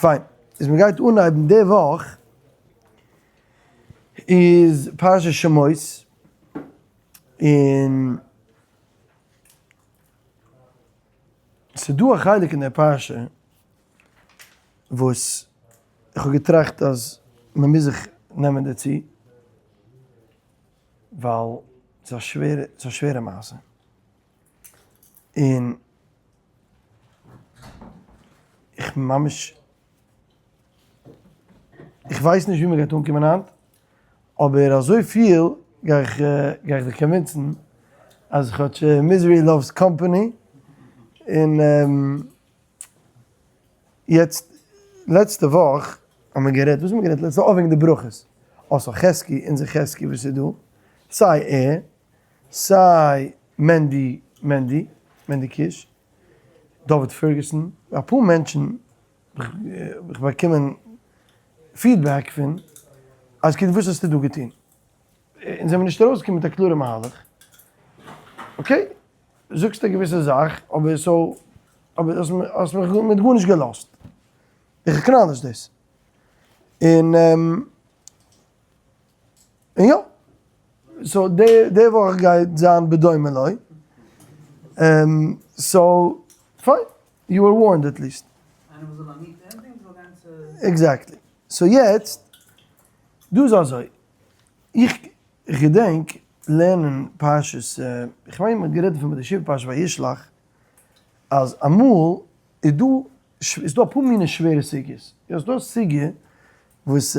פיין, איז מען גייט אנהייבן די וואך איז פרשת שמות, און ס'דא א חלק אין די פרשה וואס איך האב געטראכט אז מען מוז זיך נעמען דערצו, ווייל ס'איז א שווערע, ס'איז א שווערע מעשה, און איך ממש, איך ווייס נישט ווי מען גייט אנקומען היינט, אבער אזויפיל גיי איך גיי איך דיך convince ן אז כאטש misery loves company, און יעצט לעצטע וואך האט מען גערעדט, וואס האט מען גערעדט לעצטע וואך? אה וועגן די ברכות, אה so חזקי, אונזער חזקי וואס איז דא, סיי ער, סיי מענדי, מענדי, מענדי קיש, דוד פערגוסאן, אפאר מענטשן האב איך באקומען feedback פון אז כאילו וואס האסטו דא געטון? אונז זעמיר נישט ארויסגעקומען מיט א קלארע מהלך, okay זאגסט א געוויסע זאך אבער so אבער האסט מיך מיט גארנישט געלאזט, איך acknowledge דאס, און און יא, so די וואך גייט זיין בדומה לו, so פיין, you are warned at least. איינער וואס זאל א ניט ending זאל גיין צו. Exactly. So יעצט, דא איז אזוי, איך געדענק לערנען פרשת, איך מיין מ'האט גערעדט דערפון ביי די שיעור פרשת וישלח, אז אמאל איז דא, איז דא אפאר מיני שווערע סוגיות, יא ס'דא א סוגיא וואס,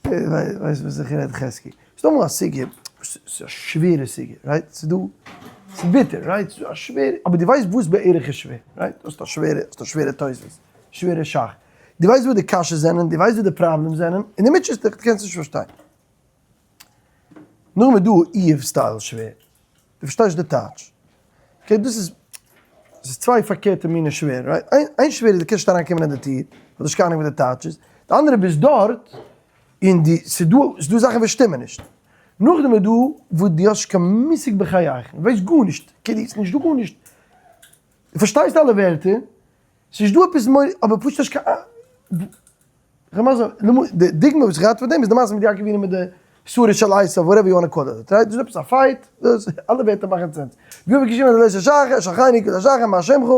ווייסט וואס איך רעד חזקי, ס'דא אמאל א סוגיא וואס איז א שווערע סוגיא, right? ס'דא, ס'איז ביטער, right? ס'איז א שווערע, אבער דו ווייסט וואס בערך איז שווער, right? האסט א שווערע, האסט א שווערע תוספות, שווערע ש"ך, דו ווייסט וואס די קשיות זענען, דו ווייסט וואס די פראבלעמס זענען, און דו מוטשעסט דיך, דו קענסט נישט פארשטיין. נאכדעם איז דא איוב style שווער, דו פארשטייסט די טייטש. Okay דאס איז, ס'איז צוויי פארקערטע מיני שווער, right? איין שווער איז דו קענסט נישט אריינקומען אין די טיר, ווייל דו האסט קיין אנונג וואס די טייטש איז, די אנדערע ביסט דארט, און דו, ס'איז דא, ס'איז דא זאכן וואס שטימען נישט. נאכדעם איז דא וואס דו האסט נישט קיין מושג בחייכון, דו ווייסט גארנישט, כאילו ס'איז נישטא גארנישט, דו פארשטייסט אלע ווערטער, ס'נישט דא עפעס מורא, אבער פשוט האסט קיין די דוגמא וואס איך געהאט פאר דעם איז די מעשה מיט יעקב אבינו מיט די שרו של עשיו, whatever you wanna call it, right? דאס איז עפעס א fight, דאס, אלע ווערטער מאכן sense. ווי האב איך געשריבן אז לא שחר, שחרני כלא שחר, מה שמך?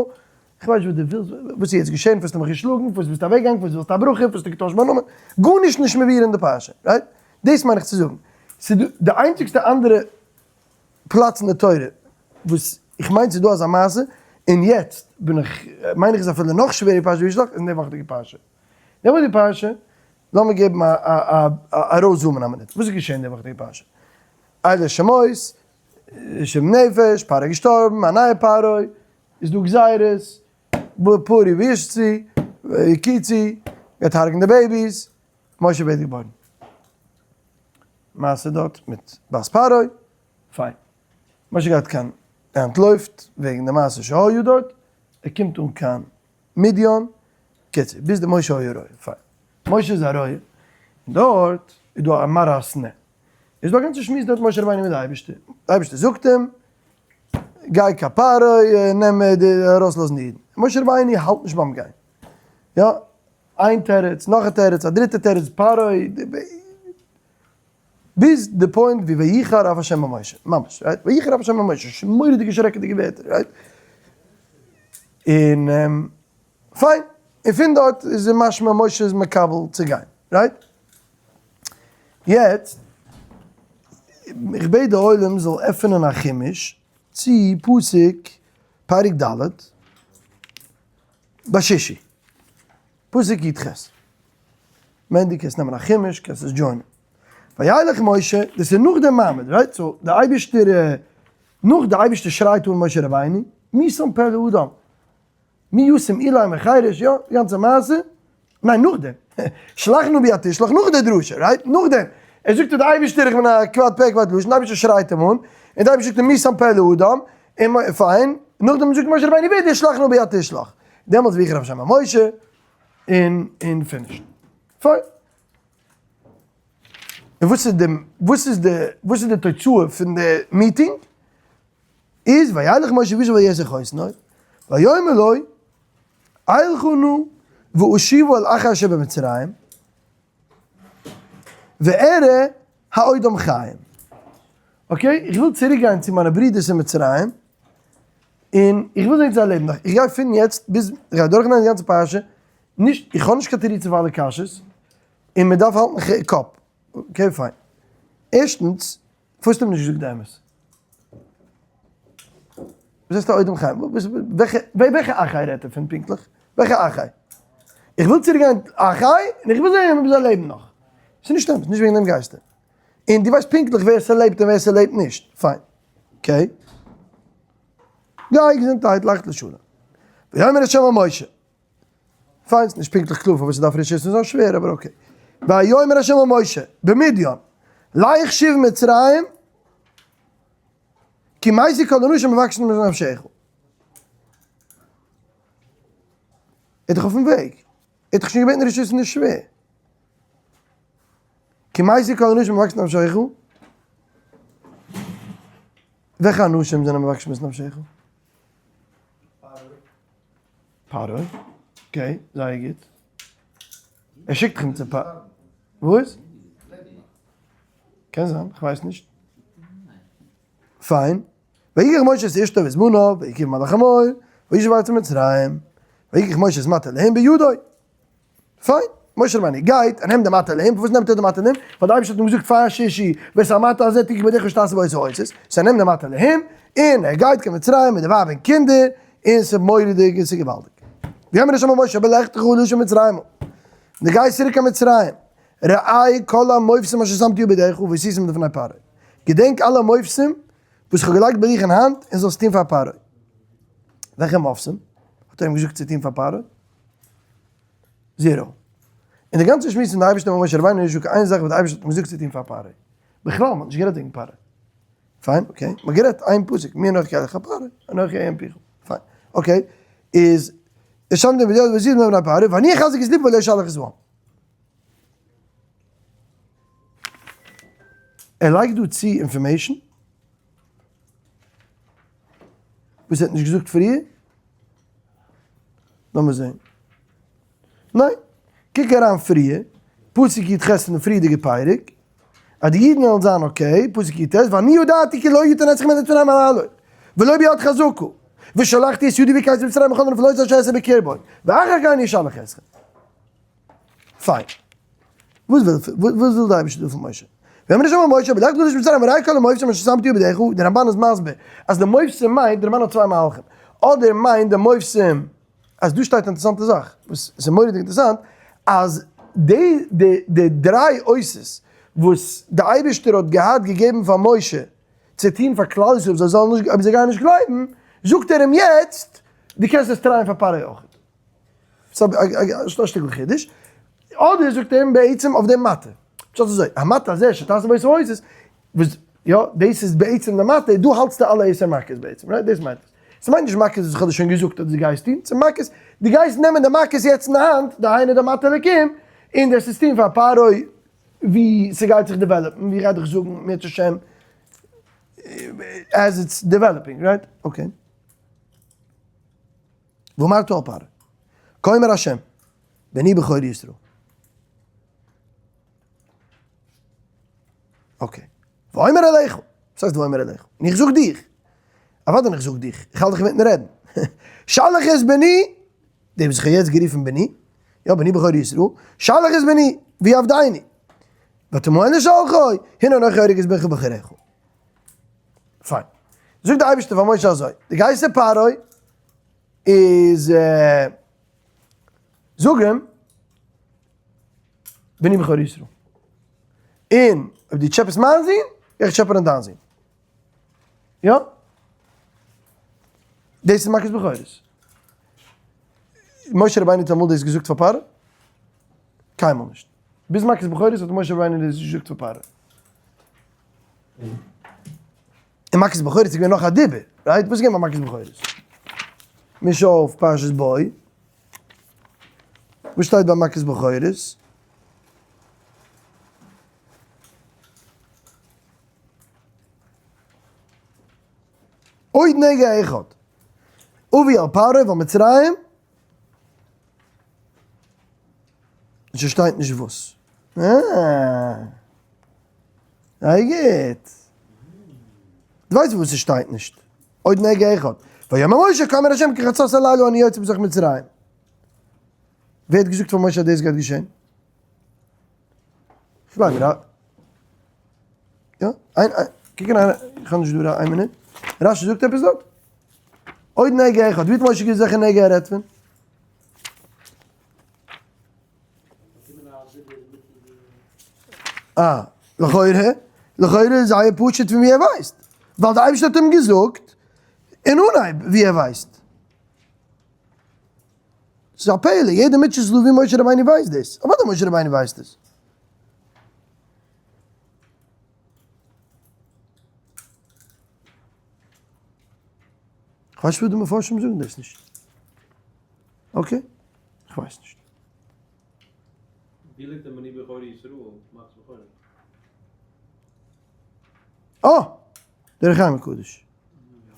איך ווייס נישט וואס דו ווילסט, וואס איז יעצט געשען, פארוואס האסטו מיך געשלאגן, פארוואס ביסטו אוועקגעגאנגען, פארוואס ווילסטו א ברכה, פארוואס האסטו געטוישט מיין נאמען, גארנישט נישט מבואר אין די פרשה, right? דאס מיין איך צו זאגן. ס'איז דא, די איינציגסטע אנדערע פלאץ אין די תורה וואס איך מיין ס'איז דא אזא מעשה, און יעצט בין איך, מיין איך איז אפילו נאך שווערער פרשת וישלח, איז אין די וואכעדיגע פרשה. די וואכעדיגע פרשה, לאמיר געבן א א א ארויסזומען א מינוט, וואס איז געשען די וואכעדיגע פרשה? אלה שמות, שבעים נפש, פרעה געשטארבן, א נייע פרעה, איז דא גזירות, פרו וישצו, ויקיצו, גייט הרג'ן די babies, משה ווערט געבוירן. מעשה דארט מיט בת פרעה, פיין. משה גייט קיין, ער אנטלויפט וועגן די מעשה שהיה דארט, ער קומט אן קיין מדיין, קיצור, ביז די משה היה רועה, פיין. משה איז א רועה, און דארט איז דא א מראה הסנה. איז דא א גאנצע שמועס דארט משה רבינו מיט די אייבערשטער, די אייבערשטער זאגט אים, גיי קיין פרעה, נעם די, ארויסלאזן די אידן. משה רבינו האלט נישט ביים גיין. יא, איין תירוץ, נאך א תירוץ, א דריטע תירוץ, פרעה, ביז די point ווי ויחר אף השם במשה, ממש, right? ויחר אף השם במשה, מורא'דיגע שרעקעדיגע ווערטער, right? און פיין, און פון דארט איז משמע משה איז מקבל צו גיין, right? יעצט, איך בעט די עולם זאל עפענען א חומש צו פסוק פרק ד', בשישי, פסוק י"ח. מענדי קענסט נעמען א חומש, קענסט עס join ען. וילך משה, דאס איז נאך די מעמד, right? So די אייבערשטער, נאך די אייבערשטער שרייט אן משה רבינו, מי שם פה לאדם? מי ישים אילם וחרש, יא, די גאנצע מעשה. ניין, נאכדעם. שלח נא ביד תשלח, נאך די דרשה, right? נאכדעם. ער זאגט צו די אייבערשטער איך בין א כבד פה כבד לשון, די אייבערשטער שרייט אים אן, און די אייבערשטער זאגט אים מי שם פה לאדם? און פיין, נאכדעם זאגט משה רבינו ווידער שלח נא ביד תשלח. דעמאלטס ויחר אף השם במשה, און און finished. פיין. און וואס איז די וואס איז די וואס איז די תוצאה פון די meeting? איז וילך משה וישב אל יתר חותנו, ויאמר לו, אלכה נא. ואשיבה אל אחי אשר במצרים, ואראה העודם חיים. okay, איך וויל צוריק גיין צו מיינע ברידערס אין מצרים, און איך וויל זען צו זיי לעבן נאך. איך גיי פון יעצט ביז, איך גיי דורכגיין די גאנצע פרשה, נישט, איך האב נישט קיין תירוצים פאר אלע קשיות, און מען דארף האלטן קאפ. okay פיין. ערשטנס, פארוואס האסטו אים נישט געזאגט די אמת? וואס הייסט העודם חיים? וועלכע אחי רעדט ער פון פונקטליך? וועלכע אחי? איך וויל צוריק גיין אחי, און איך וויל זען אויב זיי לעבן נאך. ס'איז נישט אמת, נישט וועגן דעם גייסטו. און דו ווייסט פונקטליך ווער ס'לעבט און ווער ס'לעבט נישט. פיין. okay. גיי געזונטערהייט לייכט לשלום. ויאמר ה' אל משה. פיין, ס'נישט פונקטליך קלאר פארוואס ס'דארף רשות זיין שווער, אבער okay. ויאמר ה' אל משה, במדין, לך שוב מצרים, כי מתו כל האנשים המבקשים את נפשך. ער איז דאך אויפן וועג. ער האט דאך שוין געבעטן רשות נישט שווער. כי מתו כל האנשים המבקשים את נפשך. וועלכע אנשים זענען מבקשים את נפשך? פרעה, okay, זייער גוט. ער שיקט אים צו פרעה. וואס? קען זיין, כ'ווייס נישט. פיין. ויקח משה את אשתו ואת בניו, ויקרב מלאך המור, וישב ארצה מצרים. ויקח משה את מטה אלהים בידו. פיין, משה רבינו גייט און נעמט די מטה אלהים, פארוואס נעמט ער די מטה אלהים? ווייל די אייבערשטער האט אים געזאגט פאר שישי, ואת המטה הזה תקח בידך שתעשה בו את האותות, so ער נעמט די מטה אלהים, און ער גייט קיין מצרים מיט די ווייב און קינדער, און ס'איז מורא'דיג און ס'איז געוואלדיג. ויאמר ה' אל משה בלכתך לשוב מצרימה, דו גייסט צוריק קיין מצרים, ראה כל המופתים אשר שמתי בידך ועשיתם לפני פרעה, געדענק אלע מופתים וואס איך האב געלייגט ביי דיך אין האנט און זאלסט טון פאר פרעה. וועלכע מופתים האט ער אים געזאגט צו טון פאר פרעה? zero. און די גאנצע שמועס פון די אייבערשטער מיט משה רבינו איז נישט דא קיין איין זאך וואס די אייבערשטער האט אים געזאגט צו טון פאר פרעה. בכלל, מען האט נישט גערעדט וועגן פרעה. פיין, okay, מען האט גערעדט איין פסוק, מי אנכי אלך פרעה, אנכי אהיה עם פיך. פיין, okay, איז שם די בדיעות וזיז מבני פרעה, ואני אחזק את לבו ולא ישלח את העם. ער לייגט דא צו information וואס ער האט נישט געזאגט פריער. לאמיר זעהן. ניין. קוק אריין פריער, פסוק י"ח פון די פריערדיגע פרק, אז די אידן וועלן זיין okay, פסוק י"ט, ואני ידעתי כי לא יתן אתכם אל מצרים הללו, ולא ביד חזקה, ושלחתי את ידי והכיתי במצרים בכל הנפלות אשר אעשה בקרבו, ואחר כן אני אשלח אתכם. פיין. וואס וויל וואס וויל די אייבערשטער דא פון משה? ויאמר ה' אל משה, בלך לשוב מצרים וראה כל המופתים אשר שמתי בידך, דער רמבן איז מסביר אז די מופתים מיינט, דער רמבן האט צוויי מהלכים, אדער מיינט די מופתים, אז דא שטייט א אינטערעסאנטע זאך, וואס איז מורא'דיג אינטערעסאנט, אז די די די דריי אותות וואס די אייבערשטער האט געהאט געגעבן פאר משה צו טון פאר כלל ישראל זיי זאלן נישט, אויב זיי גייען נישט גלייבן, זאגט ער אים יעצט, דו קענסט עס try ען פאר פרעה אויך. ס'איז א שטיקל חידוש. אדער זאגט ער אים בעצם אויף דעם מטה. פשט איז אזוי, המטה הזה שתעשה בו את האותות, וואס יא, דאס איז בעצם די מטה, דא האלטסטו אלע עשר מכות בעצם, right? דאס מיינט עס. ס'מיינט נישט מכות וואס איך האב דיר שוין געזאגט אז דו גייסט טון, ס'איז מכות, דו גייסט נעמען די מכות יעצט אין די האנט, דהיינו די מטה אלוקים, און דאס איז טון פאר פרעה ווי ס'גייט זיך develop ן, ווי איך גיי דיך זאגן אם ירצה השם, as it's developing, right? Okay. ואמרת אל פרעה, כה אמר השם, בני בכור ישראל. okay. ואומר אליך, וואס הייסט ואומר אליך? און איך זאג דיך. אוודאי איך זאג דיך, איך האלט דיך אינמיטן רעדן. שלח את בני, דער וואס איך האב יעצט גערופן בני, יא בני בכור ישראל, שלח את בני, ויעבדני. ותמאן לשלחו, הנה אנכי הורג את בנך בכורך. פיין. זאגט די אייבערשטער פאר משה אזוי, די גייסט צו פרעה, איז זאג אים, בני בכור ישראל. און אויב דו טשעפעסט מיין זון, גיי איך טשעפענען דיין זון. יא? דאס איז מכת בכורות. משה רבינו האט אמאל דאס געזאגט פאר פרעה? קיינמאל נישט. ביז מכת בכורות האט משה רבינו דאס געזאגט פאר פרעה. און מכת בכורות איז געווען נאך א דיבור, right? וואס איז געווען ביי מכת בכורות? מיש אויף פרשת בא. וואס שטייט ביי מכת בכורות? עוד נגע אחד. אביא אל פרעה ואל מצרים. ס'שטייט נישט וואס. אה. זייער גוט. דו ווייסט וואס ס'שטייט נישט. עוד נגע אחד. ויאמר משה כה אמר ה' כחצות הלילה אני יוצא בתוך מצרים. ווער האט געזאגט פאר משה אז דאס גייט געשען? כ'גלייב מיר א. יא, איין איין, קוק אריין, איך האב נישט דא איין מינוט. רשי זאגט עפעס דארט? עוד נגע אחד, ווי האט משה געזאגט וועלכע נגע ער רעדט פון? אה, לכאורה, לכאורה איז זייער פשוט פון ווי ער ווייסט, ווייל די אייבערשטער האט אים געזאגט אין אנהייב ווי ער ווייסט. ס'איז א פלא, יעדער מוטשעט זיך דא ווי משה רבינו ווייסט דאס, אוודאי משה רבינו ווייסט עס. כ'ווייס נישט וואס די מפרשים זאגן דאס נישט. okay, כ'ווייס נישט. ווי ליגט די בני בכורי ישראל מכת בכורים? אה! דער אור החיים הקדוש.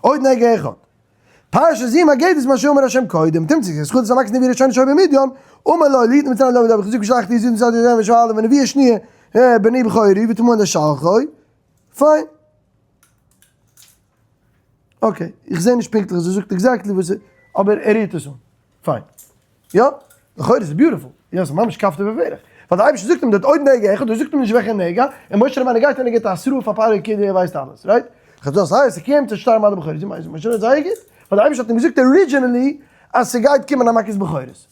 עוד נגע אחד. פרשה זו מגדת מה שאמר השם קודם, תמצא זכות המכות נבואה ראשונה שהיתה במדין, אמר לו ליתן מצרים לא ודבר חזוק ושלחתי יזיד מצד ידם ושאל ונבואה שניה בני בכורי ותמאן לשלחו. פיין. okay, איך זע נישט פונקטליך, זי זאגט exactly וואס, אבער ער רירט עס אן. פיין. יא, לכאורה איז עס beautiful. יא, ס'איז ממש כפתור ופרח. ווייל דער אייבערשטער זאגט אים דארט עוד נגע אחד, ער זאגט אים נישט וועלכע נגע, און משה רבינו גייט און ער גיבט א התראה פאר פרעה כאילו ער ווייסט אלעס, right? חז"ל זאגן ס'קומט צו שטארבן אלע בכורות. משה רבינו זייער גוט, ווייל דער אייבערשטער האט אים געזאגט originally אז ס'גייט קומען א מכת בכורות.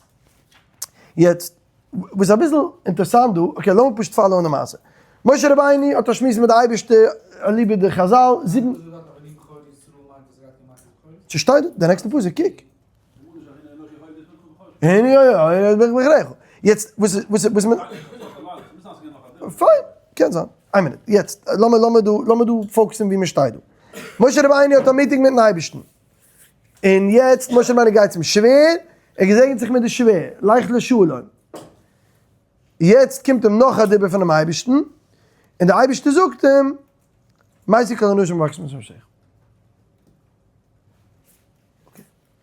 יעצט, וואס איז אביסל אינטערסאנט דא, okay לאמיר פשוט follow ען די מעשה. משה רבינו האט א שמועס מיט די אייבערשטער אליבא דחז"ל, זיבן. ס'שטייט דא, די נעקסטע פסוק, קוק. יעצט וואס וואס וואס מען פיין קען זיין איין מינוט יעצט לאמיר לאמיר דא לאמיר דא focus ן ווי מען שטייט דא משה רבינו האט א meeting מיטן אייבערשטן און יעצט משה רבינו גייט צום שווער ער געזעגנט זיך מיט די שווער לך לשלום יעצט קומט אים נאך א דיבור פונעם אייבערשטן און די אייבערשטער זאגט אים מתו כל האנשים המבקשים את נפשך.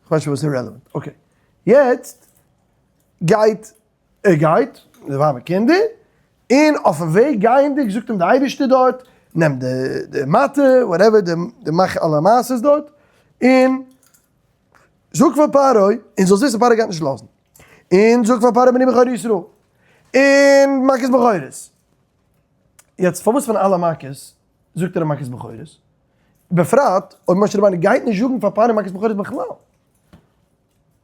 כ'ווייס נישט וואס איז relevant. okay. יעצט גייט ער גייט די ווייב און קינדער, און אויפן וועג גייענדיג זאגט אים די אייבערשטער דארט, נעם די די מטה, whatever, די די מאך אלע מעשות דארט, און זאג פאר פרעה, און זאלסט וויסן פרעה גייט נישט לאזן, און זאג פאר פרעה בני בכור ישראל, און מכת בכורות. יעצט פארוואס פון אלע מכות זאגט ער מכת בכורות? בפרט אויב משה רבינו גייט נישט זאגן פאר פרעה מכת בכורות בכלל.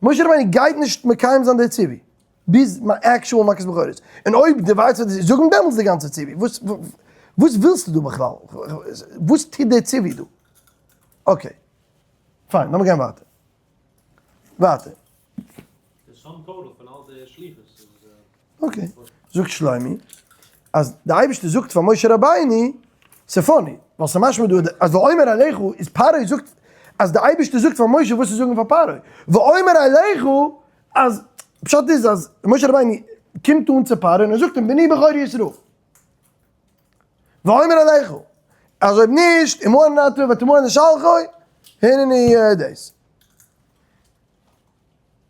משה רבינו גייט נישט מקיים זיין די ציווי ביז actual מכת בכורות. און אויב די ווייסט וואס זאג אים דעמאלטס די גאנצע ציווי. וואס וואס ווילסטו דא בכלל? וואס טוט די ציווי דא? okay. פיין, לאמיר גיין ווייטער. ווייטער. די sum total פון אלע די שליחות איז. okay, זאגט שלומי, אז די אייבערשטער זאגט פאר משה רבינו, ס'איז funny, ווייל ס'איז משמע דא אז ואומר אליך איז פרעה זאגט אז די אייבערשטער זאגט פאר משה וואס צו זאגן פאר פרעה, ואומר אליך אז פשט איז אז משה רבינו קומט אן צו פרעה און ער זאגט אים בני בכור ישראל, ואומר אליך אז אויב נישט, ומאן אתה ותמאן לשלחו, הנני דאס.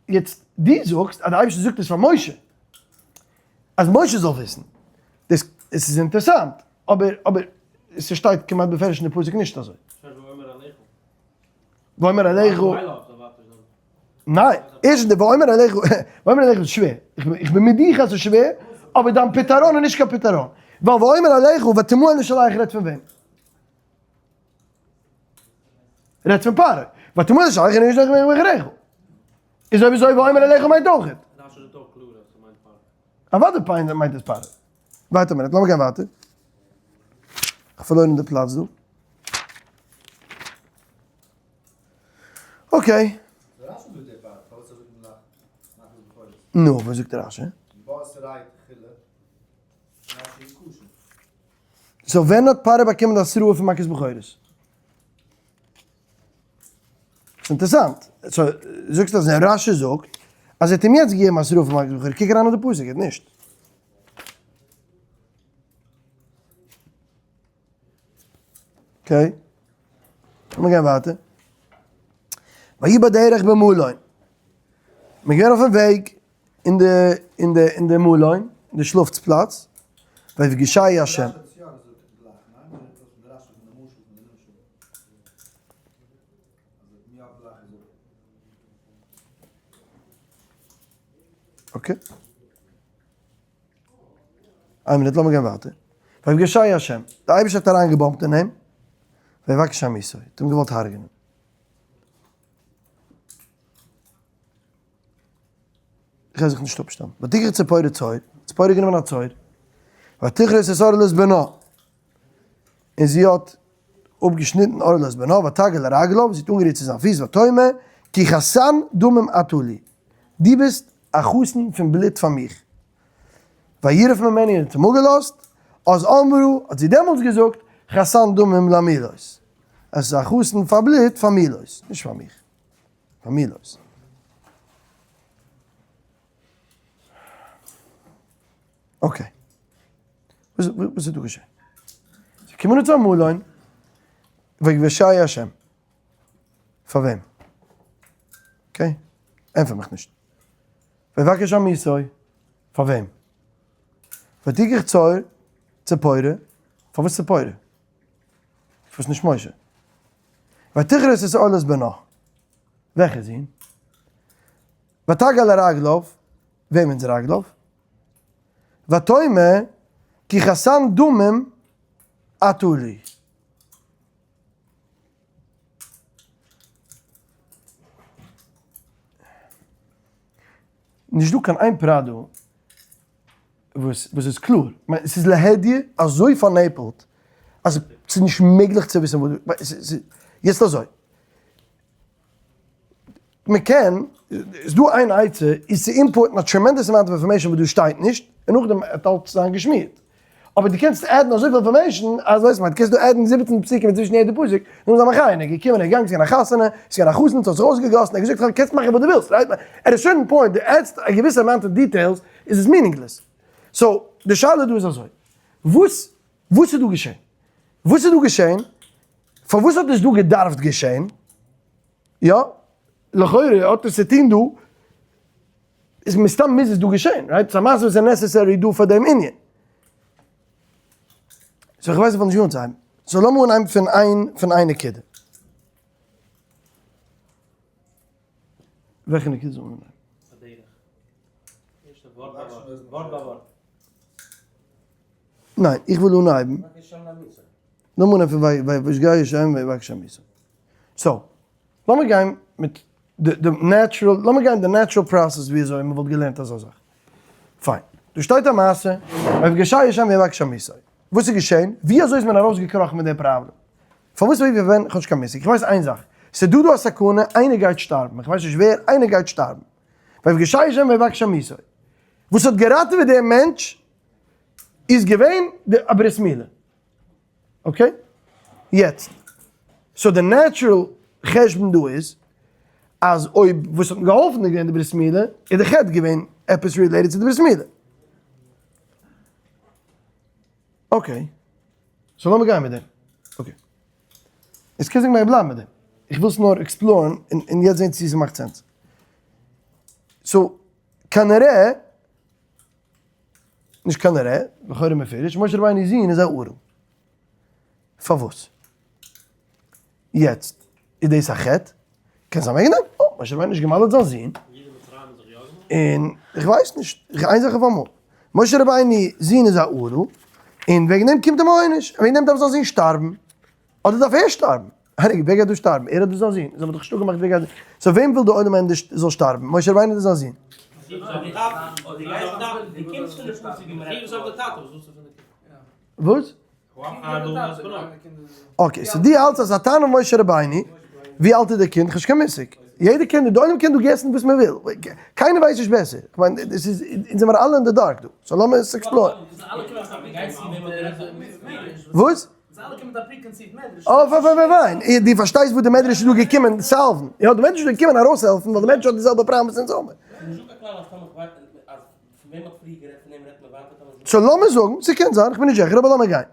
יעצט דו זאגסט אז די אייבערשטער זאגט עס פאר משה אז משה זאל וויסן, דאס עס איז אינטערסאנט, אבער אבער ס'שטייט כמעט בפירוש אין די פסוק נישט אזוי. ואומר אליך. ניין, ערשטנס די ואומר אליך, ואומר אליך איז שווער, איך בין מיט דיך אז ס'איז שווער, אבער דיין פתרון איז נישט קיין פתרון, ווייל ואומר אליך ותמאן לשלח רעדט פון וועם? רעדט פון פרעה. ותמאן לשלח איז נישט דורך מחריך. איז אויב אזוי ואומר אליך מיינט אויך. אוודאי פיין מיינט עס פרעה. wait a minute, לאמיר גיין ווייטער. איך פארלוירן די פלאץ דא. okay. נו, וואס זאגט רשי? so ווען האט פרעה באקומען די התראה פון מכת בכורות? ס'איז אינטערעסאנט. so זאגסט אז רשי זאגט אז ער האט אים יעצט געגעבן התראה פון מכת בכורות. קוק אריין אין די פסוק, ער האט נישט. okay. לאמיר גיין ווייטער. ויהי בדרך במלון. מ'איז געווען אויפן וועג אין די אין די אין די מלון. אין די שלאפטס פלאץ, ויפגשהו השם. Okay. איין מינוט, לאמיר גיין ווייטער. ויפגשהו השם, דער אייבערשטער האט אריינגעבאמפט אין אים, ויבקש להמיתו, האט אים געוואלט הרג'נען. איך קען זיך נישט אפשטעלן. ותקח ציפורה צור, ציפורה האט גענומען א צור, ותכרת את ערלת בנה, און זי האט אפגעשניטן ערלת בנה, ותגע לרגליו, זי האט אנגערירט צו זיין פיס, ותאמר, כי חתן דמים אתה לי, דו ביסט א חתן פון בלוט פאר מיך. וירף ממנה און האט אים אפגעלאזט, אז אמרה, האט זי דעמאלטס געזאגט, חתן דמים למילות, עס איז א חתן פאר בלוט פאר מילות, נישט פאר מיך, פאר מילות. Okay. וואס איז דא געשען? זיי קומען אן צו עמלון, ויפגשהו השם. פאר וועם? Okay, ענטפער מיך נישט. ויבקש להמיתו, פאר וועם? ותקח צור, ציפורה, פארוואס ציפורה? פארוואס נישט משה? ותכרת את ערלת בנה, וועלכע זון? ותגע לרגליו, וועמענס רגליו? ותאמר כי חתן דמים אתה לי. נישט דא קיין איין פרט דא וואס וואס איז קלאר, כ'מיין ס'איז להדיא אזוי פארנעפלט אז ס'איז נישט מעגליך צו וויסן וואס דא, יעצט אזוי, מ'קען, איז דא איין עצה, איז צו input ן א tremendous amount of information וואס דא שטייט נישט, און נאכדעם וועט אלץ זיין געשמירט. אבער דו קענסט add ן אזויפיל information אז ווייסט מען, דו קענסט דא add ן 17 פסוקים צווישן יעדע פסוק, נו זיי מחיה, ער איז געקומען, ער איז געגאנגען, ס'איז געווען א חתונה, ס'איז געווען א חתן, ס'האט זיך אויסגעגאסן, ער האט געזאגט, קענסט מאכן וואס דו ווילסט, right? At a certain point, דו add סט א געוויסע amount of details, איז עס meaningless. So, די שאלה דא איז אזוי, וואס וואס איז דא געשען? וואס איז דא געשען? פארוואס האט עס דא געדארפט געשען? יא, לכאורה האט עס צו טון דא, איז מסתם מוז עס דא געשען, right? ס'איז א מעשה וואס איז necessary דא פאר דעם ענין. So איך ווייס אפילו נישט ווי אנצוהייבן. So לאמיר אנהייבן פון איין, פון איין נקודה. וועלכע נקודה זאל מען אנהייבן? ווארט ביי ווארט. ניין, איך וויל אנהייבן. לאמיר אנהייבן פון ויפגשהו השם ויבקש להמיתו. So, לאמיר גיין מיט די natural, לאמיר גיין די natural process ווי אזוי מען וואלט געלערנט אזא זאך. פיין. דא שטייט א מעשה, ויפגשהו השם ויבקש להמיתו. וואס איז געשען? ווי אזוי איז מען ארויסגעקראכן מיט די פראבלעם? פארוואס ווי ווען? איך האב נישט קיין מושג. איך ווייס איין זאך. ס'איז דא דא א סכנה, איינער גייט שטארבן. איך ווייס נישט ווער, איינער גייט שטארבן. ויפגשהו השם ויבקש להמיתו. וואס האט געראטעוועט דעם מענטש איז געווען די א ברית מילה. Okay? יעצט, so די natural חשבון דא איז, אז אויב וואס האט געהאלפן איז געווען די ברית מילה, איז די חטא געווען עפעס related צו די ברית מילה. Okay. So לאמיר גיין מיט דעם. Okay. עס קען זיין מיר בלייבן מיט דעם. איך וויל עס נאר explore ן און יעצט זען צו ס'מאכט sense. So, כנראה, נישט כנראה, לכאורה מפורש, משה רבינו'ס זון איז א ערל. פארוואס? יעצט, איז דאס א חטא? קען זיין וועגן דעם. אה, משה רבינו נישט גע'מל'ט זיין זון. און איך ווייס נישט, איין זאך אויף אמאל. משה רבינו זון איז א ערל, און וועגן דעם קומט אים א עונש, וועגן דעם דארף זיין זון שטארבן. אדער דארף ער שטארבן? הרי ווער גייט דא שטארבן? ער אדער זיין זון? זיי האבן דאך נישט אפגעמאכט ווער גייט. So וועם וויל די עולם ענדערש זאל שטארבן? משה רבינו אדער זיין זון? וואס? Okay, so דו האלטסט אז התנא משה רבינו, ווי אלט איז דער קינד? כ'האב נישט קיין מושג. יעדער קינד, די עולם קען דא guess ן וואס מען וויל. קיינער ווייסט נישט בעסער. כ'מיין, דאס איז, אונז זעמיר אלע אין די dark דא. So לאמיר עס explore ן. וואס? אוי פיין פיין פיין פיין, דו פארשטייסט וואס די מדרש איז דא געקומען solve ן, יא די מדרש איז דא געקומען ארויסהעלפן ווייל די מענטש האט די זעלבע פראבלעם וואס אונז האבן. So לאמיר זאגן, ס'קען זיין, כ'בין נישט זיכער, אבער לאמיר גיין.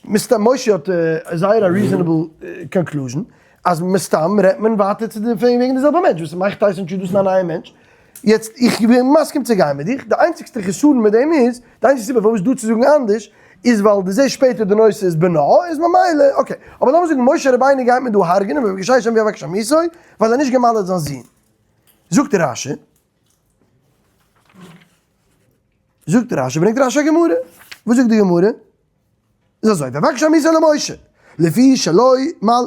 מסתם משה האט זייער א reasonable conclusion, אז מסתם רעדט מען ווייטער צו די וועגן די זעלבע מענטש, וואס מאכט טייסן טשו דאס איז א נייע מענטש. יעצט איך בין מסכים צו גיין מיט דיך, די איינציגסטע חסרון מיט דעם איז, די איינציגסטע סיבה פארוואס דא צו זאגן אנדערש, איז ווייל דו זעסט שפעטער די נושא איז בנו, איז ממילא, okay. אבער לאמיר זאגן משה רבינו גייט מען דא הרג'נען, ויבקשהו השם ויבקש עמיתו, ווייל ער האט נישט גע'מל'עט זיין זון. זאגט רשי, זאגט רשי, ברענגט רשי א גמרא, וואס זאגט די גמרא? איז אזוי, ויבקש המיתה למשה, לפי שלא מל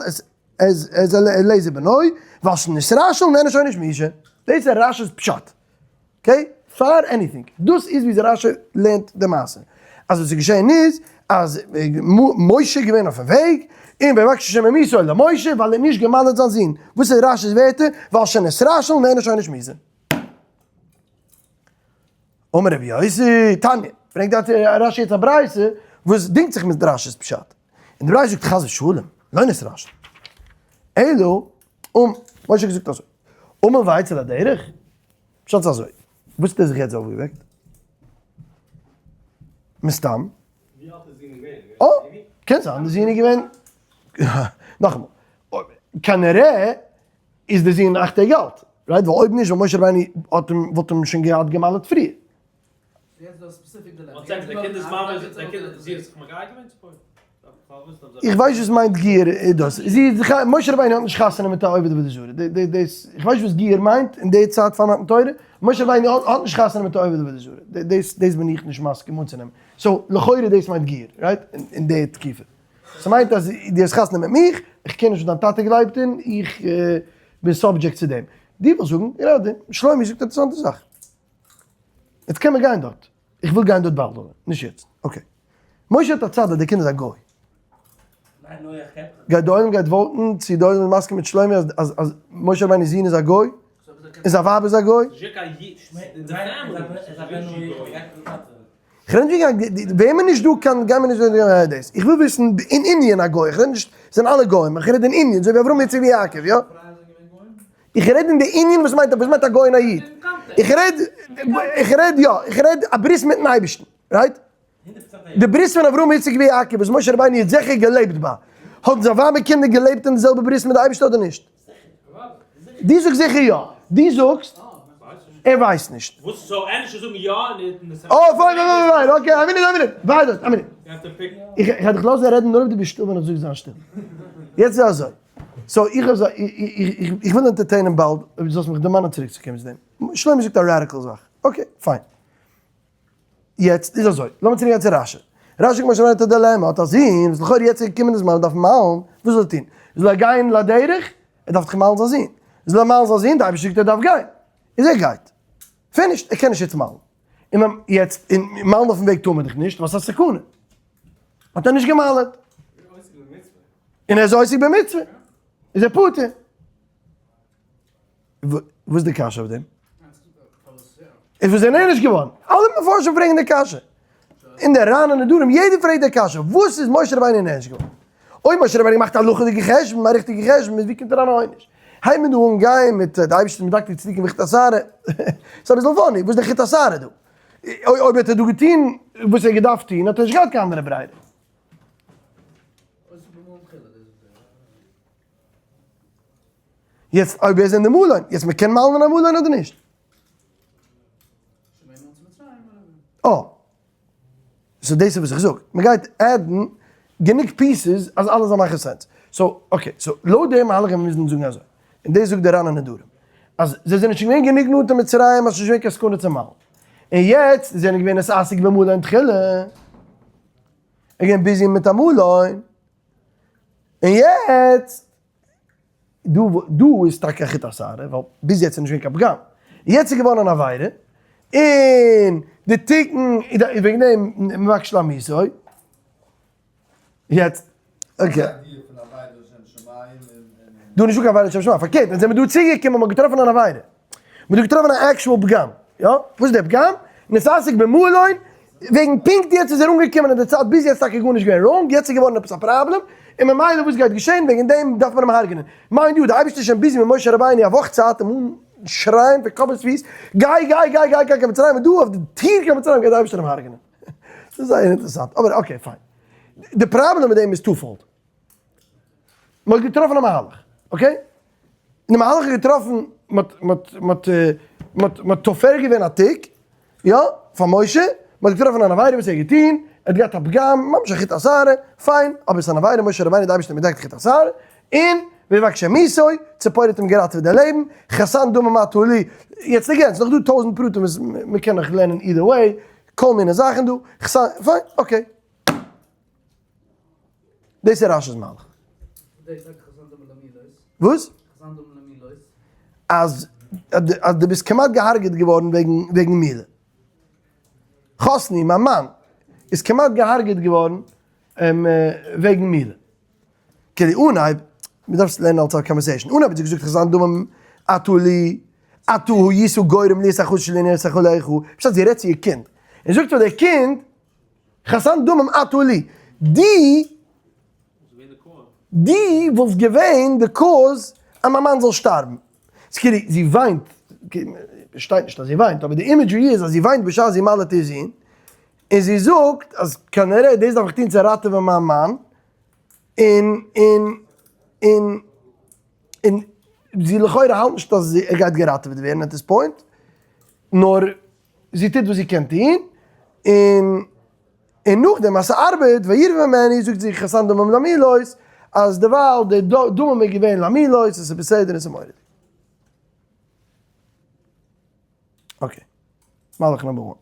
את אליעזר בנו, ווייל שנתרשל נענש עונש מיתה. דאס איז רשי'ס פשט. okay? פאר anything. דאס איז וויאזוי רשי לערנט די מעשה. אז וואס איז געשען איז, אז משה איז געווען אויפן וועג, און ויבקש השם המיתו למשה, ווייל ער האט נישט גע'מל'ט זיין זון. וואס איז רשי'ס ווערטער? ווייל שנתרשל נענש עונש מיתה. אמר רבי יוסי, תניא, ברענגט דארט רשי יעצט א ברייתא וואס דינגט זיך מיט רשי'ס פשט, און די ברייתא זאגט חס ושלום, לא נתרשל, אלא, און משה האט געזאגט אזוי, אמר ויצא לדרך, פשט איז אזוי, וואס האט ער זיך יעצט אויפגעוועקט? מסתם. ווי אלט איז זי געווען? אה, קען זיין די זון איז געווען, נאכאמאל, כנראה איז די זון 8 טעג אלט, right? ווייל אויב נישט וואלט משה רבינו האט אים וואלט אים שוין געהאט גע'מל'ט פריער. איך ווייס וואס מיינט גיור איז דאס, זי איז משה רבינו האט נישט חתונה מיט א עובד עבודה זרה, דאס, איך ווייס וואס גיור מיינט אין די צייט פאר מתן תורה, משה רבינו האט נישט חתונה מיט א עובד עבודה זרה, דאס דאס בין איך נישט מסכים אנצונעמען, so לכאורה דאס מיינט גיור, right? אין די תקופה. ס'מיינט אז דו האסט חתונה מיט מיך, איך קען נישט וואס דיין טאטע גלייבט אין, איך בין subject צו דעם. דו ווילסט זאגן, גראדע, שלומי זאגט א אינטערעסאנטע זאך. יעצט קען מען גיין דארט. איך וויל גיין דארט באלד אבער נישט יעצט. okay. משה האט א צד אז די קינד איז א גוי. גייט די עולם גייט vote ן צו די עולם איז מסכים מיט שלומי אז אז אז משה רבינו'ס זון איז א גוי? און זיין ווייב איז א גוי? כ'רעד נישט וועגן וועמען נישט דא קיין גיי מיר נישט דאס, איך וויל וויסן אין ענין א גוי, איך רעד נישט זענען אלע גוים, איך רעד אין ענין, אזוי ווי אברהם יצחק ויעקב, יא? איך רעד אין די ענין וואס מיינט וואס מיינט א גוי און א איד, איך רעד איך רעד יא, איך רעד א ברית מיטן אייבערשטן, right? די ברית פון אברהם יצחק ויעקב וואס משה רבינו האט זיכער געלעבט ביי, האבן זיין ווייב און קינדער געלעבט אין די זעלבע ברית מיט די אייבערשטער אדער נישט? דו זאגסט זיכער יא. דו זאגסט ער ווייסט נישט. וואס so ענדערש זאגן יא און אה פיין פיין פיין okay א מינוט א מינוט ווארט דארט א מינוט. איך וועל דיך לאזן רעדן נאר אויב דו ביסט שטיל ווען איך זאג זיין שטיל. יעצט איז אזוי. so איך האב איך וויל entertain ען באלד אויב דו זאלסט מיך דערמאנען צוריק צו קומען צו דעם. שלומי זאגט א radical זאך. okay פיין. יעצט איז אזוי, לאמיר צוריק גיין צו רשי. רשי כמו שאמרתי האט א דילעמע, האט א זון וואס לכאורה יעצט איז געקומען די זמן מ'דארף מל'ן, וואס זאל ער טון? זאל ער גיין לדרך? ער דארף דאך מל'ן זיין זון. זאל ער מל'ן זיין זון? די אייבערשטער זאגט ער דארף גיין. איז ער גייט. finished, ער קען נישט יעצט מל'ן. און יעצט, און מל'ן אויפן וועג טאר מען דאך נישט, ווייל ס'איז א סכנה. האט ער נישט גע'מל'ט. און ער איז עוסק במצוה. איז ער פטור. וואס איז די קשיא אויף דעם? איז וואס זענען נישט געווארן? אלע מפרשים פרעגן די קשיא. אין די ר"ן און נדרים, יעדער פרעגט די קשיא, וואס איז משה רבינו נענש געווארן? אויב משה רבינו געמאכט א הלכה'דיגע חשבון, א ריכטיגע חשבון, איז ווי קומט אריין א עונש? הייבט מען דא אן גיין מיט די אייבערשטער מדקדק צדיקים בחוט השערה. ס'איז אביסל funny, וואס איז די חוט השערה דא? אויב האט ער דא געטון וואס ער האט געדארפט טון, האט ער נישט געהאט קיין אנדערע ברירה. יעצט אויב ער איז אין די מלון, יעצט מען קען מל'ן אין א מלון אדער נישט? אה. so דאס איז וואס איך זאג. מען גייט add ן גענוג pieces אז אלעס זאל מאכן sense. so okay, so לויט דעם מהלך וועט מען מוזן זאגן אזוי. און דאס זאגט דער ר"ן אין נדרים. אז זיי זענען שוין געווען גענוג נאנט אין מצרים אז ס'איז נישט געווען קיין סכנה צו מל'ן. און יעצט זענען געווען נתעסק במלון תחילה. ער איז געווען busy מיט א מלון. און יעצט, דא דא איז טאקע א חוט השערה, ווייל ביז יעצט איז נישט געווען קיין פגם, יעצט איז געווארן אן עבירה, און די תיקון איז וועגן דעם מבקש להמיתו, יעצט, okay. דא איז נישטא קיין עבירה לשם שמים, פארקערט, ווען זעמיר דא צוגעקומען מ'האט געטראפן אן עבירה, מ'האט דא געטראפן א actual פגם, יא? וואס איז דער פגם? נתעסק במלון, וועגן פונקט יעצט איז ער אנגעקומען אין די צייט, ביז יעצט טאקע גארנישט געווען wrong, יעצט איז געווארן עפעס א פראבלעם, און ממילא וואס גייט געשען, וועגן דעם דארף מען אים הרג'נען. mind you, די אייבערשטער איז שוין busy מיט משה רבינו א וואך צייט אים אנשרייען פון קאפ ביז פיס, גיי גיי גיי גיי קיין מצרים, און דא אויף די טיר קיין מצרים גייט די אייבערשטער אים הרג'נען. ס'איז זייער אינטערעסאנט, אבער okay פיין. די פראבלעם מיט דעם איז twofold. מ'האט געטראפן א מהלך, okay? און די מהלך איז געטראפן, מ'האט, מ'האט, מ'האט. מ'האט תופר געווען א תיק, יא, פאר משה, מ'האט געטראפן אן עבירה וואס ער האט געטון, ער האט געהאט א פגם, ממש א חוט השערה, פיין, אבער עס איז אן עבירה, משה רבינו די אייבערשטער האט געדעקט חוט השערה, און ויבקשם מיתו, ציפורה האט אים געראטעוועט די לעבן, חתן דמים אתה לי, יעצט again, ס'איז נאך דא טויזנט פרטים וואס מ'קען נאך לערנען either way, כל מיני זאכן דא, חתן, פיין, okay. דאס איז רשי'ס מהלך. וואס? אז אז דו ביסט כמעט געהארגעט געווארן וועגן וועגן מילה. חתני, מיין מאן, איז כמעט געהארגעט געווארן וועגן מילה. כאילו אנהייב, מען דארף עס לערנען אלס א conversation, אנהייב האט זי געזאגט חתן דמים אתה לי, אתה היית גורם להיות החתן שלי נרצח עליך, פשט זי רעדט צו איר קינד, און זאגט פאר די קינד, חתן דמים אתה לי, די די וואלסט געווען די cause אז מיין מאן זאל שטארבן. ס'כאילו זי וויינט, שטייט נישט אז זי וויינט, אבער די imagery איז אז זי וויינט בשעת זי מל'עט איר זון, און זי זאגט אז כנראה דאס דארף איך טון צו ראטעווען מיין מאן, און און און און זי לכאורה האלט נישט אז ער גייט געראטעוועט ווערן at this point, נאר זי טוט וואס זי קען טון, און און נאכדעם אז ס'ארבעט, וירב ממני, זאגט זי חתן דמים למילות, אז דערווייל די דמים איז געווען למילות, עס איז בסדר און עס איז מורא'דיג. okay, מהלך number one.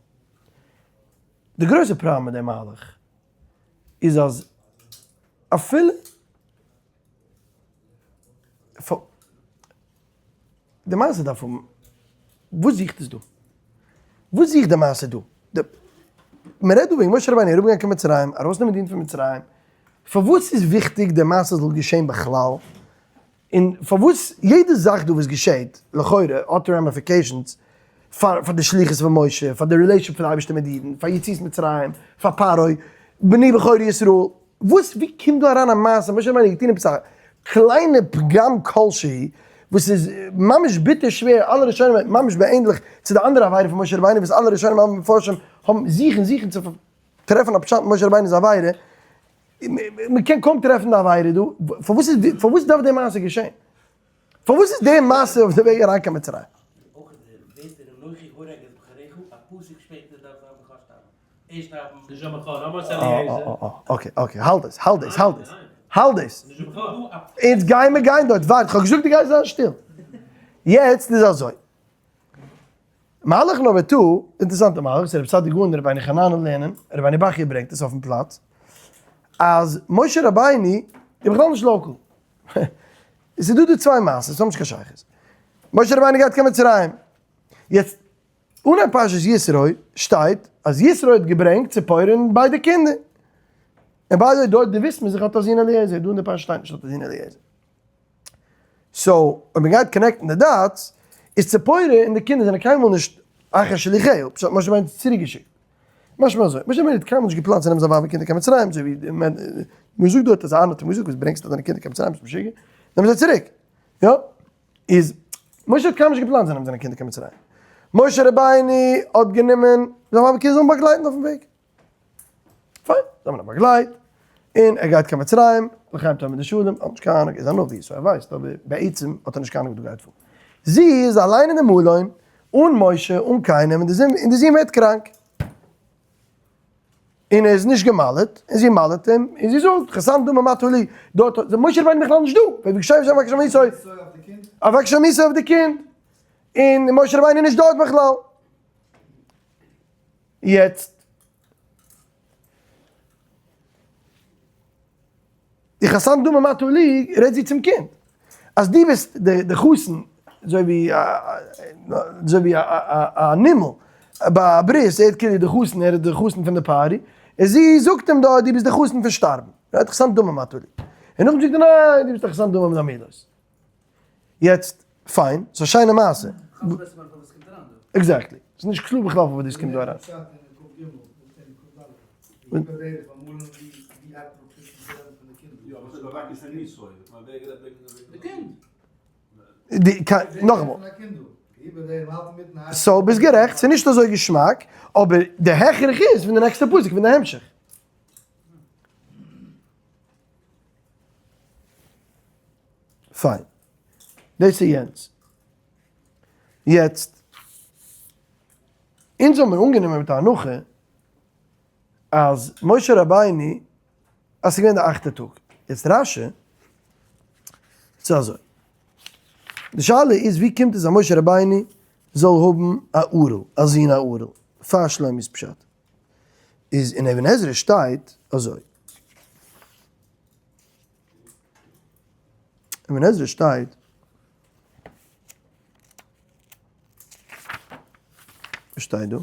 די גרויסע פראבלעם מיט די מהלך איז אז אפילו די מעשה דארף האבן, וואס זוכט עס דא? וואס זוכט די מעשה דא? מען רעדט דא וועגן משה רבינו אראפגיין קיין מצרים, ארויסנעמען די אידן פון מצרים, פארוואס איז וויכטיג די מעשה זאל געשען בכלל? און פארוואס יעדע זאך דא וואס געשעט, לכאורה, האט ramifications פאר פאר די שליחות פון משה, פאר די relation פון די אייבערשטער מיט די אידן, פאר יציאת מצרים, פאר פרעה, בני בכורי ישראל, וואס ווי קומט דא אריין א מעשה, משה רבינו האט געטון עפעס א קליינע פגם כלשהי, וואס איז ממש ביטער שווער, אלע ראשונים ממש בענדליך צו די אנדערע עבירה פון משה רבינו וואס אלע ראשונים אלע מפרשים האבן זוכן זוכן צו טרעפן א פשט אין משה רבינו'ס עבירה, מען קען קוים טרעפן די עבירה דא, פארוואס איז פארוואס דארף די מעשה געשען? פארוואס איז די מעשה אויף די וועג אריין קיין מצרים? אויך די ווערטער אנכי הורג את בכורך, א פסוק שפעטער דארף זיין בכור שטארבן. okay okay האלט דאס האלט דאס האלט דאס האלט דאס. אונז גיימער גיין דארט ווארט כ'האב געזאגט דו גייסט זיין שטיל. יעצט איז אזוי. מהלך number two, אינטערעסאנטע מהלך, ס'איז רבי סעדי' גאון און רבינו חננאל לערנען, רבינו בחיי ברענגט עס אויפן פלאץ, אז משה רבינו איז בכלל נישט local. עס איז דא די צוויי מעשות, האבן נישט קיין שייכות. משה רבינו גייט קיין מצרים. יעצט, אנהייב פרשת יתרו שטייט אז יתרו האט געברענגט ציפורה'ן ביידע קינדער. און by the way דארט דערוויסט מען זיך האט א זון אליעזר, דא אין די פרשה שטייט נישט האט א זון אליעזר. so אויב מען גייט connect ן די dots, איז ציפורה און די קינדער זענען קיינמאל נישט אחר שליחיה, פשט משה רבינו האט עס צוריק געשיקט. משמע אזוי, משה רבינו האט קיינמאל נישט געפלאנט צו נעמען זיין ווייב און קינדער קיין מצרים, אזוי ווי מען זאגט דארט אז אהרן האט אים געזאגט וואס ברענגסטו דיינע קינדער קיין מצרים ביסט משוגע, נעם זיי צוריק. יא, איז משה האט קיינמאל נישט געפלאנט צו נעמען זיינע קינדער קיין מצרים. משה רבינו האט גענומען זיין ווייב און קינדער זאלן באגלייטן אויפן וועג. פיין, זיי האבן אים באגלייט, און ער גייט קיין מצרים, לחיים תמיד לשלום, האט נישט קיין אהנונג, ער איז א נביא, so ער ווייסט, אבער בעצם האט ער נישט קיין אהנונג וואס דא גייט פאר. זי איז אליין אין די מלון, אן משה, אן קיינעם, און די זון, און די זון ווערט קראנק. און ער איז נישט גע'מל'עט, און זי מל'עט אים, און זי זאגט, חתן דמים אתה לי, דארט האט, משה רבינו בכלל נישט דא, ויבקש מיתו אויף די קינד, און משה רבינו איז נישט דארט בכלל. יעצט, די חתן דמים אתה לי רעדט זי צום קינד, אז דו ביסט די חתן, אזוי ווי אזוי ווי א נימול ביי א ברית, ער האט כאילו די חתן, ער איז די חתן פון די party, און זי זאגט אים דארט דו ביסט די חתן פון שטארבן, רעדט חתן דמים אתה לי, און נאכדעם זאגט ער ניין דו ביסט א חתן דמים למילות. יעצט, פיין, ס'איז א שיינע מעשה. exactly. ס'איז נישט קלאר בכלל פון וואו דאס קומט דא אריין. נאכאמאל. so ביסט גערעכט, ס'איז נישט אזוי געשמאק, אבער די הכרח איז פון די נעקסטע פסוק, פון די המשך. פיין. דאס איז יענץ. יעצט. אונז האבן מיר אנגענומען מיט א הנחה אז משה רבינו אז ס'איז געווען די אכטע טאג. יעצט רשי, ס'איז אזוי, די שאלה איז ווי קומט עס אז משה רבינו זאל האבן א ערל, א זון א ערל, פאר שלומי'ס פשט איז אין אבן עזרא שטייט אזוי, אבן עזרא שטייט וואס שטייט דא?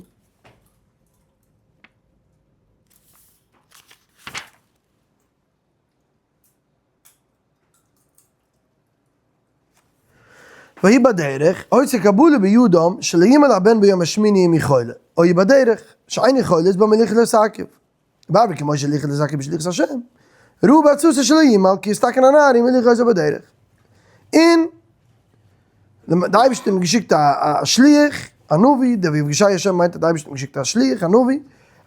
ויהי בדרך, היתה קבלה בידם שלא ימל הבן ביום השמיני אם הוא חולה, או היא בדרך, שאינו חולה איז במליחה לסעקב. ואף כמו שליחה לסעקב בשליחות השם, ראו בעצותו שלא ימל כי יסתכן הנער אם הליכה איז בדרך. און די אייבערשטער האט געשיקט א שליח, א נביא, דער ויפגשהו השם מיינט אז די אייבערשטער האט געשיקט א שליח, א נביא,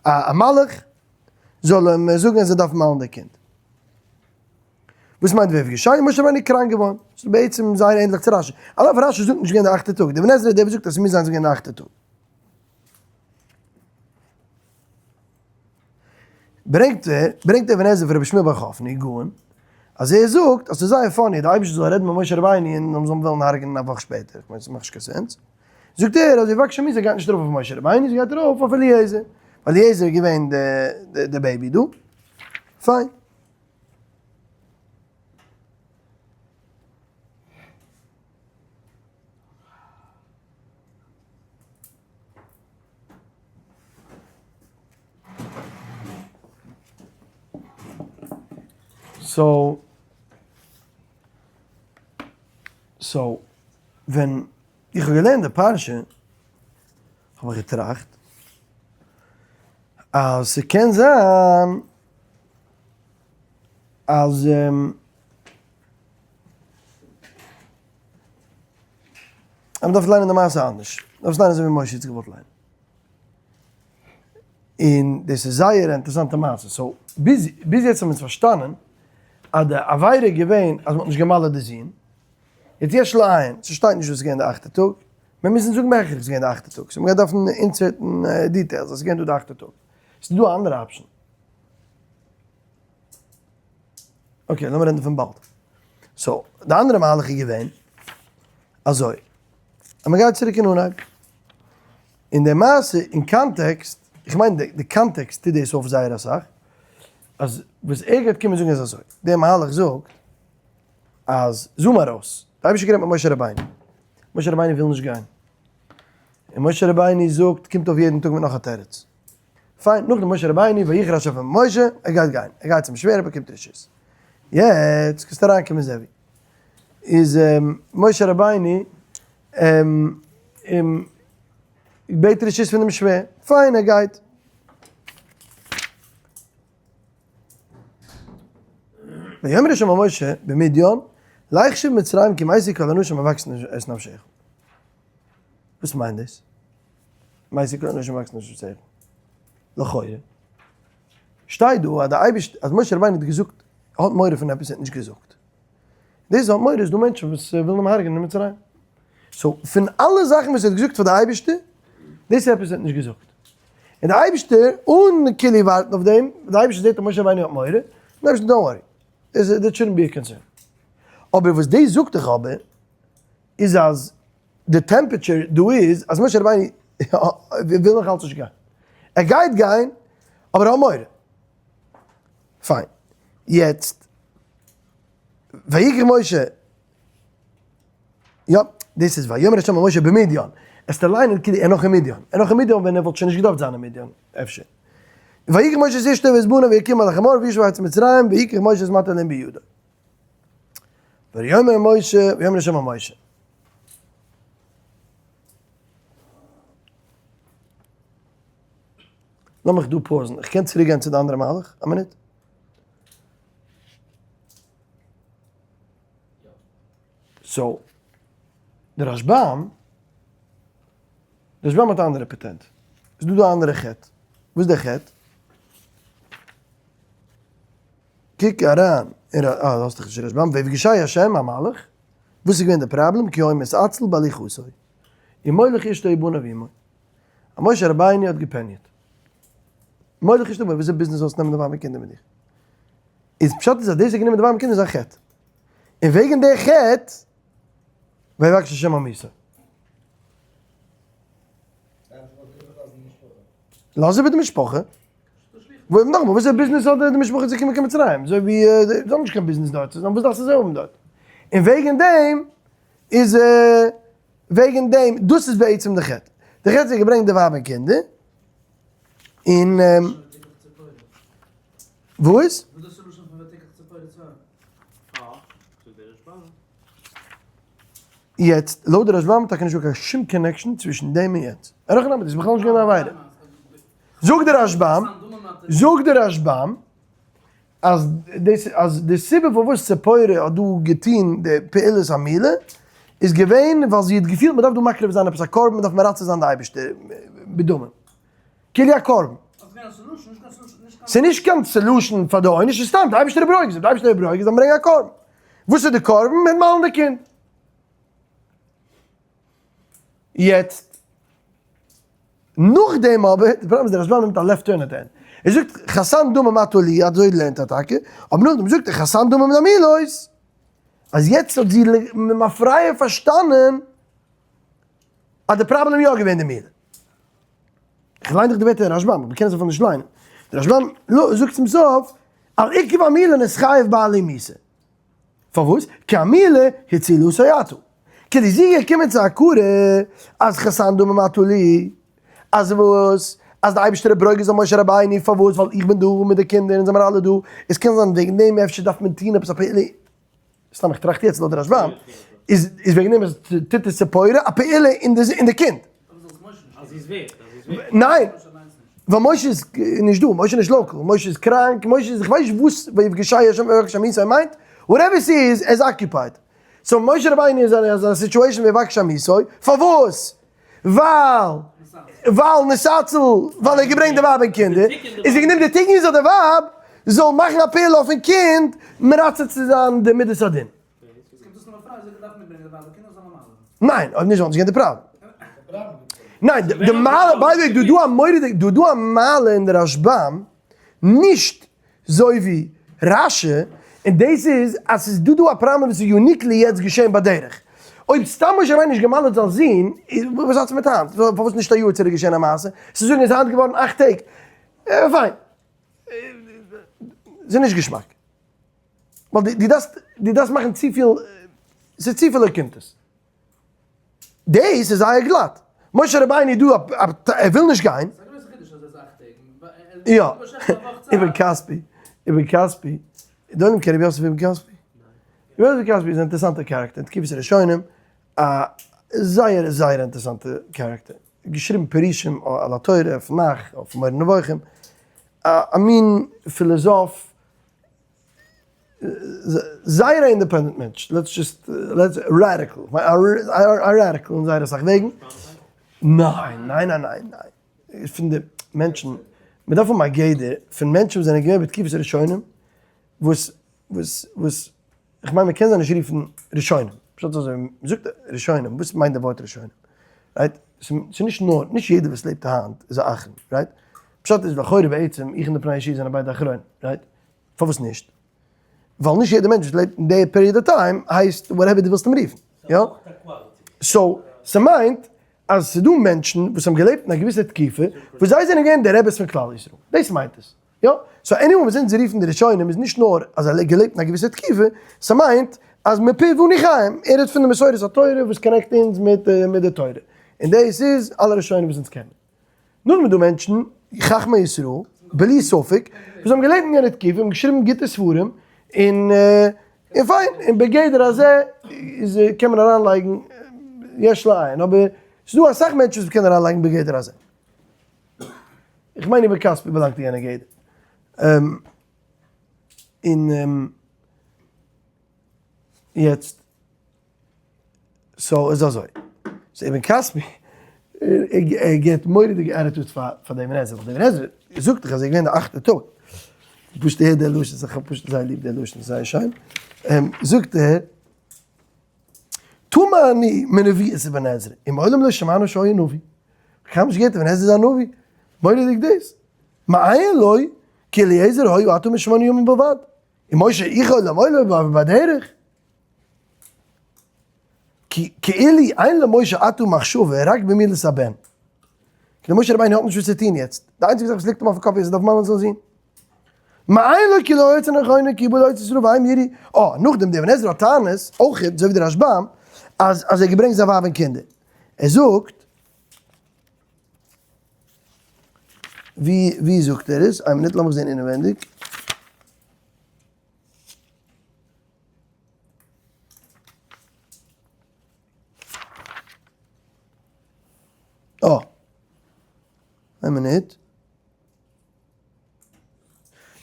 א מלאך, זאל אים זאגן אז ער דארף מל'ן די קינד. וואס מיינט ויפגשהו? משה רבינו איז קראנק געווארן. ס'איז בעצם זייער ענדליך צו רשי. על אף רשי זאגט נישט געווען די אכטע טאג. דער אבן עזרא איז דער וואס זאגט אז ס'מוז זיין ס'איז געווען די אכטע טאג. ברענגט ער, ברענגט דער אבן עזרא פון רבי שמואל בר חפני גאון, אז ער זאגט אז ס'איז זייער funny די אייבערשטער זאל רעדן מיט משה רבינו און זאל אים וועלן הרג'נען א וואך שפעטער, כ'מיין ס'מאכט נישט קיין sense. זאגט ער אז ויבקשהו מזה גייט נישט ארויף אויף משה רבינו, ס'גייט ארויף אויף אליעזר, ווייל אליעזר איז געווען די baby דא. פיין. So, so, ווען איך האב געלערנט די פרשה, האב איך געטראכט אז ס'קען זיין אז אז מ'דארף ליינען די מעשה אנדערש, מ'דארף עס ליינען אזוי ווי משה האט עס געוואלט ליינען. און דאס איז זייער א אינטערעסאנטע מעשה. So, ביז ביז יעצט האבן אונז פארשטאנען אז די עבירה איז געווען אז מ'האט נישט גע'מל'עט די זון. יעצט יש לעיין, ס'שטייט נישט וואס איז געווען די אכטע טאג, מיר מוזן זאגן בהכרח ס'איז געווען די אכטע טאג, so מ'גייט דארפן insert ן details אז ס'איז געווען דא די אכטע טאג. ס'איז דא א אנדערע option. Okay, לאמיר רעדן דערפון באלד. So, די אנדערע מהלך איז געווען אזוי, אז מ'גייט צוריק אין אנהייב, און די מעשה אין context, איך מיין די context טוט דאס אויף זייער אסאך, אז וואס ער גייט קומען זאגן איז אזוי, די מהלך זאגט אז zoom ארויס, די אייבערשטער גערעדט מיט משה רבינו, משה רבינו וויל נישט גיין, און משה רבינו זאגט, קומט אויף יעדן טאג מיט נאך א תירוץ, פיין, נאכדעם משה רבינו, ויחר ה' אל משה, ער גייט גיין, ער גייט צום שווער, ער באקומט רשות. יעצט קענסטו אריינקומען זעווי. איז משה רבינו אים בעט רשות פונעם שווער, פיין ער גייט. ויאמר ה' אל משה במדין, לך שוב מצרים כי מתו כל האנשים המבקשים את נפשך. וואס מיינט דאס? מתו כל האנשים המבקשים את נפשך. לכאורה שטייט דא אז די אייבערשטער אז משה רבינו האט געזאגט ער האט מורא פון עפעס ער האט נישט געזאגט. דאס האט מורא איז דא מענטשן וואס ווילן אים הרג'נען אין מצרים. So פון אלע זאכן וואס ער האט געזאגט פאר די אייבערשטער, דאס איז עפעס ער האט נישט געזאגט. און די אייבערשטער אן כאילו ווארטן אויף דעם, די אייבערשטער זעט אז משה רבינו האט מורא, די אייבערשטער don't worry, that shouldn't be a concern. אבער וואס דאס זאגט דיך אבער איז אז די temperature דא איז אז משה רבינו וויל נאך אלץ נישט גיין. ער גייט גיין אבער ער האט מורא. פיין. יעצט ויקח משה, יא, דאס איז ויאמר ה' אל משה במדין, עסטו ליינען כאילו ער נאך אין מדין, ער נאך אין מדין ווען ער וואלט שוין נישט געדארפט זיין אין מדין, אפשר. ויקח משה את אשתו ואת בניו ויקים על החמור וישב ארץ מצרים ויקח משה את מטה אלהים בידו. ויאמר משה, ויאמר ה' אל משה. לאמיך דא pause ן, איך קען צוריק גיין צו די אנדערע מהלך? א מינוט. So, די רשבם, די רשבם האט א אנדערע patent. איז דא דא א אנדערע חטא. וואס איז דער חטא? קוק אריין אין ר א, האסט דאך נישט רשבם, ויפגשהו השם המלאך, וואס איז געווען די פראבלעם? כי היה מתעצל בהליכתו, ומוליך אשתו ובניו עמו. אז משה רבינו האט געפעניעט. מוליך נישט אבער וואס איז ביזנעס זאלסט נעמען די ווייב און קינדער מיט דיך? איז פשט איז אז דאס האט גענומען די ווייב און קינדער איז א חטא. און וועגן די חטא ויבקש השם המיתה. לאז איבער די משפחה. נאכאמאל, וואס איז ביזנעס האט די משפחה צו קומען קיין מצרים? אזוי ווי זיי האבן נישט קיין ביזנעס דארט, וואס דארפסטו זיי האבן דארט? און וועגן דעם איז וועגן דעם, דאס איז בעצם די חטא. די חטא איז געברענגט די ווייב און קינדער, און וואס? יעצט, לויט די רשב"ם איז טאקע נישטא קיין שום connection צווישן דעם און יענץ. אין הכי נמי, דאס איז בכלל נישט געווען א עבירה. זאגט די רשב"ם, זאגט די רשב"ם, אז דאס אז די סיבה פארוואס ציפורה האט דא געטון די פעולת המילה, איז געווען ווייל זי האט געפילט מען דארף דא מקריב זיין עפעס א קרבן, מען דארף מרצה זיין די אייבערשטער בדמים. כאילו א קרבן. ס'איז נישט קיין solution פאר די עונש, ס'איז סתם די אייבערשטער איז ברוגז, אויב די אייבערשטער איז ברוגז דארף מען ברענגען א קרבן. וואס איז די קרבן? מען מל'ן די קינד. יעצט, נאכדעם אבער, די פראבלעם איז דער רשב"ם נעמט א left turn at end. ער זאגט חתן דמים אתה לי, אזוי לערנט ער טאקע, אבער נאכדעם זאגט ער חתן דמים למילות, אז יעצט האט זי למפרע פארשטאנען אז די פראבלעם איז יא געווען די מילה. איך ליין דאך די ווערטער אין רשב"ם, אבער מ'קען עס אפילו נישט ליינען. דער רשב"ם זאגט צום סוף, על עיכוב המילה נתחייב בעלי מיתה. פארוואס? כי המילה הצילתו אתה. כדי זי איז געקומען צו הכרה אז חתן דמים אתה לי, אז וואס? אז די אייבערשטער איז ברוגז אויף משה רבינו, פארוואס? ווייל איך בין דא מיט די קינדער און זעמער אלע דא, עס קען זיין וועגן דעם אפשר דארף מען טון עפעס א פעולה, סתם איך טראכט יעצט לויט די רשב"ם, איז איז וועגן דעם אז טוט עס ציפורה א פעולה אין די אין די קינד. ניין, ווייל משה איז נישט דא, משה איז נישט local, משה איז קראנק, משה איז איך ווייס נישט וואס ויפגשהו ה' ויבקש המיתה מיינט, whatever ס'איז, ער איז occupied. so משה רבינו איז אין אזא situation ויבקש המיתה, פארוואס? ווייל ווייל נתעצל, ווייל ער האט געברענגט די ווייב און קינדער, איז וועגן דעם די תיקון איז אז די ווייב זאל מאכן א פעולה אויפן קינד מרצה צו זיין די מידת הדין. ניין, אויב נישט וואלט נישט געווען די פראבלעם. ניין, די מעלה, by the way, דא דא א מורא'דיגע, דא דא א מעלה אין די רשב"ם, נישט זוי ווי רש"י, און דאס איז אז ס'איז דא דא א פראבלעם וואס איז uniquely יעצט געשען בדרך. אויב סתם משה רבינו נישט געמל'עט זיין זון, וואס האט עס מיט היינט? פארוואס נישט א יאר צוריק געשען א מעשה? צו זאגן איז היינט געווארן אכט טעג. פיין. ס'איז נישט געשמאק. ווייל דו דארפסט, דו דארפסט מאכן צופיל, ס'איז צופיל ערקומטעס. דאס איז זייער גלאט. משה רבינו דא ער וויל נישט גיין. יא. אבן כספי, אבן כספי, די עולם קען רבי יוסף אבן כספי? רבי יוסף אבן כספי איז א אינטערעסאנטע character אין תקופת הראשונים, א זייער זייער אינטערעסאנטע character. געשריבן פירושים על התורה, אויף נ"ך, אויף מורה נבוכים, א מין פילאזאף. זייער א independent מענטש, let's just, let's, radical, א radical אין זייער אסאך וועגן, ניין, ניין ניין ניין ניין, פון די מענטשן, מען דארף האבן א גדר פון מענטשן וואס זענען געווען בתקופת הראשונים, וואס וואס וואס, איך מיין מען קען זיי נישט רופן ראשונים, פשט אזוי, מען זאגט ראשונים, וואס מיינט די ווארט ראשונים? right? ס'איז נישט נאר, נישט יעדער וואס לעבט היינט איז א אחרון, right? פשט איז לכאורה בעצם, איך און די פני יהושע זענען ביידע אחרונים, right? פארוואס נישט? ווייל נישט יעדער מענטש וואס לעבט אין די period of time הייסט whatever דו ווילסט אים רופן, יא? so, ס'מיינט אז ס'איז דא מענטשן וואס האבן געלעבט אין א געוויסע תקופה וואס זיי זענען געווען די רעבעס פון כלל ישראל, דאס מיינט עס, יא? so anyone וואס אונז רופן די ראשונים איז נישט נאר אז ער האט געלעבט אין א געוויסע תקופה, ס'מיינט אז מפיו אנו חיים, ער האט פון די מסורת התורה וואס connect אונז מיט די תורה, און דאס איז אלע ראשונים וואס אונז קענען. נאכדעם איז דא מענטשן, חכמי ישראל, בלי ספק, וואס האבן געלעבט אין יענע תקופה, האבן געשריבן גוטע ספרים, און און פיין, און בגדר הזה איז קען מען אריינלייגן יש לעיין, אבער ס'איז דא אסאך מענטשן וואס מ'קען אריינלייגן בגדר הזה. איך מיין אבן כספי באלאנגט אין יענע גדר. און יעצט. so איז אזוי, so אבן כספי, ער געבט מורא'דיגע attitude פאר פאר דעם אבן עזרא, ווייל דער אבן עזרא זאגט דאך אז ער איז געווען די אכטע טאג, פשוט הער דער לשון, איך האב פשוט זייער ליב דער לשון, זייער שיין, זאגט ער, תמה אני מנביאות אבן עזרא, ומעולם לא שמענו שהיה נביא. כ'האב נישט געהערט אבן עזרא איז א נביא. מורא'דיג דאס. מאין לו כי אליעזר היה עתה משמונה ימים בלבד. ומשה איחר למעלה בדרך. כי כאילו אין למשה עתה מחשבה רק במילת הבן. כי משה רבינו האט נישט וואס צו טון יעצט. די איינציגע זאך וואס ליגט אים אויפן קאפ איז ער דארף מאלן זיין זון. מאין לו כי לא יצא נכונה כי בא לארץ ישראל והם יראו. אה, נאכדעם די אבן עזרא האט טענות, אויך אזוי ווי די רשב"ם, אז אז ער האט געברענגט זיין ווייב און קינדער. ער זאגט. ווי ווי זאגט ער עס? איין מינוט לאמיך זען אינעווענדיג. אה. איין מינוט.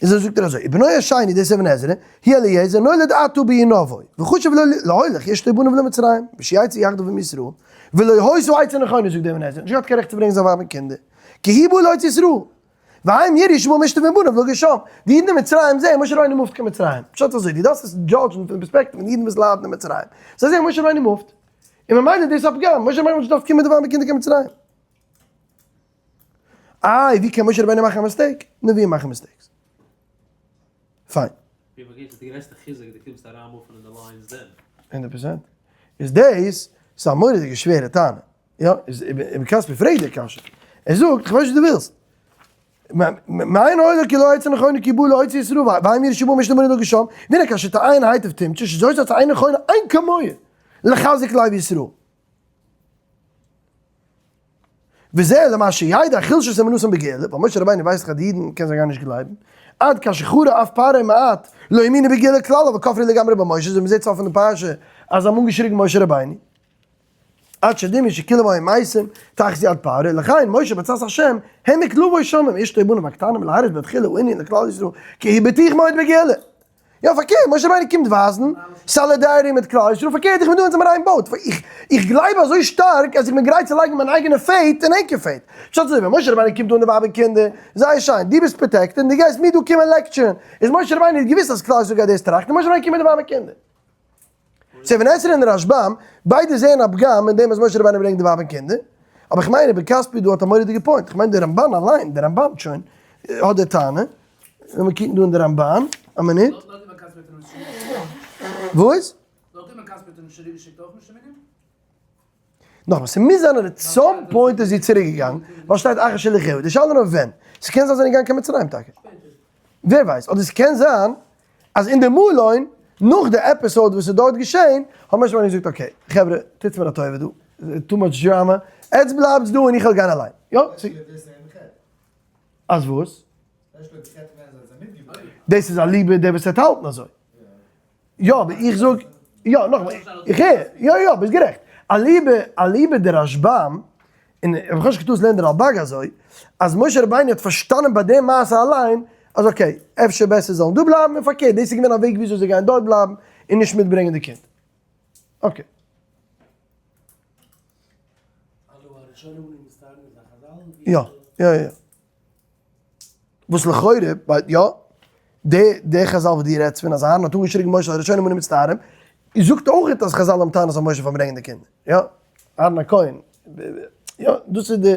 איז אזוי זאגט ער אזוי, ובנו השני דאס אבן עזרא, הוא אליעזר נולד עתה בענבו, וחשב לו להולך אשתו ובניו למצרים, ושיצאו יחדיו עם ישראל, ולא היתה עצה נכונה זאגט דער אבן עזרא, נישט געהאט קיין רעכט צו ברענגען זיין ווייב און קינדער, כי הוא בא להוציא ישראל, והם יראו שבא מאשתו ומבניו לגור שם, די אידן אין מצרים זעען משה רבינו מופט קיין מצרים, פשט אזוי, דו דארפסט עס דזשאדזשן פון די פערספעקטיוו פון די אידן וואס ליידן אין מצרים, זיי זעען משה רבינו מופט, און ממילא דאס א פגם, משה רבינו וואלט נישט געדארפט קומען מיט די ווייב און קינדער קיין מצרים. איי ווי קען משה רבינו מאכן א mistake? נביאים מאכן mistakes. פיין. ווי פארגעסט איז די גרעסטע חיזוק די קומסט אריינמופן אין די lion's den. 100%. איז דאס ס'איז א מורא'דיגע שווערע טענה. יא, איז אבן כספי פרעגט די קשיא. ער זאגט, כ'ווייס נישט וואס דו ווילסט. מאין הולך כי לא עצה נכונה כי בא להוציא ישראל והאם ירא שבא משנה בנדו גשם, והנה כאשר תעיין היטב תמצא שזאת עצה אינה נכונה אין כמוה לחזק לב ישראל. וזה למה שידע חלשות אמונתם בגאולה, ווייל משה רבינו ווייסט דאך אז די אידן קען זיי גארנישט גלייבן, עד כאשר חרה אף פרעה מעט, לא האמינו בגאולה כלל אבל כפרו לגמרי במשה, אזוי מ'זעט סוף פון די פרשה אז זיי האבן אנגעשריגן משה רבינו, עד שדמי שכולם היו מתים תחת יד פרעה, לכן משה בעצת השם העמיק לבו שם עם אשתו ובניו הקטנים להראות בתחילה הענין לכלל ישראל כי הוא בטוח מאוד בגאולה. יא פארקערט, משה רבינו קומט ווייזן solidarity מיט כלל ישראל, פארקערט איך בין דא אונז זעמיר איין boat, איך גלייב אזוי שטארק אז איך בין גרייט צו לייגן מיין אייגענע fate אין ענקער fate, פשט אזוי ווען משה רבינו קומט אן די ווייב און קינדער, זייער שיין, דו ביסט protected און דו גייסט מיר דא קומען לעקטשערן, איז משה רבינו האט געוויסט אז כלל ישראל גייט דאס טראכטן, משה רבינו קומט מיט די ווייב און קינדער. צו אבן עזרא און רשב"ם, ביידע זעען א פגם אין דעם אז משה רבינו ברענגט די ווייב און קינדער, אבער איך מיין אבן כספי דא האט א מורא'דיגע point, איך מיין דער רמב"ן אליין, דער רמב"ן שוין, האט די טענה, לאמיר קוקן דא אין די רמב"ן, א מינוט. וואס? נאכאמאל, ס'מוז זיין אז at some point איז זי צוריק געגאנגען, ווייל שטייט אחר שליחיה, די שאלה נאר ווען, ס'קען זיין זיי זענען געגאנגען קיין מצרים טאקע, ווער ווייסט, אדער ס'קען זיין אז אין די מלון, נאך די episode וואס איז דארט געשען, האט משה רבינו געזאגט okay, חברה, טוטס מיר א טובה דא, too much drama, עטס בלייבטס דא און איך וועל גיין אליין, יא? אז וואס? דאס איז אליבא דער וואס וועט האלטן אזוי. יא אבער איך זאג, יא נאכאמאל, איך הער, יא יא ביסט גערעכט, אליבא אליבא דרשב"ם, און איך האב נישט געטון לערנט דער רלב"ג אזוי, אז משה רבינו האט פארשטאנען ביי די מעשה אליין, אז okay, אפשר בעסער זאלן דא בלייבן, און פארקערט, דאס איז געווען א וועג וויאזוי זיי גייען דארט בלייבן, און נישט מיטברענגען די קינד. Okay. יא, יא יא. וואס לכאורה, יא, די די חזל וואס דו רעדסט פון אז אהרן האט אנגעשריגן משה על הראשונים אנו מצטערים, זאגט אויך אז חזל האבן טענות אויף משה פארן ברענגען די קינדער, יא, אהרן הכהן, יא, דאס איז די,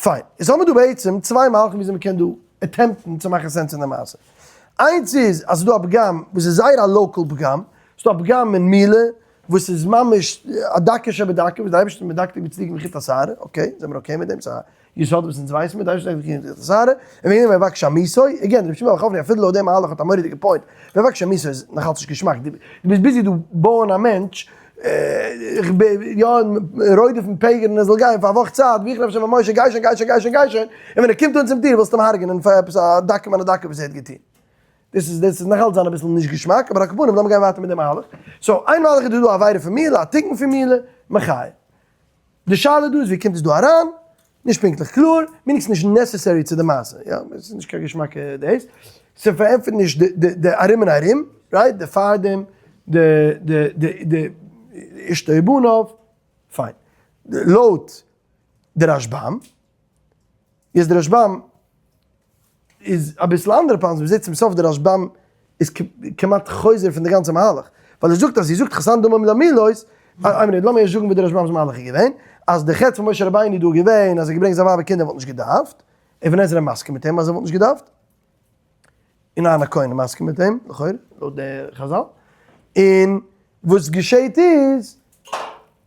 פיין, איז האבן מיר דא בעצם צוויי מהלכים וויאזוי מ'קען דא attempt ן צו מאכן sense אין די מעשה. איינס איז אז ס'איז דא א פגם וואס איז זייער א local פגם, ס'איז דא א פגם אין מילה וואס איז ממש א דקה שבדקה, וואס די אייבערשטער איז מדקדק בצדיקים כחוט השערה, okay, זעמיר okay מיט דעם, ס'איז א יסוד וואס אונז ווייסן מיר, די אייבערשטער זאגט כחוט השערה, און וועגן דעם ויבקש עמיתו, again, רבי שמעון בר חפני אפילו לויט דעם מהלך האט א מורא'דיגע point, ויבקש עמיתו איז נאכאלץ נישט געשמאק, דו ביסט busy דא בויען א מענטש, יא, רודף'ן פעגערן ער זאל גיין פאר א וואך צייט, ויחר ה' אל משה, גיי שוין גיי שוין גיי שוין גיי שוין, און ווען ער קומט אן צום טיר ווילסטו אים הרג'נען פאר עפעס א דקה מן הדקה וואס ער האט געטון. דאס איז דאס איז נאכאלץ זיין אביסל נישט געשמאק, אבער על כל פנים לאמיר גיין ווייטער מיט די מהלך. so איין מהלך איז דא דא א עבירה פון מילה, א תיקון פון מילה, מחיה. די שאלה דא איז ווי קומט עס דא אריין, נישט פונקטליך קלאר, מיניקס נישט necessary צו די מעשה, יא, עס איז נישט קיין געשמאקע דאס, ס'פארענטפערט נישט די די ארום און ארום, right, די פארדעם, די די די די אשתו ובניו, פיין. לויט די רשב"ם, איז די רשב"ם איז אביסל אנדערע פאנס, מ'זעט צום סוף די רשב"ם איז כמעט חוזר פון די גאנצע מהלך, ווייל ער זאגט אז זי זאגט חתן דמים למילות, איין מינוט לאמיר ערשט זאגן ווי די רשב"ם'ס מהלך איז געווען, אז די חטא פון משה רבינו איז דא געווען אז ער האט געברענגט זיין ווייב און קינדער וואלט נישט געדארפט, אבן עזרא מסכים מיט אים אז ער וואלט נישט געדארפט, און אהרן הכהן איז מסכים מיט אים, לכאורה, לויט די חזל, און וואס געשעהט איז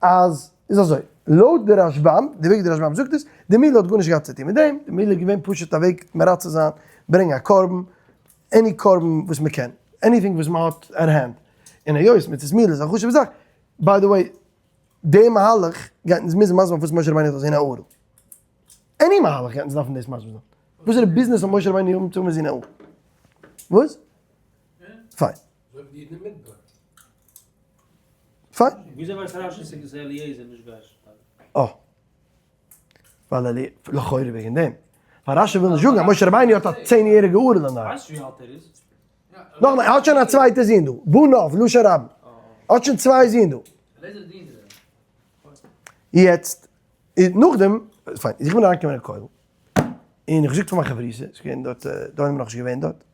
אז איז אזוי, לויט די רשבם, די וועג די רשבם זאגט עס, די מילה האט גארנישט געהאט צו טון מיט דעם, די מילה איז געווען פשוט א וועג מרצה זיין, ברענגען א קרבן, any קרבן וואס מען קען, anything וואס מען האט at hand, און היות מצות מילה איז א חשוב'ע זאך, by the way, די מהלך גייט אונז מוזן מסביר זיין פארוואס משה רבינו האט אזוינע ארעל. any מהלך גייט אונז דארפן דאס מסביר זיין. וואסערע ביזנעס האט משה רבינו אנצוהאבן אזוינע ארעל? וואס? פיין. אזוי ווי די אידן אין מדבר. פיין. וויאזוי ווייסט רשי ס'איז אליעזר נישט גרשון? אה. ווייל אלי, לכאורה וועגן דעם. ווייל רשי וויל נישט זאגן אז משה רבינו האט א 10 יעריגע ערל אין די האנט. ווייסט ווי אלט ער איז? נאכאמאל, ער האט שוין א צווייטע זון דא. בניו, לשון רבים. ער האט שוין צוויי זון דא. יעצט, נאכדעם, פיין, איך בין אריינגעקומען אין כולל, און איך זאג פאר מיין חברותא, ס'איז געווען דארט, דא איז מען נאכנישט געווען דארט,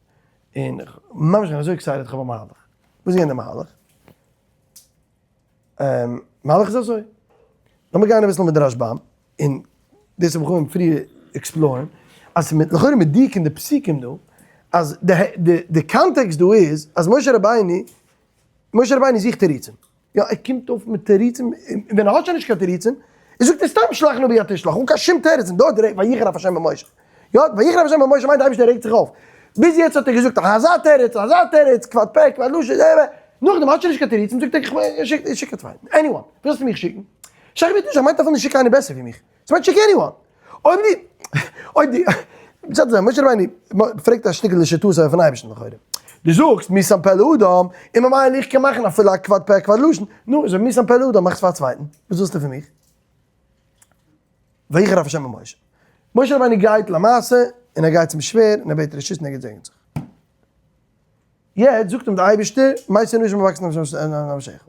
און איך ממש געווען אזוי excited, איך האב א מהלך. וואס איז געווען די מהלך? מהלך איז אזוי, לאמיר גיין אביסל מיט די רשבם, און דאס האב איך אנגעהויבן פריער explore ן, אז ס'איז לכאורה מדויק אין די פסוקים דא, אז די קאנטעקסט דא איז אז משה רבינו, משה רבינו זוכט תירוצים, יא ער קומט אויף מיט תירוצים, און ווען ער האט שוין נישט קיין תירוצים, זאגט ער סתם שלח נא ביד תשלח, אן קיין שום תירוץ, און דארט רעדט ויחר אף השם במשה, יא ויחר אף השם במשה מיינט די אייבערשטער רעגט זיך אויף, ביז יעצט האט ער געזאגט אזא תירוץ אזא תירוץ, כבד פה כבד לשון, נאכדעם האט שוין נישט קיין תירוצים זאגט ער איך שיק א צווייטן, anyone, וואס זאלסטו מיך שיקן? שלח ביד תשלח מיינט אפילו נישט שיק איינער בעסער ווי מיך, ס'מיינט שיק anyone, אויב די, אויב די, פשט איז משה רבינו פרעגט א שטיקל לשיטתו פון אייבערשטן לכאורה, דו זאגסט מי שם פה לאדם, און ממילא איך קען מאכן אפילו א כבד פה כבד לשון, נו, איז אויב מי שם פה לאדם מאך עס פאר א צווייטן, וואס ווילסטו פון מיך? ויחר אף השם במשה. משה רבינו גייט למעשה, און ער גייט צום שווער, און ער בעט רשות און ער געזעגנט זיך. יעצט זאגט אים דער אייבערשטער, מתו אנשים המבקשים נפשך.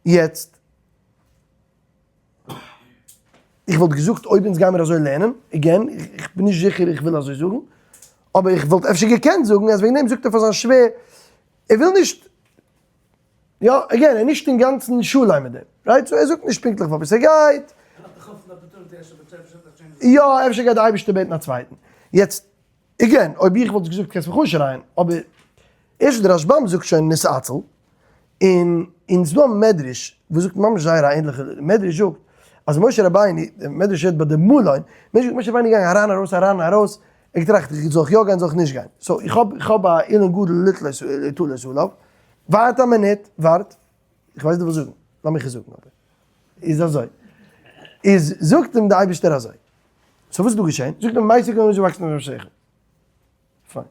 יעצט, איך וואלט געזאגט אויב אונז גיימיר אזוי לערנען, again, איך בין נישט זיכער איך וויל אזוי זאגן, אבער איך וואלט אפשר געקענט זאגן אז וועגן דעם זאגט ער פאר זיין שווער, ער וויל נישט, יא, again, ער איז נישט אינגאנצן שלם מיט דעם, right? so ער זאגט נישט פונקטליך פארוואס ער גייט. יא, אפשר גייט די אייבערשטער בעטן א צווייטן. יעצט, again, אויב איך וואלט עס געזאגט קענסט מיך אנשרייען, אבער ערשט דער רשבם זאגט שוין נתעצל, און און ס'דא א מדרש וואס זאגט ממש זייער א ענדליכע, דער מדרש זאגט אז משה רבינו, דער מדרש רעדט ביי די מלון, מדרש זאגט משה רבינו איז געגאנגען אריין ארויס אריין ארויס, ער האט געטראכט זאל איך יא גיין זאל איך נישט גיין, so איך האב איך האב א אילן גדול ליתלות עליו, ווארט א מינוט, ווארט, איך ווייס דו ווילסט זאגן, לאמיך עס זאגן אבער, איז אזוי, איז זאגט אים די אייבערשטער אזוי, so וואס איז דא געשען? זאגט אים מתו כל האנשים המבקשים נפשך. פיין.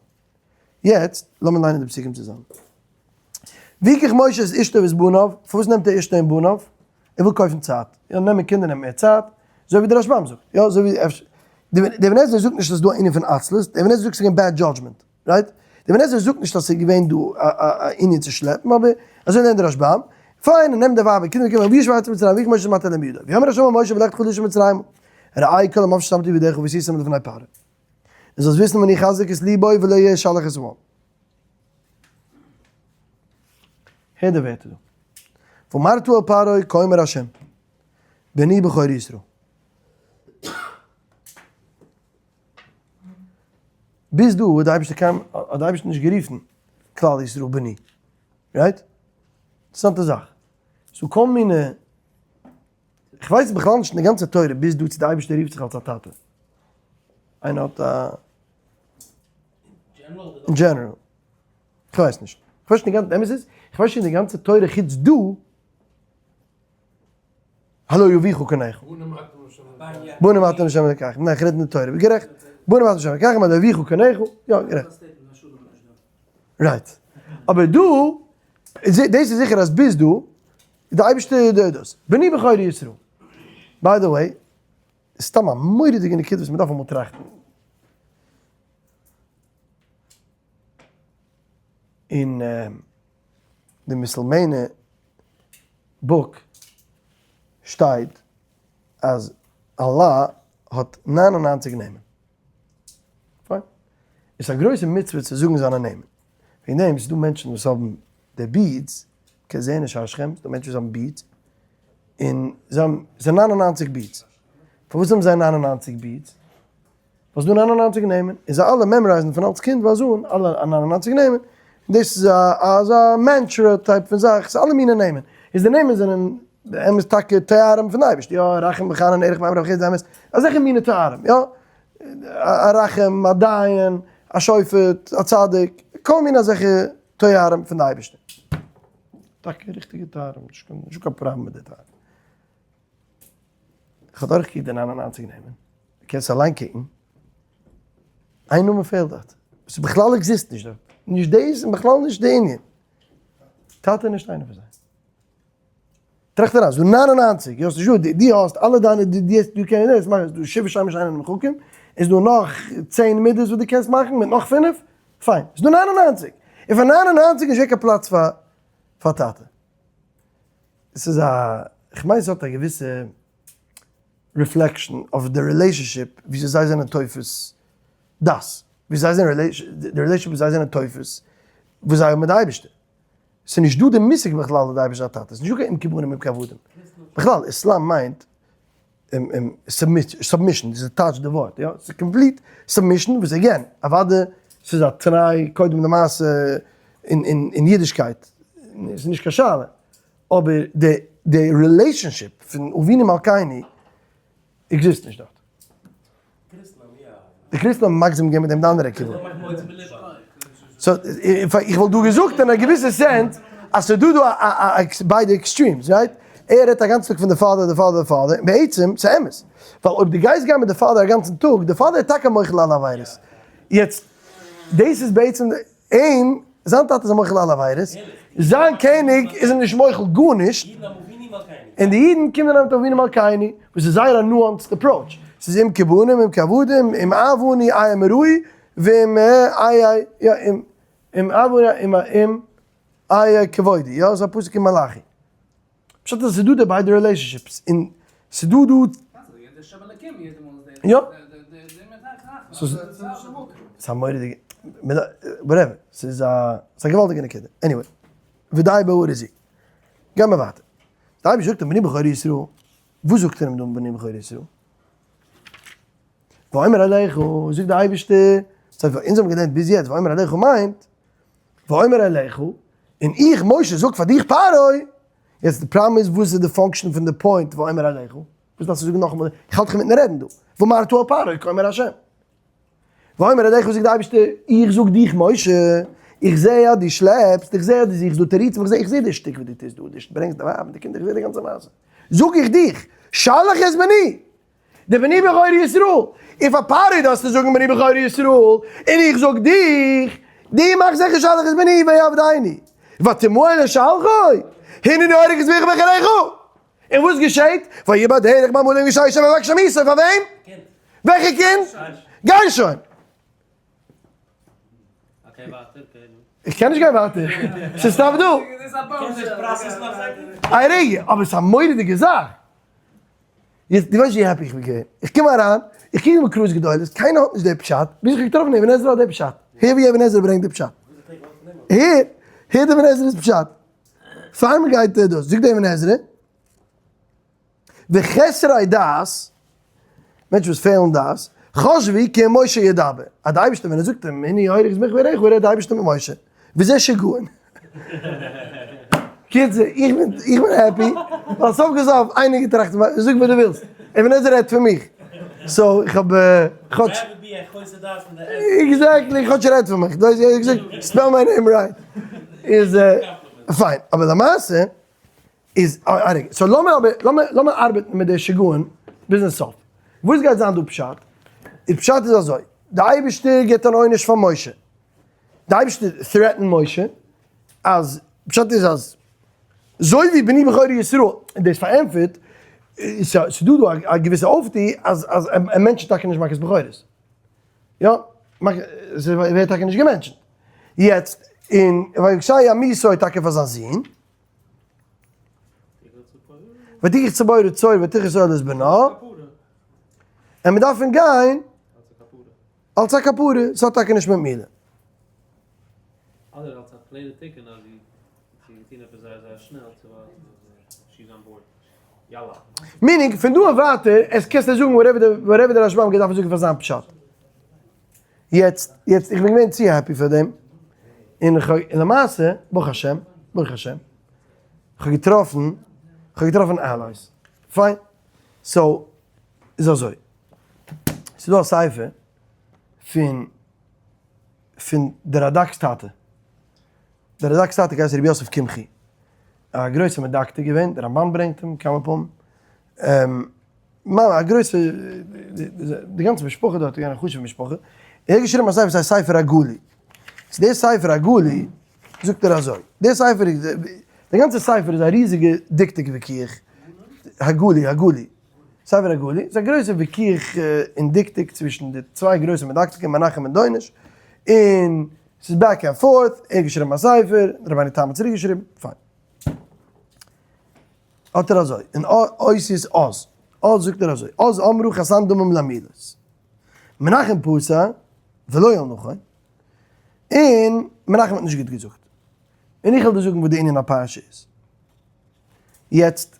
יעצט לאמיר ליינען די פסוקים צוזאמען. ויקח משה את אשתו ואת בניו, פארוואס נעמט ער אשתו און בניו? ער וויל קויפן צייט. יא, נעמען קינדער נעמט מער צייט. אזוי ווי דער רשבם זאגט. יא, אזוי ווי אפשר. דער אבן עזרא זאגט נישט אז ס'איז דא א ענין פון עצלות, דער אבן עזרא זאגט ס'איז געווען bad judgment. right? דער אבן עזרא זאגט נישט אז ס'איז געווען דא א ענין צו שלעפן, אבער אזוי לערנט דער רשבם. פיין, ער נעמט די ווייב און קינדער קומען וישב ארצה מצרים, ויקח משה את מטה אלהים בידו. ויאמר ה' אל משה בלכתך לשוב מצרימה. ראה כל המופת ששמתי בידך ועשיתם לפני פרעה. און זאלסט וויסן ואני אחזק את לבו ולא ישלח את העם. הער די ווערטער דא. ואמרת אל פרעה כה אמר ה' בני בכור ישראל. ביז דא האט די אייבערשטער קיין האט די אייבערשטער נישט גערופן כלל ישראל בני. right? אינטערעסאנטע זאך. ס'דא כל מיני כ'ווייס בכלל נישט אין די גאנצע תורה ביז דא צו די אייבערשטער רופט זיך אלס א טאטע. איינער האט א. אין general. כ'ווייס נישט. כ'ווייס נישט די גאנצע, אמת איז, כ'ווייס נישט אין די גאנצע תורה חוץ דא, הלא אביך קנך. בנים אתם לה' אלקיכם. ניין, כ'רעד אין די תורה. גערעכט. בנים אתם לה' אלקיכם, הלא אביך קנך. יא, גערעכט. right. אבער דא, דאס איז זיכער אז ביז דא, די אייבערשטער איז דאס. בני בכורי ישראל. by the way, סתם א מורא'דיגע נקודה וואס מ'דארף אמאל טראכטן. אין די מוסולמענע book שטייט אז אללה האט 99 נעמען. פיין. עס איז א גרויסע מצוה צו זאגן זיינע נעמען. וועגן דעם ס'איז דא מענטשן וואס האבן די beads, קענסט זעהן אין שער שכם, ס'איז דא מענטשן וואס האבן beads, און זיי האבן, ס'איז 99 beads. פארוואס האבן זיי 99 beads? ווייל ס'איז דא 99 נעמען, און זיי אלע memorize ן פון אלס קינדווייז אן אלע 99 נעמען, און דאס איז א אזא mantra type פון זאך, ס'איז אלע מיני נעמען, איז די נעמען זענען באמת טאקע תוארים פון די אייבערשטער, יא, רחום וחנון ארך אפים רב חסד אמת, אזעלכע מיני תוארים, יא, א רחום, א דיין, א שופט, א צדיק, כל מיני אזעלכע תוארים פון די אייבערשטער. טאקע ריכטיגע תוארים, נישט קיין פראבלעם מיט די תוארים. איך האב דורכגעקוקט די 99 נעמען, דו קענסט אליין קוקן, איין נאמען פעלט דארט, וואס בכלל exist נישט דארט, נישט דאס און בכלל נישט די ענין. טאטע איז נישט איינער פון זיי. טראכט אריין, ס'דא 99, יא ס'נישט דא, דו האסט אלע דיינע, דו קענסט דאס מאכן, ס'דא שבעה שמות שאינם נמחקים, איז דא נאך 10 מידות וואס דו קענסט מאכן מיט נאך פינף, פיין, ס'דא 99, און פאר 99 איז נישט געווען קיין פלאץ פאר טאטע. ס'איז א, כ'מיין ס'האט א געוויסע reflection אויף די relationship וויאזוי זיי זענען תופס דאס, ווי זיי זענען די relationship ווי זיי זענען תופס וואס זיי האבן מיט די אייבערשטער. ס'איז נישט דא די מושג בכלל אז די אייבערשטער איז א טאטע, ס'איז נישט דא קיין אם כבנים אם כעבדים. בכלל, איסלאם מיינט submission, דאס איז טייטש די ווארט, יא, ס'איז complete submission, וואס again, אוודאי ס'איז א תנאי קודם למעשה אין אידישקייט, ס'איז נישט קיין שאלה, אבער די relationship פון אבינו מלכינו exist נישט דארט. די קריסטן האבן מגזים געווען מיט דעם די אנדערע כיוון. so, איך וואלט דא געזאגט אין א געוויסע sense אז ס'איז דא דא א ביידע extremes, right? ער רעדט א גאנצן טאג פון די father, די father, די father, און בעצם ס'איז אמת. ווייל אויב דו גייסט גיין מיט די father א גאנצן טאג, די father איז טאקע מוחל אלע עבירות. יעצט, דאס איז בעצם אים, זיין טאטע איז א מוחל אלע עבירות, זיין קעניג איז אים נישט מוחל גארנישט, און די אידן קומען אריין מיט אבינו מלכינו, וואס איז זייער א nuanced approach, ס'איז אם כבנים אם כעבדים, אם אב אני איה מראי, ואם איה, יא, אם אב אני אם איה כבודי, יא, ס'איז א פסוק אין מלאכי. פשט אז ס'איז דא די ביידע relationships, און ס'איז דא דא. יא. ס'איז א מורא'דיגע, whatever, ס'איז א, ס'איז א געוואלדיגע נקודה. anyway, ודי בהערה זו. גיימער ווייטער. די אייבערשטער זאגט אים בני בכורי ישראל, וואס זאגט ער אים דא בני בכורי ישראל? ואומר אליך, זאגט די אייבערשטער, אונז האבן געלערנט ביז יעצט, ואומר אליך מיינט, ואומר אליך, און איך משה זאג פאר דיך פרעה, יעצט די פראבלעם איז וואס איז די function פון די point ואומר אליך, וואס דארפסטו זאגן נאכאמאל, איך האלט דיך אינמיטן רעדן דא, ואמרת אל פרעה כה אמר ה'. ואומר אליך זאגט די אייבערשטער, איך זאג דיך משה, איך זע אז דו שלעפסט, איך זע אז דו זוכסט דא תירוצים, איך זע איך זע די שטיק וואס דו טוסט דא, דו ברענגסט די ווייב מיט די קינדער, איך זע די גאנצע מעשה, זאג איך דיך, שלח את בני, די בני בכורי ישראל, און פאר פרעה דארפסטו זאגן בני בכורי ישראל, און איך זאג דיך, דו מאך זיכער שלח את בני ויעבדני, ותמאן לשלחו, הנני הורג את בנך בכורך, און וואס געשעהט? ויהי בדרך בעמלק וישב ויבקש עמיתו, פאר וועם? וועלכע קינד? גרשון! איך קען נישט גיין ווייטער, ס'איז סתם דא. א רגע, אבער ס'איז א מורא'דיגע זאך. יעצט, דו ווייסט ווי happy איך בין געווען? איך קום אריין, איך קוק אין מקראות גדולות, קיינער האט נישט די פשט, ביז איך האב געטראפן אבן עזרא האט די פשט. הער ווי אבן עזרא ברענגט די פשט. הער, הער די אבן עזרא'ס פשט. פאר מען גייט דאס, זאגט די אבן עזרא, וחסרי דעת, מענטשן וואס פעלן דעת, חשבו כי עם משה ידבר, אז די אייבערשטער ווען ער זאגט אים הנני הורג את בנך בכורך רעדט די אייבערשטער מיט משה, וזה שגעון. קיצור, איך בין איך בין happy, ווייל סוף כל סוף איינער געטראכט פון מיר, זאג וואס דו ווילסט, אבן עזרא רעדט פון מיך, so איך האב כאטש, exactly, כאטש ער רעדט פון מיך, דו האסט געזאגט spell my name right, איז פיין, אבער למעשה איז א רגע, so לאמיר אבער, לאמיר לאמיר ארבעטן מיט די שגעון ביזן סוף. וואס גייט זיין דא פשט? די פשט איז אזוי, די אייבערשטער גיבט אן עונש פאר משה, די אייבערשטער threaten משה, אז פשט איז אז אזוי ווי בני בכורי ישראל, און דאס פארענטפערט, ס'איז דא דא א געוויסע אויפטו אז אז א מענטש איז טאקע נישט מכת בכורות. יא, ס'ווערט טאקע נישט גע mention ט. יעצט, און ויבקשהו עמיתו טאקע פאר זיין זון. ותיקח צפורה צור ותכס עולת בנה, און מיר דארפן גיין אלס א כפרה, ס'האט טאקע נישט מיט מילה. אדער אלס א פלעינע תיקון אז זי האט געטון עפעס זייער זייער שנעל צו ווייזן אז she is on board. Meaning, פון דא און ווייטער, עס קענסטו זאגן whatever דער רשבם גייט דארפן זאגן פאר זיין פשט. יעצט, יעצט, איך בין געווען צו happy פאר דעם, און איך האב, למעשה, ברוך השם, ברוך השם, איך האב געטראפן, איך האב געטראפן allies. פיין. So, איז אזוי. ס'איז דא א ספר פון, פון דער רד"ק'ס טאטע. דער רד"ק'ס טאטע געהייסן רבי יוסף קמחי. א גרויסע מדקדק געווען, דער רמב"ן ברענגט אים כמה פעמים. א גרויסע, די גאנצע משפחה דארט איז געווען א חשוב'ע משפחה. ער האט געשריבן א ספר וואס הייסט ספר הגלוי. צו דער ספר הגלוי זאגט ער אזוי, דער ספר איז, דער גאנצער ספר איז א ריזיגע דקדוק וויכוח, הגלוי, הגלוי, ספר הגלוי, איז א גרויסע וויכוח און דקדוק צווישן די צוויי גרויסע מדקדקים מנחם און דונש, און ס'איז back and forth, ער האט געשריבן א ספר, רבינו תם האט צוריק געשריבן, פיין. האט ער אזוי, אין אותיות אז, אז זאגט ער אזוי, אז אמרו חתן דמים למילות, מנחם פסק ולא אל נכון, און מנחם האט נישט גוט געזאגט. און איך וועל דיר זאגן וואס די ענין הפרשה איז. יעצט,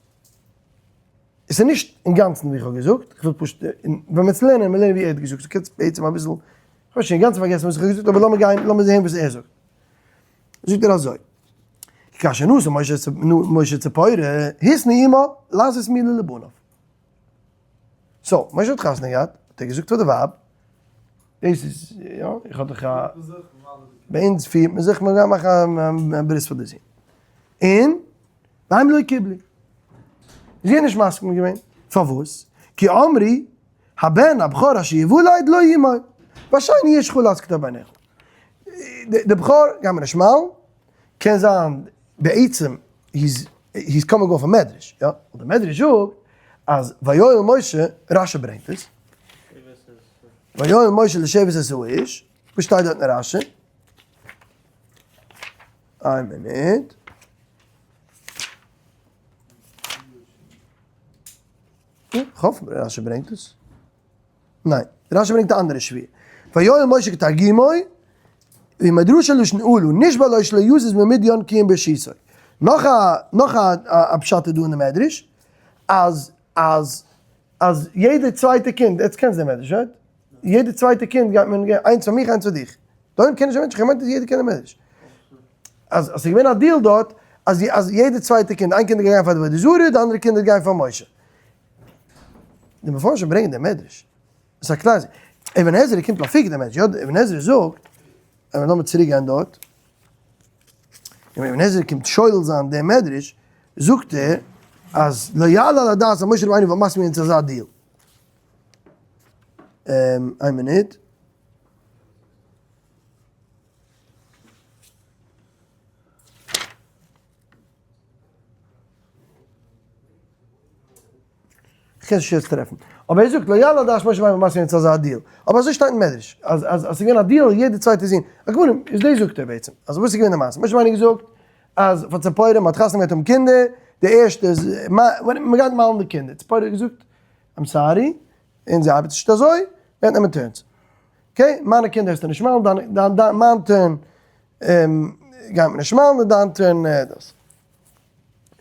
עס איז נישט אינגאנצן ווי איך האב געזאגט, איך וויל פשוט, ווען מ'וועט לערנען, מיר לערנען ווי ער האט געזאגט, סאו קענסט בעצם אביסל, איך האב שוין אינגאנצן פארגעסן וואס איך האב געזאגט, אבער לאמיר גיין, לאמיר זען וואס ער זאגט. זאגט ער אזוי, כאשר נשא משה ציפורה, התנה עמה לעשות מילה לבניו. So, משה האט חתונה געהאט, האט ער געזאגט פאר די ווייב, דאס איז, יא, איך האב דאך א, ביי אונז פירט מען זיך, מען גייט מאכן א ברית פאר די זון. און, והם לא קיבלו. זי האט נישט מסכים געווען. פארוואס? כי אמרו, הבן הבכור אשר יוולד לא ימול, והשני ישכו להזכיתו בעיניך. די בכור גייט מען נישט מל'ן, קען זיין בעצם he's he's coming off א מדרש, יא, ווייל די מדרש זאגט אז ויואל משה, רשי ברענגט עס, ויואל משה לשבת את האיש, וואס שטייט דארט אין רשי? איין מינוט. כ'האף רשי ברענגט עס. ניין, רשי ברענגט א אנדערע שבועה. ויואל משה כתרגומו, ומדרשו לשון אלה, נשבע לו שלא יזוז ממדיין כי אם ברשותו. נאך א נאך א פשט איז דא אין די מדרש, אז אז אז יעדע צווייטע קינד, עטס קענטס די מדרש, right? יעדע צווייטע קינד גייט מען געבן איינס פאר מיך איינס פאר דיך. דאן קען נישט א מענטש, איך מיין אז יעדער קען די מדרש. אז אז ס'איז געווען א deal דארט, אז אז יעדע צווייטע קינד, איין קינד גייט גיין פאר די עבודה זרה, די אנדערע קינד גייט גיין פאר משה. די מפרשים ברענגען דעם מדרש. עס איז א קלאס. אבן עזרא קומט להפיק דעם מדרש. יא, אבן עזרא זאגט, אבער לאמיר צוריק גיין דארט. אבן עזרא קומט שולל זיין דעם מדרש, זאגט ער אז לא יעלה על הדעת אז משה רבינו וואלט מסכים געווען צו אזא deal. איין מינוט. כ'קען נישט יעצט טרעפן. אבער ער זאגט לא יעלה על הדעת משה רבינו מסכים צו אזא deal. אבער אזוי שטייט אין מדרש. אז אז אז ס'איז געווען א deal יעדע צווייטע זון. על כל פנים, איז דאס זאגט ער בעצם. אז וואס איז געווען די מעשה? משה רבינו האט געזאגט אז פאר ציפורה מ'האט חתונה געהאט האבן קינדער, די ערשטע איז מ'גייט מל'ן די קינדער. ציפורה האט געזאגט I'm sorry, אונז ארבעט נישט אזוי, מ'גייט נעמען turns. Okay, מיינע קינדער וועסטו נישט מל'ן, דיין דיין דיין מיין turn גייט מען נישט מל'ן און דיין turn דאס.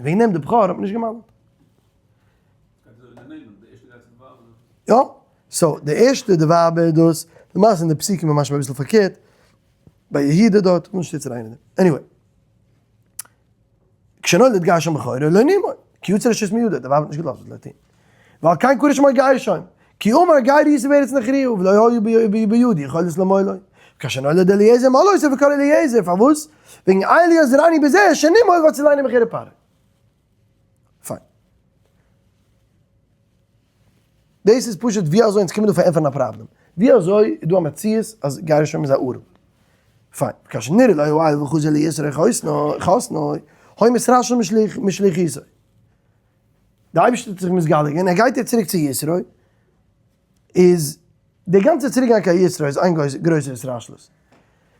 וועגן דעם די בכור האט מען נישט געמל'ט. יא, so די ערשטע די ווייבער איז דאס, למעשה אין די פסוקים איז משמע אביסל פארקערט, ביי יהודה דארט, כ'וויל נישט יעצט אריין אין דעם, anyway. כשנולד גרשון בכורו לא נימול, כי יצא רשות מידו, די ווייב האט נישט געלאזט וואס זאל ער טון. ועל כן קרא שמו גרשון, כי אמר גר הייתי בארץ נכריה ולא היה בידי יכולת למולו. כשנולד אליעזר מל אותו וקרא אליעזר, פארוואס? וועגן אל יעזרני בזה שנימול והצילני מחרב פרעה. פיין. דאס איז פשוט ווי אזוי אונז קומען דא פארענטפערן א פראבלעם. ווי אזוי איז דא א מציאות אז גרשון איז א ערל? פיין. כאשר נראה לו האיל וחזר ליתרו חותנו, היה מתרשל משליחותו. די אייבערשטער האט זיך מתגלה געווען, ער גייט יעצט צוריק צו יתרו, איז די גאנצע צוריק גיין קיין יתרו איז איין גרויסע התרשלות.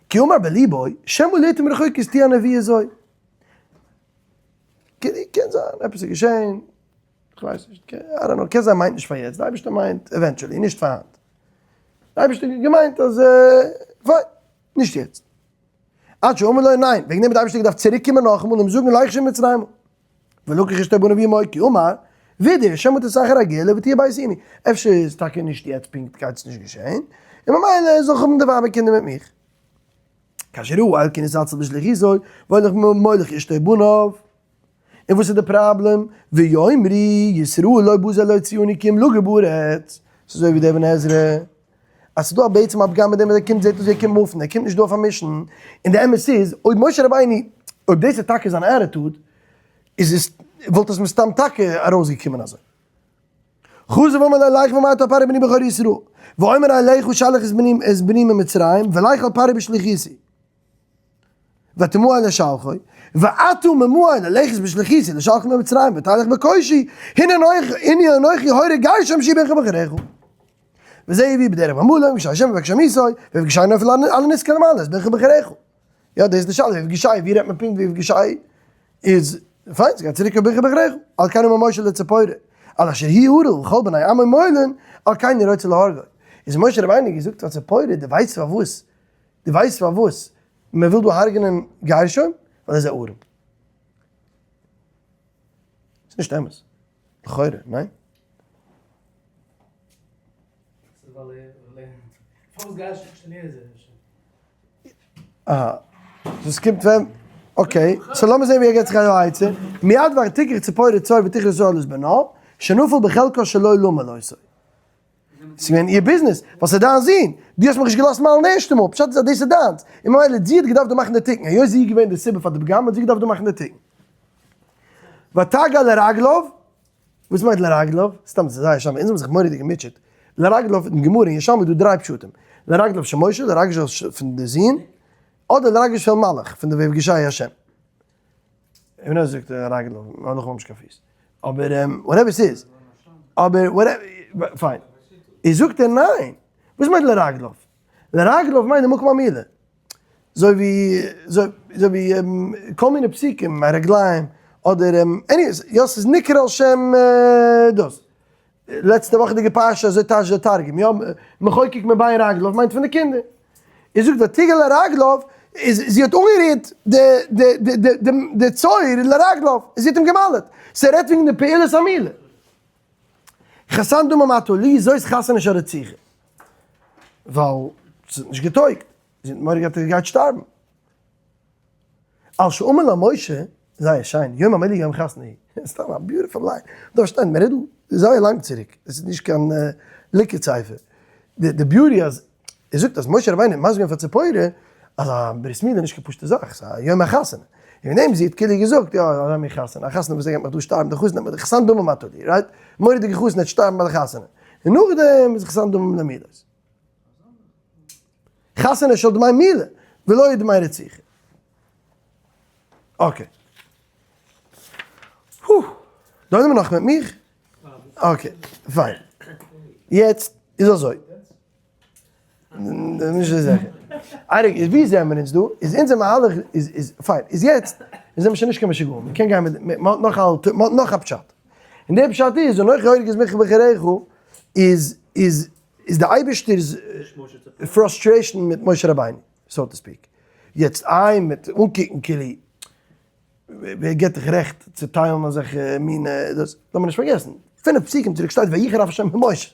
כי אמר בליבו, שמא לעתים רחוקות תהיה הנבואה זו. קען זיין עפעס איז געשען, כ'ווייס נישט, I don't know, קען זיין מיינט נישט פאר יעצט, די אייבערשטער מיינט eventually, נישט פאר היינט. די אייבערשטער האט געמיינט אז פיין, נישט יעצט. עד שאמר לו ניין, וועגן דעם האט די אייבערשטער געדארפט צוריק קומען נאכאמאל און אים זאגן לך שוב מצרימה. ולקח אשתו ובניו עמו כי אמר. ווידער, שמא תתאחר הגאולה ותהיה בית עמי, אפשר איז טאקע נישט יעצט פונקט גייט עס נישט געשען, און ממילא זאל איך האבן די ווייב און קינדער מיט מיך. כאשר ראה אלקין נתעצל בשליחותו, והולך מוליך אשתו ובניו. און וואס איז די פראבלעם? ויאמרו ישראל לא בזה להוציאנו כי אם לגור בארץ. ס'איז אזוי ווי די אבן עזרא. אז ס'איז דא א בעצם א פגם מיט דעם אז ער קומט זעט אויס ווי ער קומט מופן, ער קומט נישט דא אויף א mission. און די אמת איז, אויב משה רבינו, אויב דאס איז טאקע זיין attitude, איז עס, וואלט עס מסתם טאקע ארויסגעקומען אזוי. חזר ואמר לו לך ואמרת אל פרעה בני בכור ישראל, ואומר אליך שלח את בני ממצרים, ולך אל פרעה בשליחותי. ותמאן לשלחו, ואתה ממאן ללכת בשליחותי לשלחו ממצרים ותלך בקושי, הנה אנוכי הורג גרשם שהוא בנך ובכורך. וזה יביא בדרך המלון, כשהשם מבקש עמיתו, ויפגשני נופל על הנזקה למעלה, אז בנך ובכורך. יא, דאס איז די שאלה, ויפגשי, ווי רעדט מען פונקט ויפגשי איז, פיין, ס'גייט צוריק אויף בנך ובכורך, על כן אמר משה לצפורה, על אשר היא ערל וכל בני עמו מולין, על כן אני רוצה להורגו. איז משה רבינו געזאגט פאר צפורה, דו ווייסט פארוואס דו ווייסט פארוואס מען וויל דא הרג'נען גרשון? ווייל ער איז א ערל. ס'איז נישט אמת. לכאורה, ניין? אהא. דאס קומט ווען? okay, so לאמיר זען ווי ער געבט זיך א עצה. מיד ותקח צפורה צור ותכרת הערלת בנה, שנפל בחלקה שלא למול אותו. ס'איז געווען איר ביזנעס, ווייל ס'איז דיין זון, דו האסט מיך נישט געלאזט מל'ן די ערשטע מאל, פשט איז אז דאס איז דיינס, און ממילא זי האט געדארפט דא מאכן די תיקון, היות זי איז געווען די סיבה פאר די פגם האט זי געדארפט דא מאכן די תיקון. ותגע לרגליו, וואס מיינט לרגליו? סתם ס'איז זייער שיין, אונז האבן זיך מורא'דיג געמוטשעט, לרגליו אין גמרא אין ירושלמי איז דא דריי פשטים, לרגליו של משה, לרגליו פון די זון, אדער לרגליו של מלאך, פון די ויפגשהו השם. און ער זאגט לרגליו, מלאכים האבן נישט קיין פיס. אבער whatever ס'איז, אבער whatever, פיין. איז זאגט ער ניין. וואס מיינט לרגליו? לרגליו מיינט די מקום המילה. אזוי ווי, אזוי ווי כל מיני פסוקים, הרגליים, אדער anyways, יא ס'איז נקרא על שם דאס. לעצטע וואכעדיגע פרשה אזוי טייטשט דער תרגום, יא, מחוקק מבין רגליו מיינט פון די קינדער. ער זאגט ותגע לרגליו, איז זי האט אנגערירט די די די די די די צור לרגליו, זי האט אים געמל'עט. ס'רעדט וועגן די פעולת המילה. חתן דמים אתה לי, זאת חתונה של רציחה. ווייל ס'האט נישט געטויגט, זי האט מורא געהאט ער גייט שטארבן. על שאמר לה משה, זייער שיין, יום המילה יום חתונה הוא. סתם א beautiful line. דארף שטיין, מען רעדט דא זייער לאנג צוריק, עס איז נישט קיין ליקוט ספר. די beauty אז ער זאגט אז משה רבינו האט מסביר געווען פאר ציפורה אז א ברית מילה איז נישט קיין פשוטע זאך, ס'איז א יום החתונה. און וועגן דעם זי האט כאילו געזאגט, יא, אזא מין חתונה, א חתונה וואס ער גייט מיך דא שטארבן, די חתן האט מיך, חתן דמים אתה לי, right? מורא'דיגע חתן וועט שטארבן ביי די חתונה. און נאכדעם איז חתן דמים למילות. חתונה של דמי מילה ולא דמי רציחה. okay. הו. דא איז מען נאך מיט מיך? okay, פיין. יעצט איז אזוי. נישט אזוי זיכער. אייריק, איז ווי זעמער אונז דא? איז אונזער מהלך איז איז פיין. איז יעצט איז זעמער שוין נישט קיין משוגעים. מ'קען גיין מיט מ'האט נאך א מ'האט נאך א פשט. און דער פשט איז, אנכי הורג את בנך ובכורך איז איז איז די אייבערשטער'ס frustration מיט משה רבינו, so to speak. יעצט איי מיט אנקוקן כאילו ווער געט דיך רעכט צו טיילן אזעלכע מינע דאס, לאמיר נישט פארגעסן, פינף פסוקים צוריק שטייט ויחר אף השם במשה.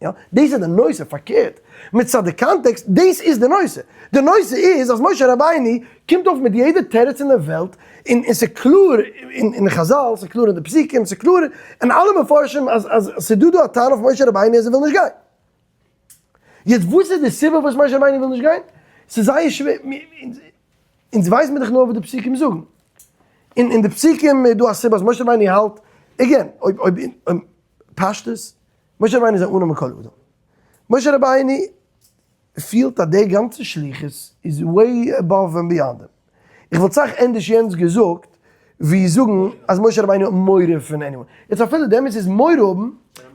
יא, דאס איז די נושא, פארקערט, מצד די context, דאס איז די נושא. די נושא איז אז משה רבינו קומט אויף מיט יעדע תירוץ אין די וועלט, און און ס'איז קלאר אין חזל, ס'איז קלאר אין די פסוקים, ס'איז קלאר אין אלע מפרשים אז אז ס'איז דא דא א טענה אויף משה רבינו אז ער וויל נישט גיין. יעצט וואס איז די סיבה וואס משה רבינו וויל נישט גיין? ס'איז זייער שווער, אונז ווייסן מיר דאך נאר וואס די פסוקים זאגן. און אין די פסוקים איז דא א סיבה אז משה רבינו האלט, again, אויב אויב פשטות, משה רבינו איז א ענו מכל אדם. משה רבינו פילט אז די גאנצע שליחות איז way above and beyond אים. איך וואלט סאך ענדערש יענץ געזאגט ווי זאגן אז משה רבינו האט מורא פון anyone. יעצט אפילו די אמת איז מורא האבן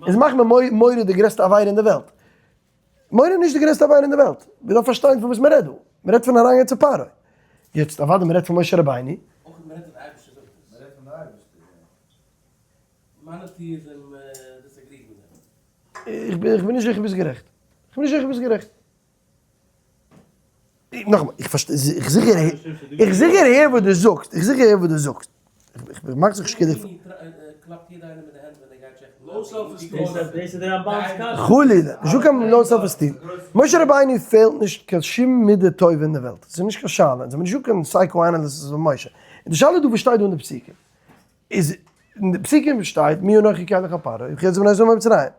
איז מאכט מען מורא די גרעסטע עבירה אין די וועלט. מורא איז נישט די גרעסטע עבירה אין די וועלט. מען דארף פארשטיין פון וואס מען רעדט דא. מען רעדט פון אריינגיין צו פרעה. יעצט אוודאי מען רעדט פון משה רבינו. אויך מען רעדט פון די אייבערשטער זאגט עס. מען רעדט פון די אייבערשטער יא. מיינע טיערס און disagree ט מיט דעם. איך בין נישט זיכער ביסט גערעכט. איך בין נישט זיכער ביסט גערעכט. נאכאמאל, איך פארשטיי, איך זיכער, איך זיכער הער וואס דו זאגסט, איך זיכער הער וואס דו זאגסט. איך מאך זיך נישט קיין. קלאפט יעדער איינער מיט די הענט ווען ער גייט. חלילה, נישטא קיין low self esteem. משה רבינו פעלט נישט קיין שום מידה טובה אין די וועלט. ס'איז נישט קיין שאלה. אונז האבן נישטא קיין psychoanalysis אויף משה. און די שאלה איז דא וואס שטייט דא אין די פסוקים. איז אין די פסוקים שטייט מי אנכי כי אלך אל פרעה וכי יצאו בני ישראל ממצרים.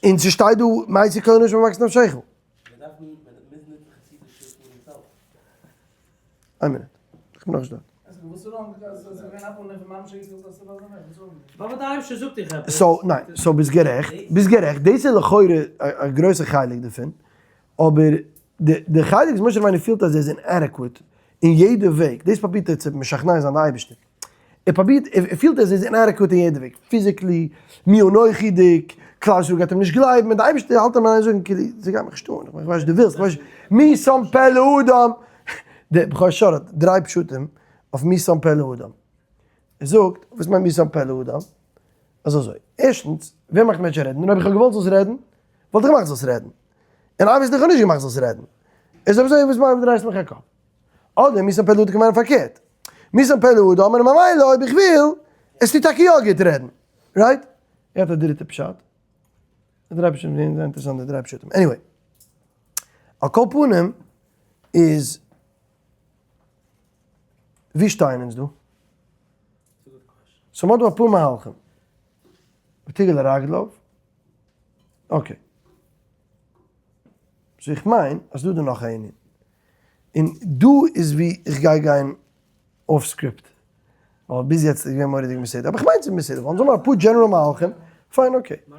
און ס'שטייט דא מאיזה כח נשמע מבקש נפשך. איין מינוט, איך בין נאכנישט דארט. so ניין, so ביסט גערעכט, ביסט גערעכט, דאס איז לכאורה א גרויסע חלק דערפון, אבער די חלק וואס משה רבינו פילט אז ער איז inadequate אין יעדע וועג, דאס פרובירט ער צו משכנע זיין די אייבערשטער. ער פרובירט, ער פילט אז ער איז inadequate אין יעדע וועג, physically, מי אנוכי'דיג, כלל ישראל גייט אים נישט גלייבן, און די אייבערשטער האלט אים אין איין זאגן כאילו, ס'גייט מיך נישט אן, איך ווייס דו ווילסט, איך ווייס מי שם פה לאדם, דער בכור שור האט דריי פשטים אויף מי שם פה לאדם, ער זאגט, וואס מיינט מי שם פה לאדם? אז אזוי, ערשטנס, ווער מאכט מענטשן רעדן? און אויב איך האב געוואלט זאלסט רעדן, וואלט איך געמאכט זאלסט רעדן, און obviously איך האב נישט געמאכט זאלסט רעדן, איז אויב אזוי וואס מאכט דו דרייסט מיך א קאפ? אדער מי שם פה לאדם קען מיינען פארקערט, מי שם פה לאדם און ממילא אויב איך וויל, עס טוט טאקע יא גוט רעדן, right? ער האט א דריטע פשט, די דריי פשטים זענען זייער אינטערעסאנט די דריי פשטים, anyway, על כל פנים איז ווי שטייען אונז דא? so מ'האט דא אפאר מהלכים, ותגל לרגליו, okay. so איך מיין אז דא איז דא נאך א ענין. און דא איז ווי איך גיי גיין off script. ווייל ביז יעצט איז געווען מורא'דיג מסודר. אבער איך מיין ס'איז מסודר. ווייל אונז האבן אפאר general מהלכים. פיין okay.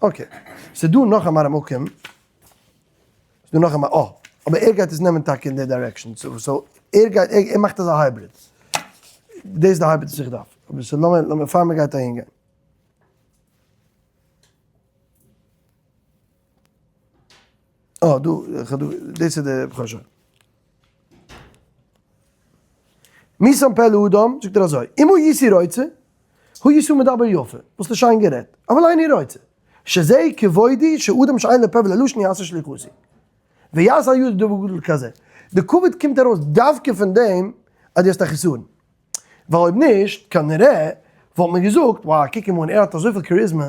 okay. ס'איז דא נאך א מראה מקום. ס'איז דא נאך א מראה. אה. אבער ער גייט עס נעמען טאקע אין די direction. so ער גייט, ער מאכט אזא hybrid. דאס איז די hybrid וואס איך דארף. אבער so לאמיר, לאמיר פאר מ'גייט אהין גיין. אה, דא, איך האב דא, דאס איז די בכור שור. מי שם פה לאדם, זאגט ער אזוי, אם הייתי רוצה, הייתי מדבר יפה, וואלסטו שיין גערעדט, אבל איני רוצה, שזה כבודי שאדם שאין לו פה ולא לשון יעשה שליחותי. ויעשה היהודי דבר גדול כזה. די כבוד קומט ארויס דווקא פון דעם אז דו האסט א חסרון. ווייל אויב נישט, כנראה, וואלט מען געזאגט, wow, קוק אים אן, ער האט אזויפיל charisma,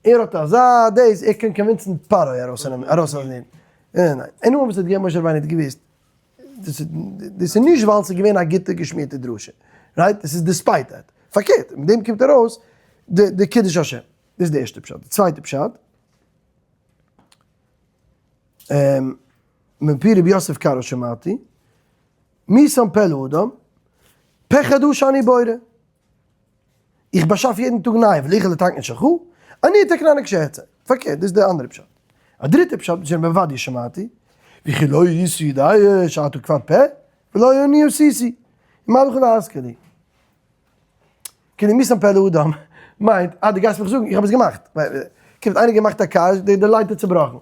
ער האט אזא דאס, ער קען convince ן פרעה ארויסצונעמען, ארויסצונעמען. ניין, ניין, איינמאל וואס האט געגעבן משה רבינו האט געוואוסט, דאס איז נישט ווייל ס'איז געווען א גוטע געשמירטע דרשה, right? עס איז despite that. פארקערט, מיט דעם קומט ארויס די קידוש השם. דאס איז די ערשטע פשט. די צווייטע פשט, מפי רבי יוסף קארו שמעתי, מי שם פה לאדם, פה חדש אני בורא. איך באשאף יעדן טאג ניי, ולא אוכל לתקן שלך, אני אתקננו כשארצה. פארקערט, דאס איז די אנדערע פשט. א דריטע פשט, בשם רבי עובדיה שמעתי, וכי לא הייתי יודע שאתה כבד פה, ולא אני עשיתי. ומה לך להזכיר לי? כאילו מי שם פה לאדם מיינט אז דו גייסט מיך זאגן איך האב עס געמאכט. קומט איינער געמאכט א קאר, די light איז צובראכן.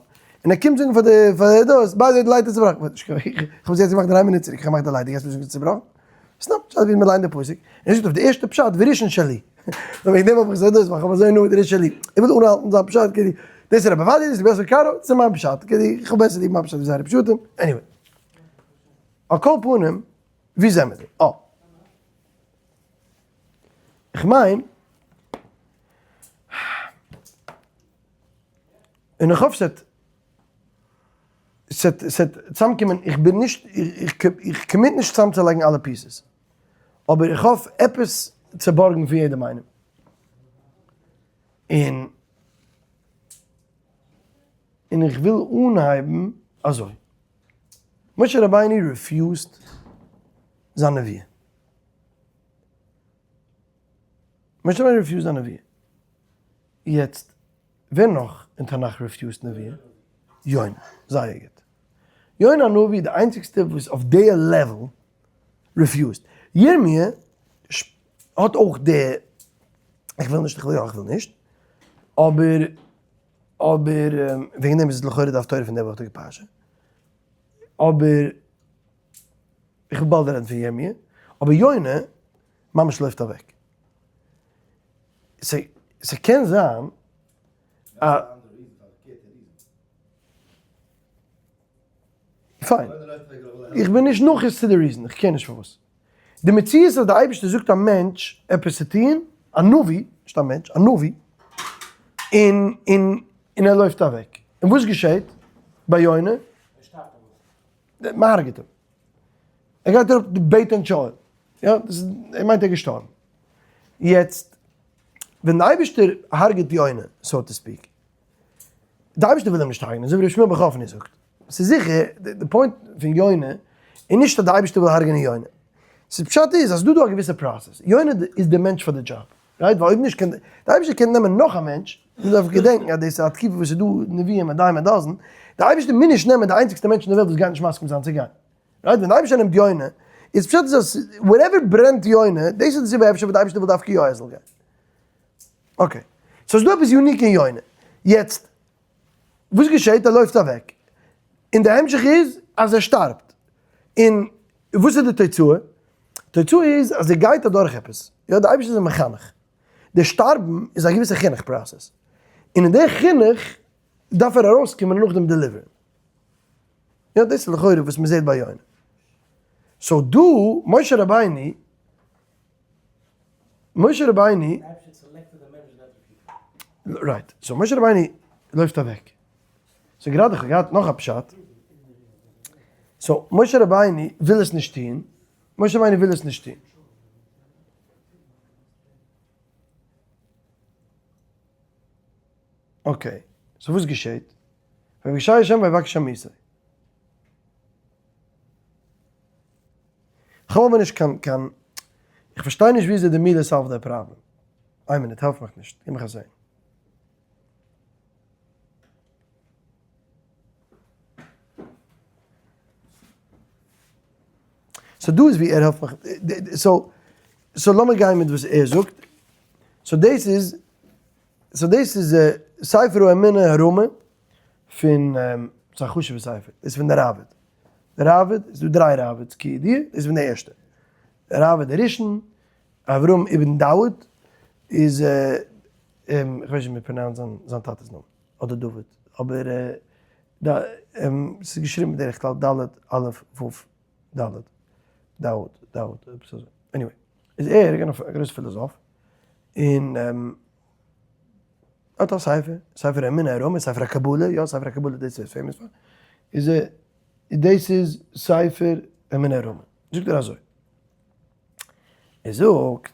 און ער קומט זאגן פאר די פאר די דאס, by the way די light איז צובראכן. איך האב עס יעצט געמאכט דריי מינוט צוריק, איך האב געמאכט די light, דו גייסט מיר זאגן ס'איז צובראכן? סתם פשט ווי מ'ליינט די פסוק. און ער זאגט אויף די ערשטע פשט וראשון שלי. וועגן דעם האב איך געזאגט דאס, ווייל איך האב אזוי הנאה מיט די ראשון שלי. איך וויל אנהאלטן זיין פשט כאילו דאס איז רבי עובדיה, דאס איז רבי יוסף קארו, דאס איז מיין פשט. כאילו איך האב בעסער ליב מיין פשט ווי זייערע פשטים. anyway. על כל פנים, ווי זעמיר דא? אה. איך מיין, און איך האף ס'עט, ס'עט, ס'עט צוזאמקומען, איך בין נישט, איך commit נישט צוזאמצולייגן אלע pieces, אבער איך האף עפעס צו בארגן פון יעדעם איינעם. און, און איך וויל אנהייבן אזוי. משה רבינו refused זיין נבואה. משה רבינו refused זיין נבואה. יעצט, ווער נאך אין תנך refused נבואה? יונה. זייער גוט. יונה הנביא איז די איינציגסטע וואס אויף די level refused. ירמי' האט אויך די איך וויל נישט, איך וויל יא, איך וויל נישט. אבער, אבער, וועגן דעם איז עס לכאורה די הפטורה פון די וואכדיגע פרשה. אבער. איך וויל באלד רעדן פון ירמי', אבער יונה ממש לויפט אוועק. ס'קען זיין א. פיין. איך בין נישט נכנס צו די reason, איך קען נישט פארוואס. די מציאות אז די אייבערשטער זאגט א מענטש עפעס צו טון. א נביא, נישט א מענטש, א נביא, און און און ער לויפט אוועק. און וואס געשעט ביי יונה? מען הרג'ט אים. ער גייט אראפ די בעט אין שאול. יא, דאס איז, ער מיינט ער איז געשטארבן. יעצט, ווען די אייבערשטער הרג'ט יונה, so to speak, די אייבערשטער וויל אים נישט הרג'נען, אזוי ווי ר' שמואל בן חפני זאגט. ס'איז זיכער, די point פון יונה איז נישט אז די אייבערשטער וויל הרג'נען יונה. ס'איז פשט איז אז ס'דא דא א געוויסע process. יונה איז די מענטש פאר די דזשאב. right? ווייל אויב נישט קען, די אייבערשטער קען נעמען נאך א מענטש, מען דארף געדענקן אז דאס איז א תקופה וואס איז דא נביאים a dime a dozen, די אייבערשטער מוז נישט נעמען די איינציגסטע מענטש אין די וועלט וואס גייט נישט מסכים זיין צו גיין. right? ווען די אייבערשטער נעמט יונה, איז פשט איז אז whatever ברענט יונה, דאס איז די סיבה אפשר וואס די אייבערשטער וויל דווקא יא ער זאל גיין. okay. so איז דא עפעס unique אין יונה. יעצט, וואס געשעט? ער לויפט אוועק. און די המשך איז אז ער שטארבט. און וואס איז די תוצאה? תוצאה איז אז ער גייט אדורך עפעס. יא, די אייבערשטער איז אים מחנך. די שטארבן איז א געוויסע חינוך process. און אין די חינוך דארף ער ארויסקומען און נאכדעם deliver ן. יא, דאס איז לכאורה וואס מ'זעט ביי יונה. so דא, משה רבינו, משה רבינו, right, so משה רבינו לויפט אוועק. so גראדע איך האב געהאט נאך א פשט. so משה רבינו וויל עס נישט טוהן, משה רבינו וויל עס נישט טוהן. okay, so וואס געשעהט? ויבקשהו השם ויבקש עמיתו. כ'האב אבער נישט קיין קיין, איך פארשטיי נישט וויאזוי די מילה solve ט די פראבלעם. איין מינוט, העלף מיך נישט, גיב מיך א זעהן. so דא איז ווי ער העלפט מיך, so so לאמיר גיין מיט וואס ער זאגט, so דאס איז, so דאס איז ספר האמונה הרמה פון, ס'איז א חשוב'ע ספר, דאס איז פון די ראבד, די ראבד, ס'איז דא דריי ראבד'ס כידוע, דאס איז פון די ערשטע, די ראבד הראשון, אברהם אבן דוד, איז, איך ווייס נישט ווי מ'פראנאונסט זיין זיין טאטע'ס נאמען, אדער דוד, אבער ס'איז געשריבן בדרך כלל ד' א' ו' ד', דאוד, דאוד, עפעס אזוי, anyway, איז ער געווען א גרויסע פילאזאף, און האט א ספר, ספר אמונה הרמה, ספר הקבלה, יא ספר הקבלה דאס איז famous פאר, איז ער, דאס איז ספר אמונה הרמה, זאגט ער אזוי, ער זאגט,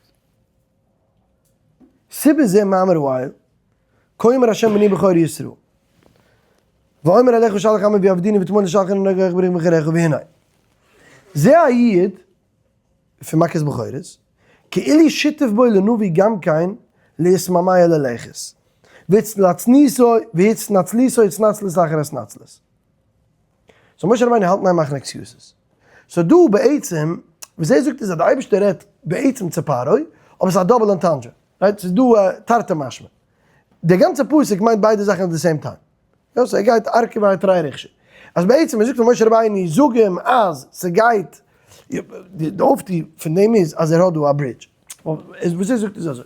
סיבה זה מאמר ווייל, כה אמר השם בני בכור ישראל, ואומר אליך שלח עמי ויעבדוני ותמול לשלחני נוגח בריך בחריך והנה. זה היעד פון מכת בכורות, כאילו שיתף בו לנביא גם כן להתמהמה ללכת, והתנצלותו והתנצלותו התנצלות אחר התנצלות. so משה רבינו האלט אין איין מאכן excuses. so דא בעצם וואס ער זאגט איז אז די אייבערשטער רעדט בעצם צו פרעה, אבער ס'איז א double entendre, right? ס'איז דא א תרתי משמע. די גאנצע פסוק מיינט ביידע זאכן at the same time. יא, so ער גייט ארכי ואתרי ריכשי. אז בעצם ער זאגט פאר משה רבינו זאג אים אז ס'גייט, די אויפטו פון דעם איז אז ער האט דא א bridge. וואס ער זאגט איז אזוי,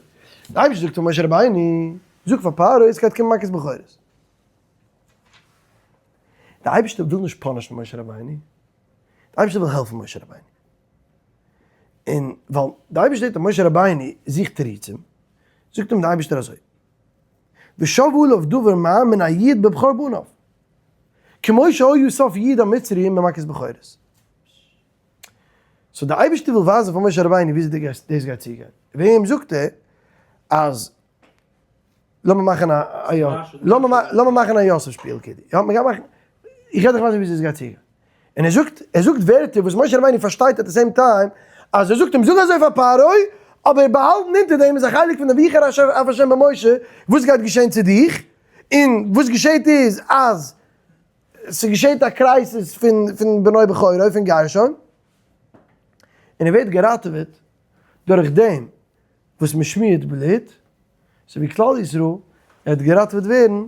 די אייבערשטער זאגט פאר משה רבינו, זאג פאר פרעה עס גייט קומען מכת בכורות. די אייבערשטער וויל נישט punish ן משה רבינו, די אייבערשטער וויל העלפן משה רבינו. און ווייל די אייבערשטער זעט אז משה רבינו זוכט תירוצים, זאגט אים די אייבערשטער אזוי, ושב עליו דבר מה מן היעוד בבכור בניו, כמו שהיה סוף יעוד המצרים ממכת בכורות. so די אייבערשטער וויל ווייזן פאר משה רבינו וויאזוי דאס גייט צוגיין. וועם זאגט ער אז לאמיר מאכן א יא, לאמיר מאכן א יוסף שפיל כדי, יא, מ'גייט מאכן, איך גיי דיך ווייזן וויאזוי עס גייט צוגיין. און ער זאגט, ער זאגט ווערטער וואס משה רבינו פארשטייט at the same time, אז ער זאגט אים זאג אזוי פאר פרעה, אבער באהאלטן אונטער דעם איז א חלק פון די ויחר אף השם במשה, וואס גייט געשען צו דיך, און וואס געשעט איז אז ס'געשעט א crisis פון פון בנו בכורו פון גרשון, און ער ווערט געראטעוועט דורך דעם וואס מ'שמירט בלוט, אזוי ווי כלל ישראל וועט געראטעוועט ווערן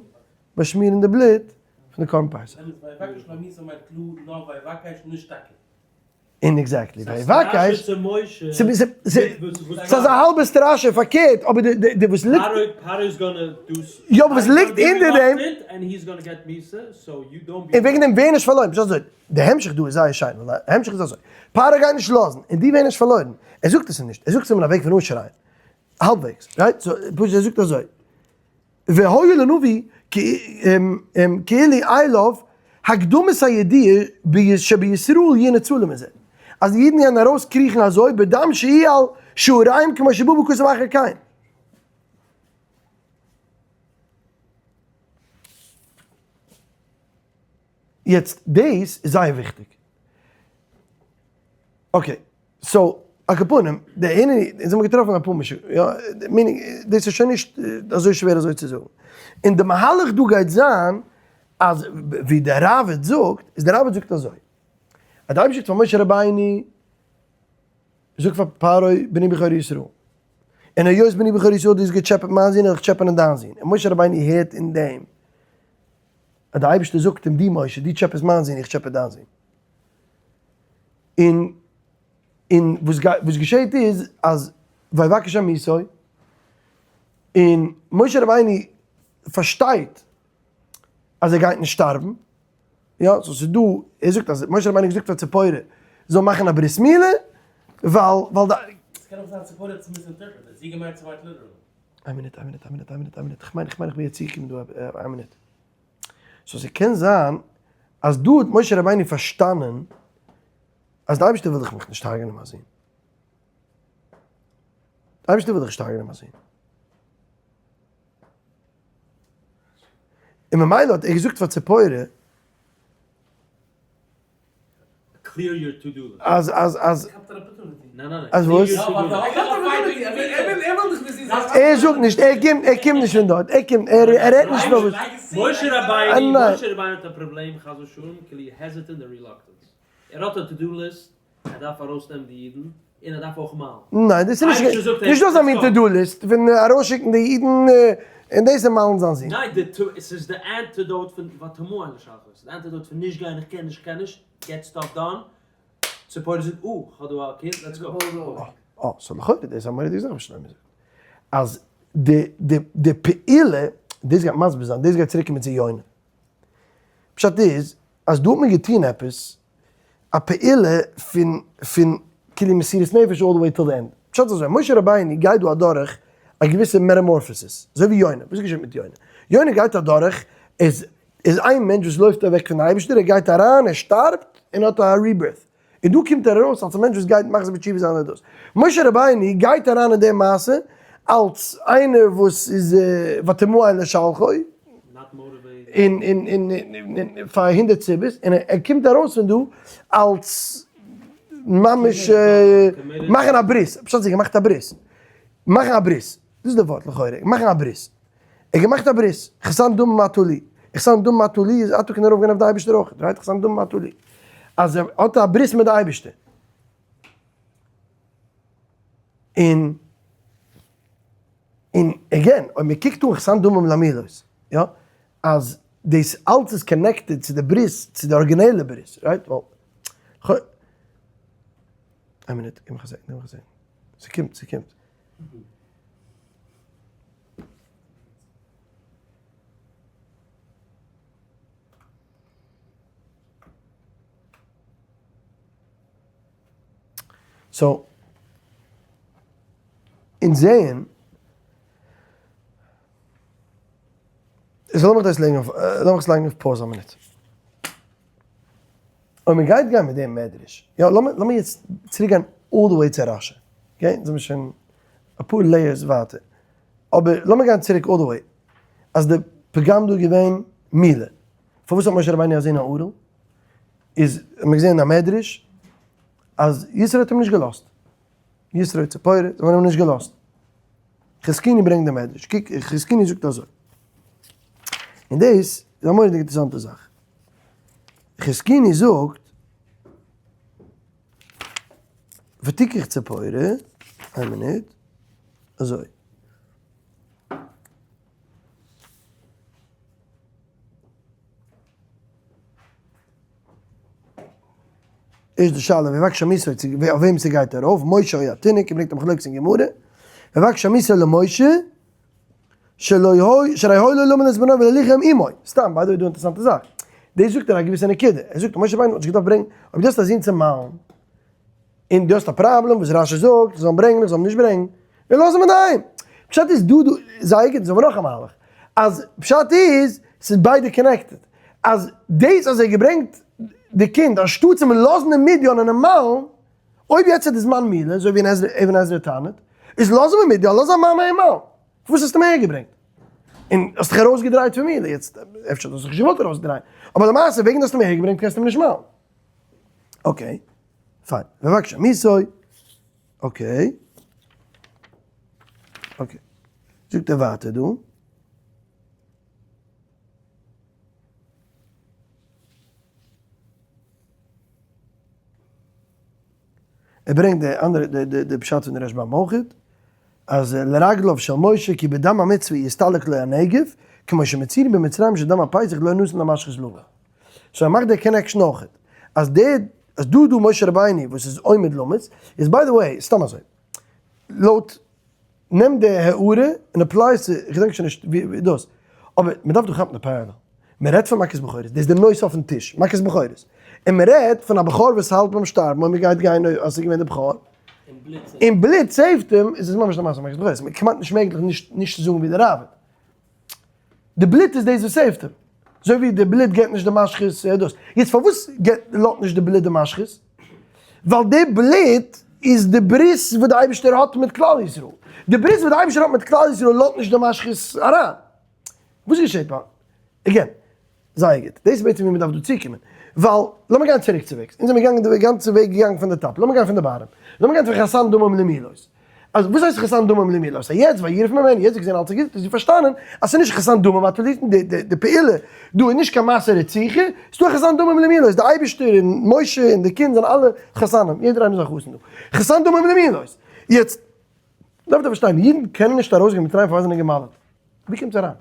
ביי שמירן די בלוט פון די קרבן פסח. אמת, ויבקש למיתה מיינט קלאר נאר ויבקש נישט טאקע. און exactly, ויבקש, ס'איז אזא האלבע סטראשע, פארקערט, אבער די וואס ליגט, יא אבער וואס ליגט אונטער דעם, און וועגן דעם ווער נישט פארלוירן, פשט אזוי, די המשך דא איז זייער שיין, ווייל די המשך איז אזוי, פרעה גייט נישט לאזן, און דו ווער נישט פארלוירן, ער זאגט עס אים נישט, ער זאגט עס אים אין א וועג פון אנשרייען. האלבוועגס, right? So, פשוט ער זאגט אזוי, והיה לנביא כאילו אליו הקדמת הידיעה שבישראל יהיו ניצולים מזה, אז די אידן גייען ארויס קריכן אזוי בדם שיהיה על שעריהם כמו שבא בכתוב אחר כן. יעצט דאס איז זייער וויכטיג. Okay, so על כל פנים, די ענין, אונז האבן געטראפן אפאר משל, יא, meaning, דאס איז שוין נישט אזוי שווער אזוי צו זאגן. און די מהלך דא גייט זיין, אז ווי דער ראב"ד זאגט, איז דער ראב"ד זאגט אזוי, אז די אייבערשטער זאגט פאר משה רבינו, זאג פאר פרעה בני בכור ישראל, און היות בני בכור ישראל דו האסט געטשעפעט מיין זון, וועל איך טשעפענען דיין זון. און משה רבינו הערט אין דעם, אז די אייבערשטער זאגט אים, דו משה, דו טשעפעסט מיין זון, איך טשעפע דיין זון. און און וואס גייט וואס געשעט איז אז ויבקש עמיתו, און משה רבינו פארשטייט אז ער גייט נישט שטארבן, יא, so ס'איז דא, ער זאגט אז משה רבינו האט געזאגט פאר ציפורה זאל מאכן א ברית מילה, ווייל ווייל די. ס'קען אויך זיין ציפורה האט עס misinterpreted, זי געמיינט ס'מיינט literally. איין מינוט, איין מינוט, איין מינוט, איין מינוט, איין מינוט, כ'מיין כ'מיין כ'בין יעצט צוגעקומען דא, איין מינוט. so ס'קען זיין אז דא האט משה רבינו פארשטאנען אז די אייבערשטער וויל דאך מיך נישט הרג'נען מיין זון. די אייבערשטער וויל דאך נישט הרג'נען מיין זון. און ממילא האט ער געזאגט פאר ציפורה אז אז אז אז וואס? ער זאגט נישט, ער קומט, ער קומט נישט פון דארט, ער קומט, ער רעדט נישט פון וואס. משה רבינו, משה רבינו האט א פראבלעם חס ושלום, כאילו hesitant און reluctance. ער האט א to do list, ער דארף ארויסנעמען די אידן, און ער דארף אויך מל'ן. ניין, דאס איז נישט, נישט דא אזא מין to do list פון ארויסשיקן די אידן און דאס און מל'ן זיין זון. ניין, די טו, עס איז די antidote פון ותמאן לשלחו, עס איז די antidote פון נישט גיין, איך קען נישט, איך קען נישט, get stuff done, ציפורה זאגט, אה, כ'האב דא א קינד, let's go. אה, so לכאורה דאס איז א מורא'דיגע זאך וואס שלמה זאגט, אז די די די פעולה, דאס גייט מסביר זיין, דאס גייט צוריק קומען צו יונה. פשט איז, אז דא האט מען געטון עפעס, א פעולה פון פון כאילו מסירת נפש all the way till the end. פשט איז אזוי, משה רבינו גייט דא אדורך א געוויסע metamorphosis, אזוי ווי יונה, וואס איז געשען מיט יונה? יונה גייט אדורך, איז איז איין מענטש וואס לויפט אוועק פון די אייבערשטער, ער גייט אריין, ער שטארבט, און האט א rebirth. און דא קומט ער ארויס אלס א מענטש וואס גייט מחזיר בתשובה זיין און דאס. משה רבינו גייט אריין אין די מעשה אלס איינער וואס איז ותמאן לשלחו, און און און און פאר הונדערט סיבות, און ער קומט ארויס פון דא אלס ממש מאכן א ברית, פשט איז ער געמאכט א ברית, מאכן א ברית, דאס איז די ווארט לכאורה, מאכן א ברית. ער האט געמאכט א ברית, חתן דמים אתה לי, חתן דמים אתה לי איז אתה קען ארויפגיין אויף די אייבערשטער אויך, right? חתן דמים אתה לי, אז ער האט א ברית מיט די אייבערשטער, און און again אויב מען קוקט אן חתן דמים למילות, יא, אז דאס אלץ איז connected צו די ברית, צו די אריגינעלע ברית, right? ווייל, איין מינוט, גיב מיך א second, גיב מיך א second, ס'קומט, ס'קומט. So, אונז זעען, איז לאמיך דאס לייגן אויף, לאמיך עס לייגן אויף pause א מינוט. אויב מען גייט גיין מיט דעם מדרש, יא לאמיר לאמיר יעצט צוריק גיין all the way צו רשי, okay, אונז זעמיר שוין אפאר layers ווייטער, אבער לאמיר גיין צוריק all the way, אז די פגם דא איז געווען מילה, פארוואס האט משה רבינו א זון א ערל? איז האט מען געזען אין א מדרש אז יתרו האט אים נישט געלאזט, יתרו ציפורה זיי האבן אים נישט געלאזט, חזקוני ברענגט די מדרש, קוק חזקוני זאגט אזוי, און דאס איז א מורא'דיגע אינטערעסאנטע זאך, חזקוני זאגט, ותיקח ציפורה, איין מינוט, אזוי. איז די שאלה ויבקש עמיתו צו אויף וועם ס'גייט ארויף, משה או התינוק, ער ברענגט א מחלוקת אין גמרא, ויבקש עמיתו למשה, שלא הוי, שהרי הוי לו למול את בנו ולהוליכם עמו, סתם, by the way דא אינטערעסאנטע זאך, דאס זאגט ער א געוויסע נקודה, ער זאגט משה רבינו האט נישט געדארפט ברענגען, אויב דו האסט א זון צו מל'ן, און דו האסט א פראבלעם וואס רשי זאגט, איך זאל אים ברענגען, איך זאל אים נישט ברענגען, און לאז אים אינדערהיים. פשט איז דא דא, זייער גוט, זאג מיר נאך א מהלך, אז פשט איז, ס'איז ביידע connected, אז דאס אז ער האט געברענגט די קינד אנשטאט צו לאזן אין מדין און אים מל'ן, אויב יעצט איז די זמן מילה, אזוי ווי אבן עזרא טענה'ט, איז לאז אים אין מדין, לאז זיין מאמע אים מל'ן. פארוואס האסטו אים אהערגעברענגט? און האסט דיך ארויסגעדרייט פון מילה, יעצט אפשר האסטו זיך נישט געוואלט ארויסדרייען, אבער למעשה וועגן דו האסט אים אהערגעברענגט קענסטו אים נישט מל'ן. okay, פיין. בבקשה, מיסוי. okay. okay. זאגט ער ווייטער דא. ער ברענגט די אנדערע די די פשט פון די רשב"ם אויכעט, אז לרגליו של משה כי בדם המצוה יסתלק לו הנגף, כמו שמצינו במצרים שדם הפסח לא נתן למשחית לבא. so ער מאכט די connection אויכעט, אז די אז דא דא משה רבינו וואס איז עומד למות, איז by the way, סתם אזוי, לויט נעם די הערה און apply עס צו, איך געדענק שוין נישט ווי דאס, אבער מען דארף דא כאפן די parallel, מען רעדט פון מכת בכורות, דאס איז די נושא אויפן טיש, מכת בכורות, און מען רעדט פון א בכור וואס האלט ביים שטארבן אויב מען גייט גיין אז עס איז געווען די בכור, און בלוט save ט אים, איז עס ממש די מעשה מכת בכורות, כמעט נישט מעגליך נישט צו זאגן ווי די ראב"ד. די בלוט איז דאס וואס save ט אים. אזוי ווי די בלוט געבט נישט די משחית דאס. יעצט פארוואס געבט לאזט נישט די בלוט די משחית? ווייל די בלוט איז די ברית וואס די אייבערשטער האט מיט כלל ישראל. די ברית וואס די אייבערשטער האט מיט כלל ישראל לאזט נישט די משחית אריין. וואס געשעט ביי again, זייער גוט. דאס איז בעצם ווי מען דארף דא צוקומען. ווייל, לאמיר גיין צוריק צו וועגס. אונז זעמיר געגאנגען די גאנצע וועג געגאנגען פון די top. לאמיר גיין פון די bottom. לאמיר גיין פון חתן דמים למילות. אז וואס הייסט חתן דמים למילות? אז יעצט וירף ממנו, יעצט האט געזען אלץ איז גוט, האט זי פארשטאנען אז ס'איז נישט חתן דמים אטוליטן, די די די פעולה דא איז נישט קיין מעשה רציחה, ס'איז דא חתן דמים למילות, די אייבערשטער און משה און די קינד זענען אלע חתנים, יעדער איינער איז א חתן דא. חתן דמים למילות. יעצט דארף איר פארשטיין, אידן קענען נישט ארויסגיין מצרים פאר זיי זענען גע'מל'ט. ווי קומט עס אריין?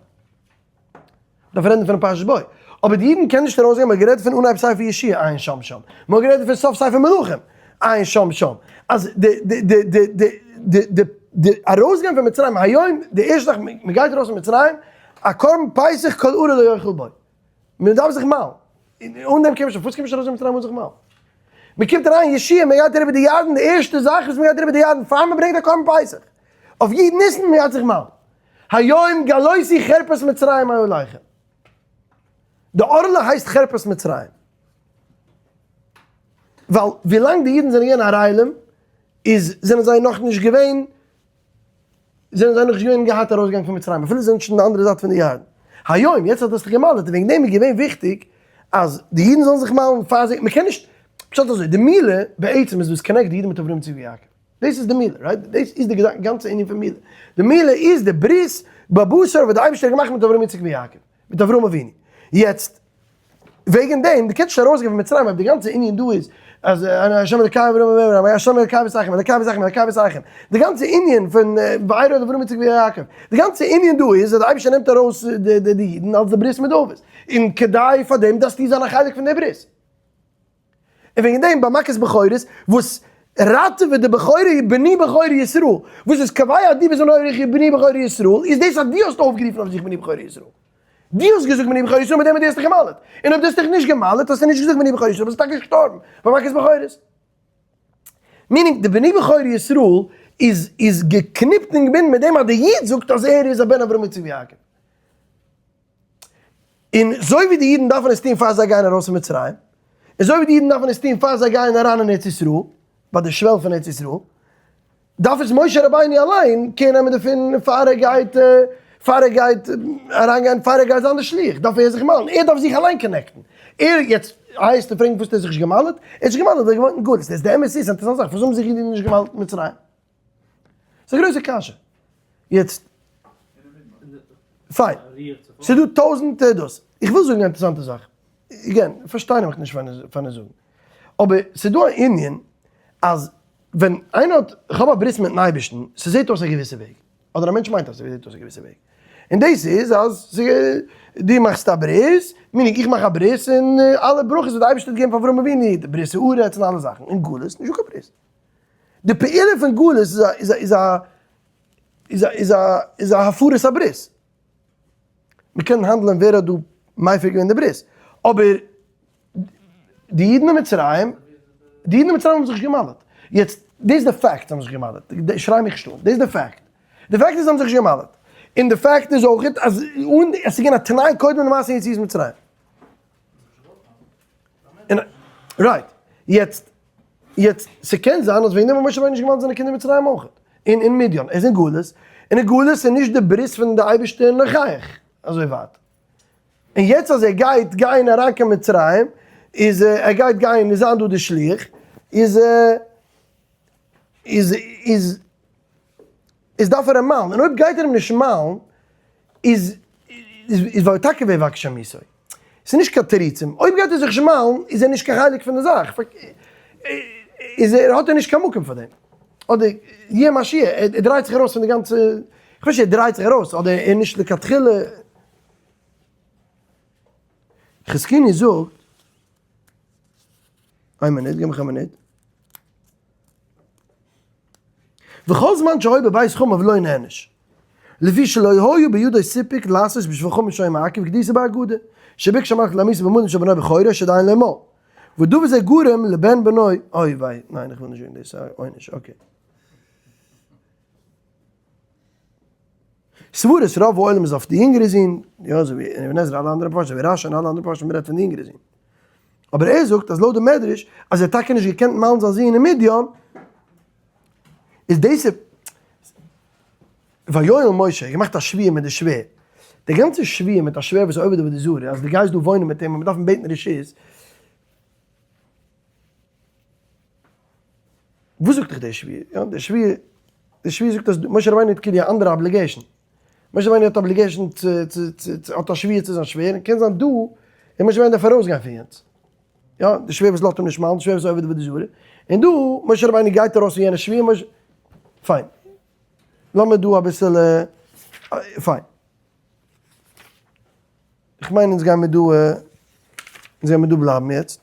דארף רעדן פון פרשת בא. אבער די אידן קענען נישט ארויסגיין, מ'האט גערעדט פון אנהייב ספר יהושע עיין שם שם, מ'האט גערעדט פון סוף ספר מלכים עיין שם שם, אז די די די די די די די די ארויסגיין פון מצרים היום, די ערשטע זאך מ'גייט ארויס פון מצרים, א קרבן פסח כל ערל לא יאכל בו, מ'דארף זיך מל'ן, אן דעם קען מען נישט, פארוואס קען מען נישט ארויס פון מצרים אן זיך מל'ן? מ'קומט אריין יהושע, מ'גייט אריבער די ירדן, די ערשטע זאך וואס מ'גייט אריבער די ירדן פאר מ'ברענגט א קרבן פסח, אויף י' ניסן מ'גייט זיך מל'ן. היום גלותי חרפת מצרים מעליכם. די ערלה הייסט חרפת מצרים. ווייל ווילאנג די אידן זענען געווען ערלים, איז זענען זיי נאך נישט געווען, זענען זיי נאך נישט געווען געהאט ארויסגעגאנגען פון מצרים, אפילו זיי זענען שוין די אנדערע זייט פון די ירדן. היום, יעצט האט עס זיך געמל'עט, און וועגן דעם איז געווען וויכטיג אז די אידן זאלן זיך מל'ן פאר זיי, מ'קען נישט, פשט אזוי, די מילה בעצם איז וואס connect די אידן מיט אברהם יצחק ויעקב. דאס איז די מילה, right? דאס איז די גאנצע ענין פון מילה. די מילה איז די ברית בבשר וואס די אייבערשטער האט געמאכט מיט אברהם יצחק ויעקב, מיט אברהם אבינו. יעצט, וועגן דעם, דו קענסט נישט ארויסגיין פון מצרים אויב די גאנצע ענין דא איז אז השם אלקי אברהם אבינו, השם אלקי אבותיכם, אלקי אבותיכם, אלקי אבותיכם. די גאנצע ענין פון וירא אל אברהם יצחק ויעקב, די גאנצע ענין דא איז אז די אייבערשטער נעמט ארויס די אידן אלס די ברית מיט אבות, און כדי פאר דעם דארפסטו זיין א חלק פון די ברית. און וועגן דעם ביי מכת בכורות וואס ראטעוועט די בכורי בני בכורי ישראל, וואס איז קובע אז דו ביסט אן אורח בני בכורי ישראל, איז דאס אז דו האסט אויפגערופן אויף זיך בני בכורי ישראל. דו האסט געזאגט בני בכורי ישראל מיט דעם וואס דו האסט דיך גע'מל'ט. און אויב דו האסט דיך נישט גע'מל'ט האסטו נישט געזאגט בני בכורי ישראל ביסטו טאקע געשטארבן ביי מכת בכורות. meaning די בני בכורי ישראל איז איז געקניפט און געבינדן מיט דעם אז די איד זאגט אז ער איז א בן אברהם יצחק ויעקב. און אזוי ווי די אידן דארפן עס טון פאר זיי גייען ארויס פון מצרים, און אזוי ווי די אידן דארפן עס טון פאר זיי גייען אריין אין ארץ ישראל, ביי די שוועל פון ארץ ישראל, דארף עס משה רבינו אליין קעיר נעמען דערפון פאר ער גייט, פאר ער גייט אריינגיין, פאר ער גייט זיין די שליח, דארף ער זיך מל'ן, ער דארף זיך אליין connect ן. ער, יעצט הייסט פרעגן פארוואס האט ער זיך נישט גע'מל'ט? ער האט זיך גע'מל'ט ווייל ער האט געוואוינט אין גלות, דאס איז די אמת איז, אינטערעסאנט זאך, פארוואס האבן זיך אידן נישט גע'מל'ט אין מצרים? ס'איז א גרויסע קשיא. יעצט, פיין, ס'איז דא טויזענטער דאס. איך וויל זאגן א אינטערעסאנטע זאך. again, פארשטיי מיך נישט פארן זאגן. אבער ס'איז דא א ענין אז ווען איינער האט, איך האב א ברית מיטן אייבערשטן, ס'זעט אויס א געוויסע וועג. אדער א מענטש מיינט אז ס'זעט אויס א געוויסע וועג. און דאס איז אז דו מאכסט א ברית, meaning איך מאך א ברית, און אלע ברכות וואס די אייבערשטער האט געגעבן פאר אברהם אבינו, די ברית הארץ און אלע זאכן, אין גלות נישטא קיין ברית. די פעולה פון גלות איז א איז א איז א איז א איז א איז א הפרת הברית. מען קען האנדלען ווער האט דא מפר געווען די ברית, אבער די אידן אין מצרים, די אידן אין מצרים האבן זיך נישט גע'מל'ט. יעצט. דאס איז די fact זיי האבן זיך גע'מל'עט, שריי מיך נישט אן, דאס איז די fact, די fact איז זיי האבן זיך נישט גע'מל'עט, און די fact איז אויך אז אן עס איז געווען א תנאי קודם למעשה יציאת מצרים. און right, יעצט, יעצט, ס'קען זיין אז וועגן דעם האט משה רבינו נישט געמל'ט זיינע קינדער אין מצרים אויך, און אין מדין, ער איז אין גלות, און אין גלות איז נישט די ברית פון די אייבערשטער נוכח אזוי ווייט. און יעצט אז ער גייט גיין אריין קיין מצרים, איז ער גייט גיין און זיין דא די שליח, איז איז איז איז דארף ער אים מל'ן, און אויב גייט ער אים נישט מל'ן, איז איז ווייל טאקע ויבקש מיתו. ס'איז נישט קיין תירוצים, אויב גייט ער זיך נישט מל'ן איז ער נישט קיין חלק פון די זאך, איז ער האט ער נישט קיין מקום פאר דעם. אדער יהיה מה שיהיה, ער דרייט זיך ארויס פון די גאנצע, איך ווייס נישט ער דרייט זיך ארויס, אדער ער איז נישט לכתחילה. חזקוני זאגט, איין מינוט, גיב מיך א מינוט. וכל זמן שהיה בבית חמיו לא נענש, לפי שלא היה בידו סיפוק לעשות בשביל חמש שהיה מעכב כדאיתא בהגדה, שביקש המלך להמית במדים של בנו בכורו שעדיין לא מל. ודבר זה גורם לבן בנו, אוי וויי, ניין איך וויל נישט זאגן דאס, עונש, okay. סברות רוב העולם איז אויף די יונגערע זון, יא אזוי ווי אבן עזרא אלע אנדערע מפרשים, ווי רשי און אלע אנדערע מפרשים רעדט פון די יונגערע זון. אבער ער זאגט אז לויט די מדרש אז ער האט טאקע נישט געקענט מל'ן זיין זון אין מדין, איז דאס ויואל משה האט געמאכט א שבועה מיט די שווער, די גאנצע שבועה מיט א שווער וואס איז עובד עבודה זרה אז דו גייסט דא וואוינען מיט אים און מ'דארף אים בעטן רשות, וואס זאגט דיך די שבועה? יא, די שבועה, די שבועה זאגט אז משה רבינו האט כאילו א אנדערע obligation. משה רבינו האט obligation צו, צו, צו, צו, האט א שבועה צו זיין שווער, און קען זיין דא, און משה רבינו דארף ארויסגיין פון יענץ. יא, די שווער וואס לאזט אים נישט מל'ן, די שווער וואס איז עובד עבודה זרה. און דא, משה רבינו גייט ארויס פון יענע שבועה, משה, פיין. לאמיר דא אביסעלע, פיין. איך מיין אונז גיימיר דא, אונז גיימיר דא בלייבן יעצט.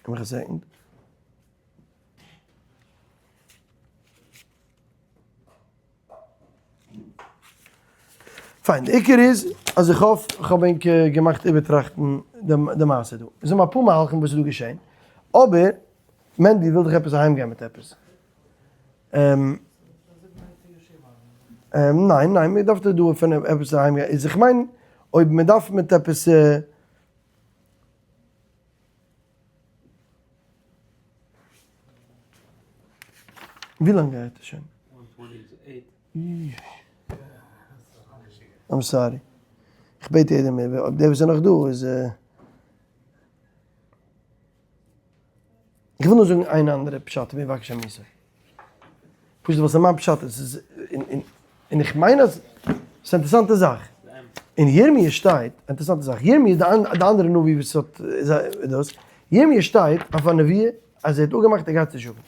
גיב מיך א second. פיין, די עיקר איז אז איך האף איך האב ענק געמאכט איבערטראכטן די מעשה דא. עס זענען אפאר מהלכים וואס איז דא געשען, אבער מענדי וויל דאך עפעס אהיימגיין מיט עפעס. ניין ניין, מען דארף דא פון עפעס אהיימגיין, איז איך מיין אויב מען דארף מיט עפעס. ווי לאנג גייט עס שוין? I'm sorry. איך בעט יעדעם אויב דער וואס איז נאך דא איז. איך וויל נאר זאגן איין אנדערע פשט ווי ויבקש מיתו. פשוט וואס איז מיין פשט איז און איך מיין אז ס'איז א אינטערעסאנטע זאך. אין ירמי' שטייט, אינטערעסאנטע זאך, ירמי' איז די אנדערע נביא וואס האט דאס, ירמי' שטייט אויף א נבואה אז ער האט אפגעמאכט ער גייט נישט זאגן.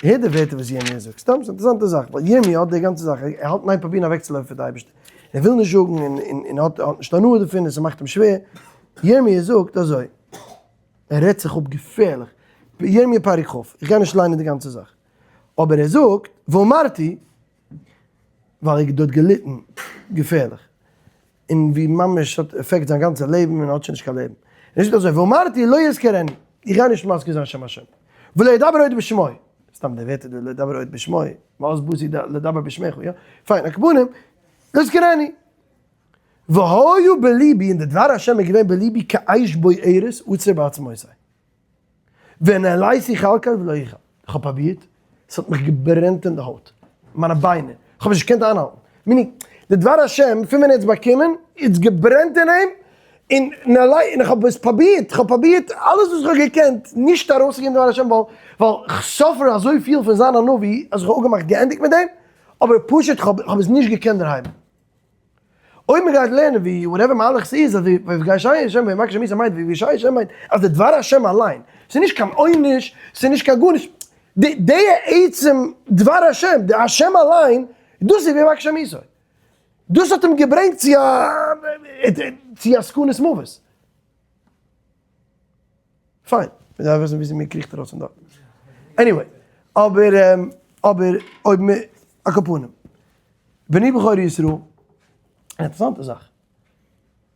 הער די ווערטער וואס ירמי' זאגט, סתם ס'איז אינטערעסאנטע זאך, ווייל ירמי' האט די גאנצע זאך, ער האלט אין איין פרובירן אוועקצולויפן פון די אייבערשטער, ער וויל נישט זאגן און האט נישט הנאה דערפון און ס'מאכט אים שווער, ירמי' זאגט אזוי. ער רעדט זיך אפ געפערליך, ירמיה פרק כ', איך גיי נישט ליינען די גאנצע זאך, אבער ער זאגט, ואמרתי, ווייל ער האט דארט געליטן געפערליך, און ווי ממש האט affect זיין גאנצע לעבן און ער האט שוין נישט קיין לעבן, ער זאגט אזוי, ואמרתי לא יזכרני, איך גיי נישט מזכיר זיין שם השם, ולא אדבר עוד בשמו, סתם די ווערטער דא, לא אדבר עוד בשמו, ואז באתי לדבר בשמך, יא, פיין, על כל פנים, לא יזכרני. והיה בלבי, און די דבר השם איז געווען בלבי כאש בוערת אוצר בעצמותי. ונעליתי כלכל ולא אוכל. איך האב פרובירט, עס האט מיך געברענט אין די הויט, מיינע ביינער, איך האב עס נישט געקענט איינהאלטן. meaning, די דבר השם, פון ווען ער האט עס באקומען, איז געברענט אין אים, און נעלי, און איך האב עס פרובירט, איך האב פרובירט אלעס וואס איך האב געקענט, נישט ארויסצוגעבן דבר השם, ווייל ווייל איך suffer אזויפיל פון זיין א נביא, אז איך האב אפגעמאכט געענדיגט מיט דעם, אבער פשוט איך האב עס נישט געקענט דערהייבן. אויב מען גייט לערנען ווי whatever מהלך ס'איז אז ויבקש השם ויבקש המיתה מיינט ויבקש השם מיינט אז די דבר השם אליין, ס'איז נישט קיין עונש, ס'איז נישט קיין גארנישט, די די עצם דבר השם, די השם אליין, דאס איז ויבקש המיתה. דאס האט אים געברענגט צו א צו א סכנת מוות. פיין, מען דארף וויסן וויאזוי מען קריכט ארויס פון דארט. anyway, אבער אבער אויב מען, על כל פנים, בני בכורי ישראל, אן אינטערעסאנטע זאך.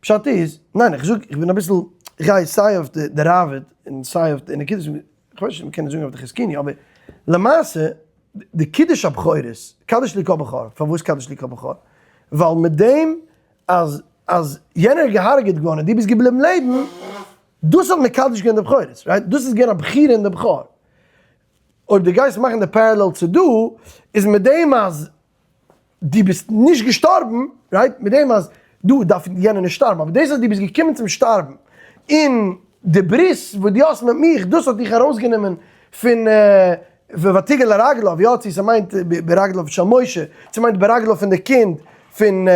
פשט איז, ניין איך זאג, איך בין אביסל, איך גיי סיי אויף די ראבד און סיי אויף די נקודות, איך ווייס נישט אויב מען קען עס זאגן אויף די חזקוני, אבער למעשה, די קידוש הבכורות, קדש לי כל בכור, פארוואס קדש לי כל בכור? ווייל מיט דעם אז אז יענער איז געהארגעט געווארן און דו ביסט געבליבן לעבן, דאס האט מקדש געווען די בכורות, right? דאס איז געווען א בחירה אין די בכור. אויב דו גייסט מאכן די parallel צו דא, איז מיט דעם אז דו ביסט נישט געשטארבן, right? מיט דעם אז דא דארף יענער נישט שטארבן, אבער דאס אז דו ביסט געקומען צום שטארבן, און די ברית וואס דו האסט מיט מיך, דאס האט דיך ארויסגענומען פון ותגע לרגליו, יא, צו ס'מיינט ברגליו של משה, צו מיינט ברגליו פון די קינד, פון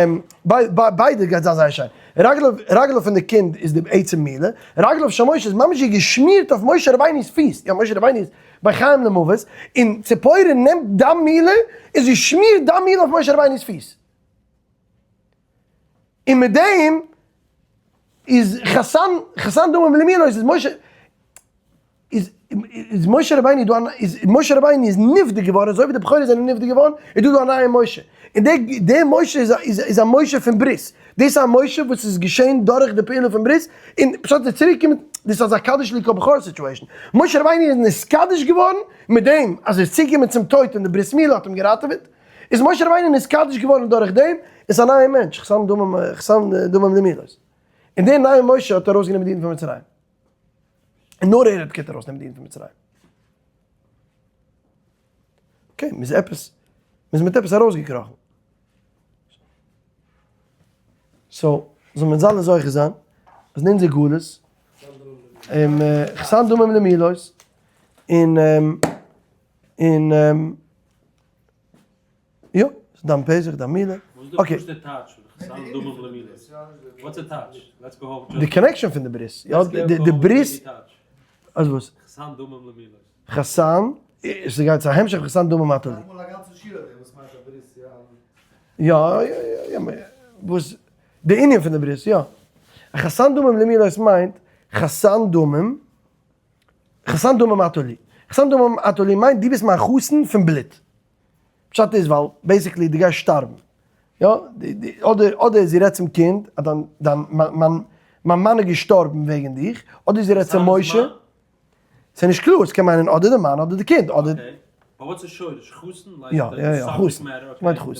ביידע גייט זיין זייער שיין. רגליו, רגליו פון די קינד איז די עצם מילה, רגליו של משה איז ממש ווי געשמירט אויף משה רבינו'ס פיס, יא משה רבינו איז בין חיים למוות, און ציפורה נעמט דם מילה און זי שמירט דם מילה אויף משה רבינו'ס פיס. און מיט דעם איז חתן, חתן דמים למילות איז משה, איז איז משה רבינו דא איז משה רבינו איז נפדה געווארן אזוי ווי די בכורים זענען נפדה געווארן איז דא דא א נייע משה און דער דער משה איז איז איז א משה פון ברית דאס איז א משה וואס איז געשען דורך די פעולה פון ברית און פשט איז צוריק קומען דאס איז אזא קדש לי כל בכור situation משה רבינו איז נתקדש געווארן מיט דעם אז ער איז צוגעקומען צום טויט און די ברית מילה האט אים געראטעוועט איז משה רבינו נתקדש געווארן דורך דעם איז א נייע מענטש חתן דמים חתן דמים למילות און דער נייע משה האט ארויסגענומען די אידן פון מצרים. און נאר ער האט געקענט ארויסנעמען די אידן פון מצרים. okay, מ'איז עפעס, מ'איז מיט עפעס ארויסגעקראכן. so, זאל מען אונז אלע זוכה זיין, אז אין אונזער גלות, און חתן דמים למילות, און און יא, ס'איז דם פסח, דם מילה. okay. די connection פון די ברית. יא, די ברית. אז וואס? חתן, ס'גייט צו א המשך חתן דמים אתה לי. יא, יא, יא, וואס? די ענין פון די ברית, יא. חתן דמים למילות מיינט חתן דמים, חתן דמים אתה לי. חתן דמים אתה לי מיינט דו ביסט מיין חתן פון בלוט. פשט איז ווייל basically דו גייסט שטארבן, יא, אדער אדער זי רעדט צום קינד אז דיין דיין מיין מיין מאן איז געשטארבן וועגן דיך, אדער זי רעדט צו משה, ס'איז נישט קלאר, ס'קען מיינען אדער די מאן אדער די קינד, אדער. יא יא יא חתן, ס'מיינט חתן.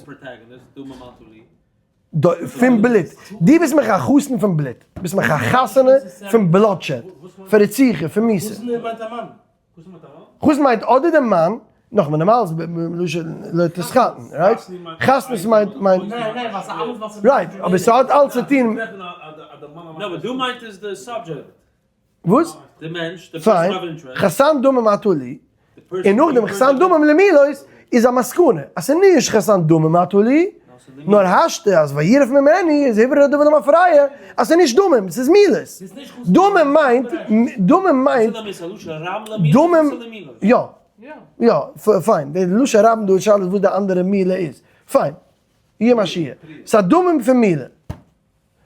פון בלוט, דו ביסט מיך א חתן פון בלוט, ביסט מיך א חתונה פון bloodshed, פון רציחה, פון מיתה. חתן מיינט אדער די מאן, נאכמער נארמאל איז מלשון לא תתחתן, right? חתנות מיינט מיינט, right, אבער ס'האט אלץ צו טון. וואס? פיין, חתן דמים אתה לי, און נאכדעם חתן דמים למילות איז א מסקנא אז ס'איז נישט חתן דמים אתה לי, נאר השתא אז וירף ממני איז הוברר הדבר למפרע אז ס'איז נישט דמים, ס'איז מילות. דמים מיינט, דמים מיינט, דמים, יא, יא, פיין, די לשון רבים דא איז שאלה וואס די אנדערע מילה איז, פיין, יהיה מה שיהיה, ס'איז א דמים פון מילה.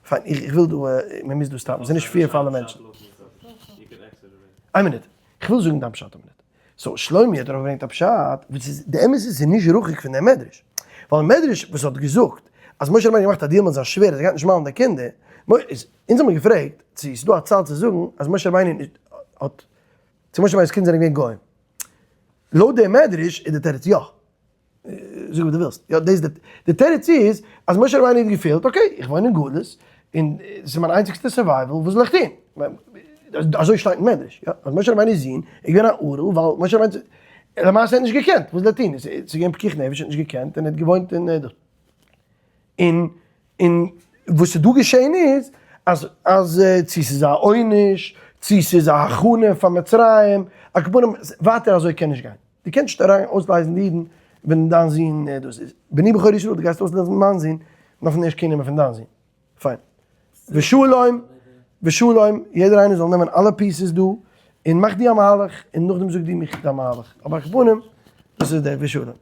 פיין, איך וויל דא, מען מוז דא stop ן, ס'איז נישט fair פאר אלע מענטשן. איין מינוט, איך וויל זאגן דיין פשט א מינוט. so, שלומי האט ארויפגעברענגט א פשט, וואס איז, די אמת איז ס'איז נישט רחוק פון דעם מדרש. ווייל מדרש וואס האט געזאגט אז משה רבינו האט געמאכט א deal מיט זיין שווער אז ער גייט נישט מל'ן די קינדער, איז, אונז האבן געפרעגט צו ס'איז דא א צד צו זאגן אז משה רבינו האט, צו משה רבינו'ס קינדער זענען געווען גוים. לויט דעם מדרש איז די תירוץ יא. זאג וואס דו ווילסט, יא דאס די תירוץ איז אז משה רבינו האט געפילט okay איך וואוין אין גלות און עס איז מיין איינציגסטע survival וואס זאל איך טון, אזוי שטייט אין מדרש, יא אז משה רבינו'ס זון איז געווען א ערל ווייל משה רבינו למעשה האט נישט געקענט וואס זאל ער טון, עס איז געווען פיקוח נפש ער האט נישט געקענט און ער האט געוואוינט אין און און וואס איז דא געשען איז, אז אז צו ס'איז א עונש, צו ס'איז א הכנה פאר מצרים, על כל פנים, ווייטער אזוי קען נישט גיין. דו קענסט נישט אריין אויסלייזן די אידן ווען דיין זון דאס איז. בני בכור ישראל, דו גייסט אויסלייזן מיין זון, דארף מען ערשט care נעמען פון דיין זון. פיין. ושלום, ושלום, יעדער איינער זאל נעמען אלע pieces דא, און מאך דו א מהלך, און נאכדעם זאג דו מיך דיין מהלך. אבער על כל פנים, דאס איז דער ושלום.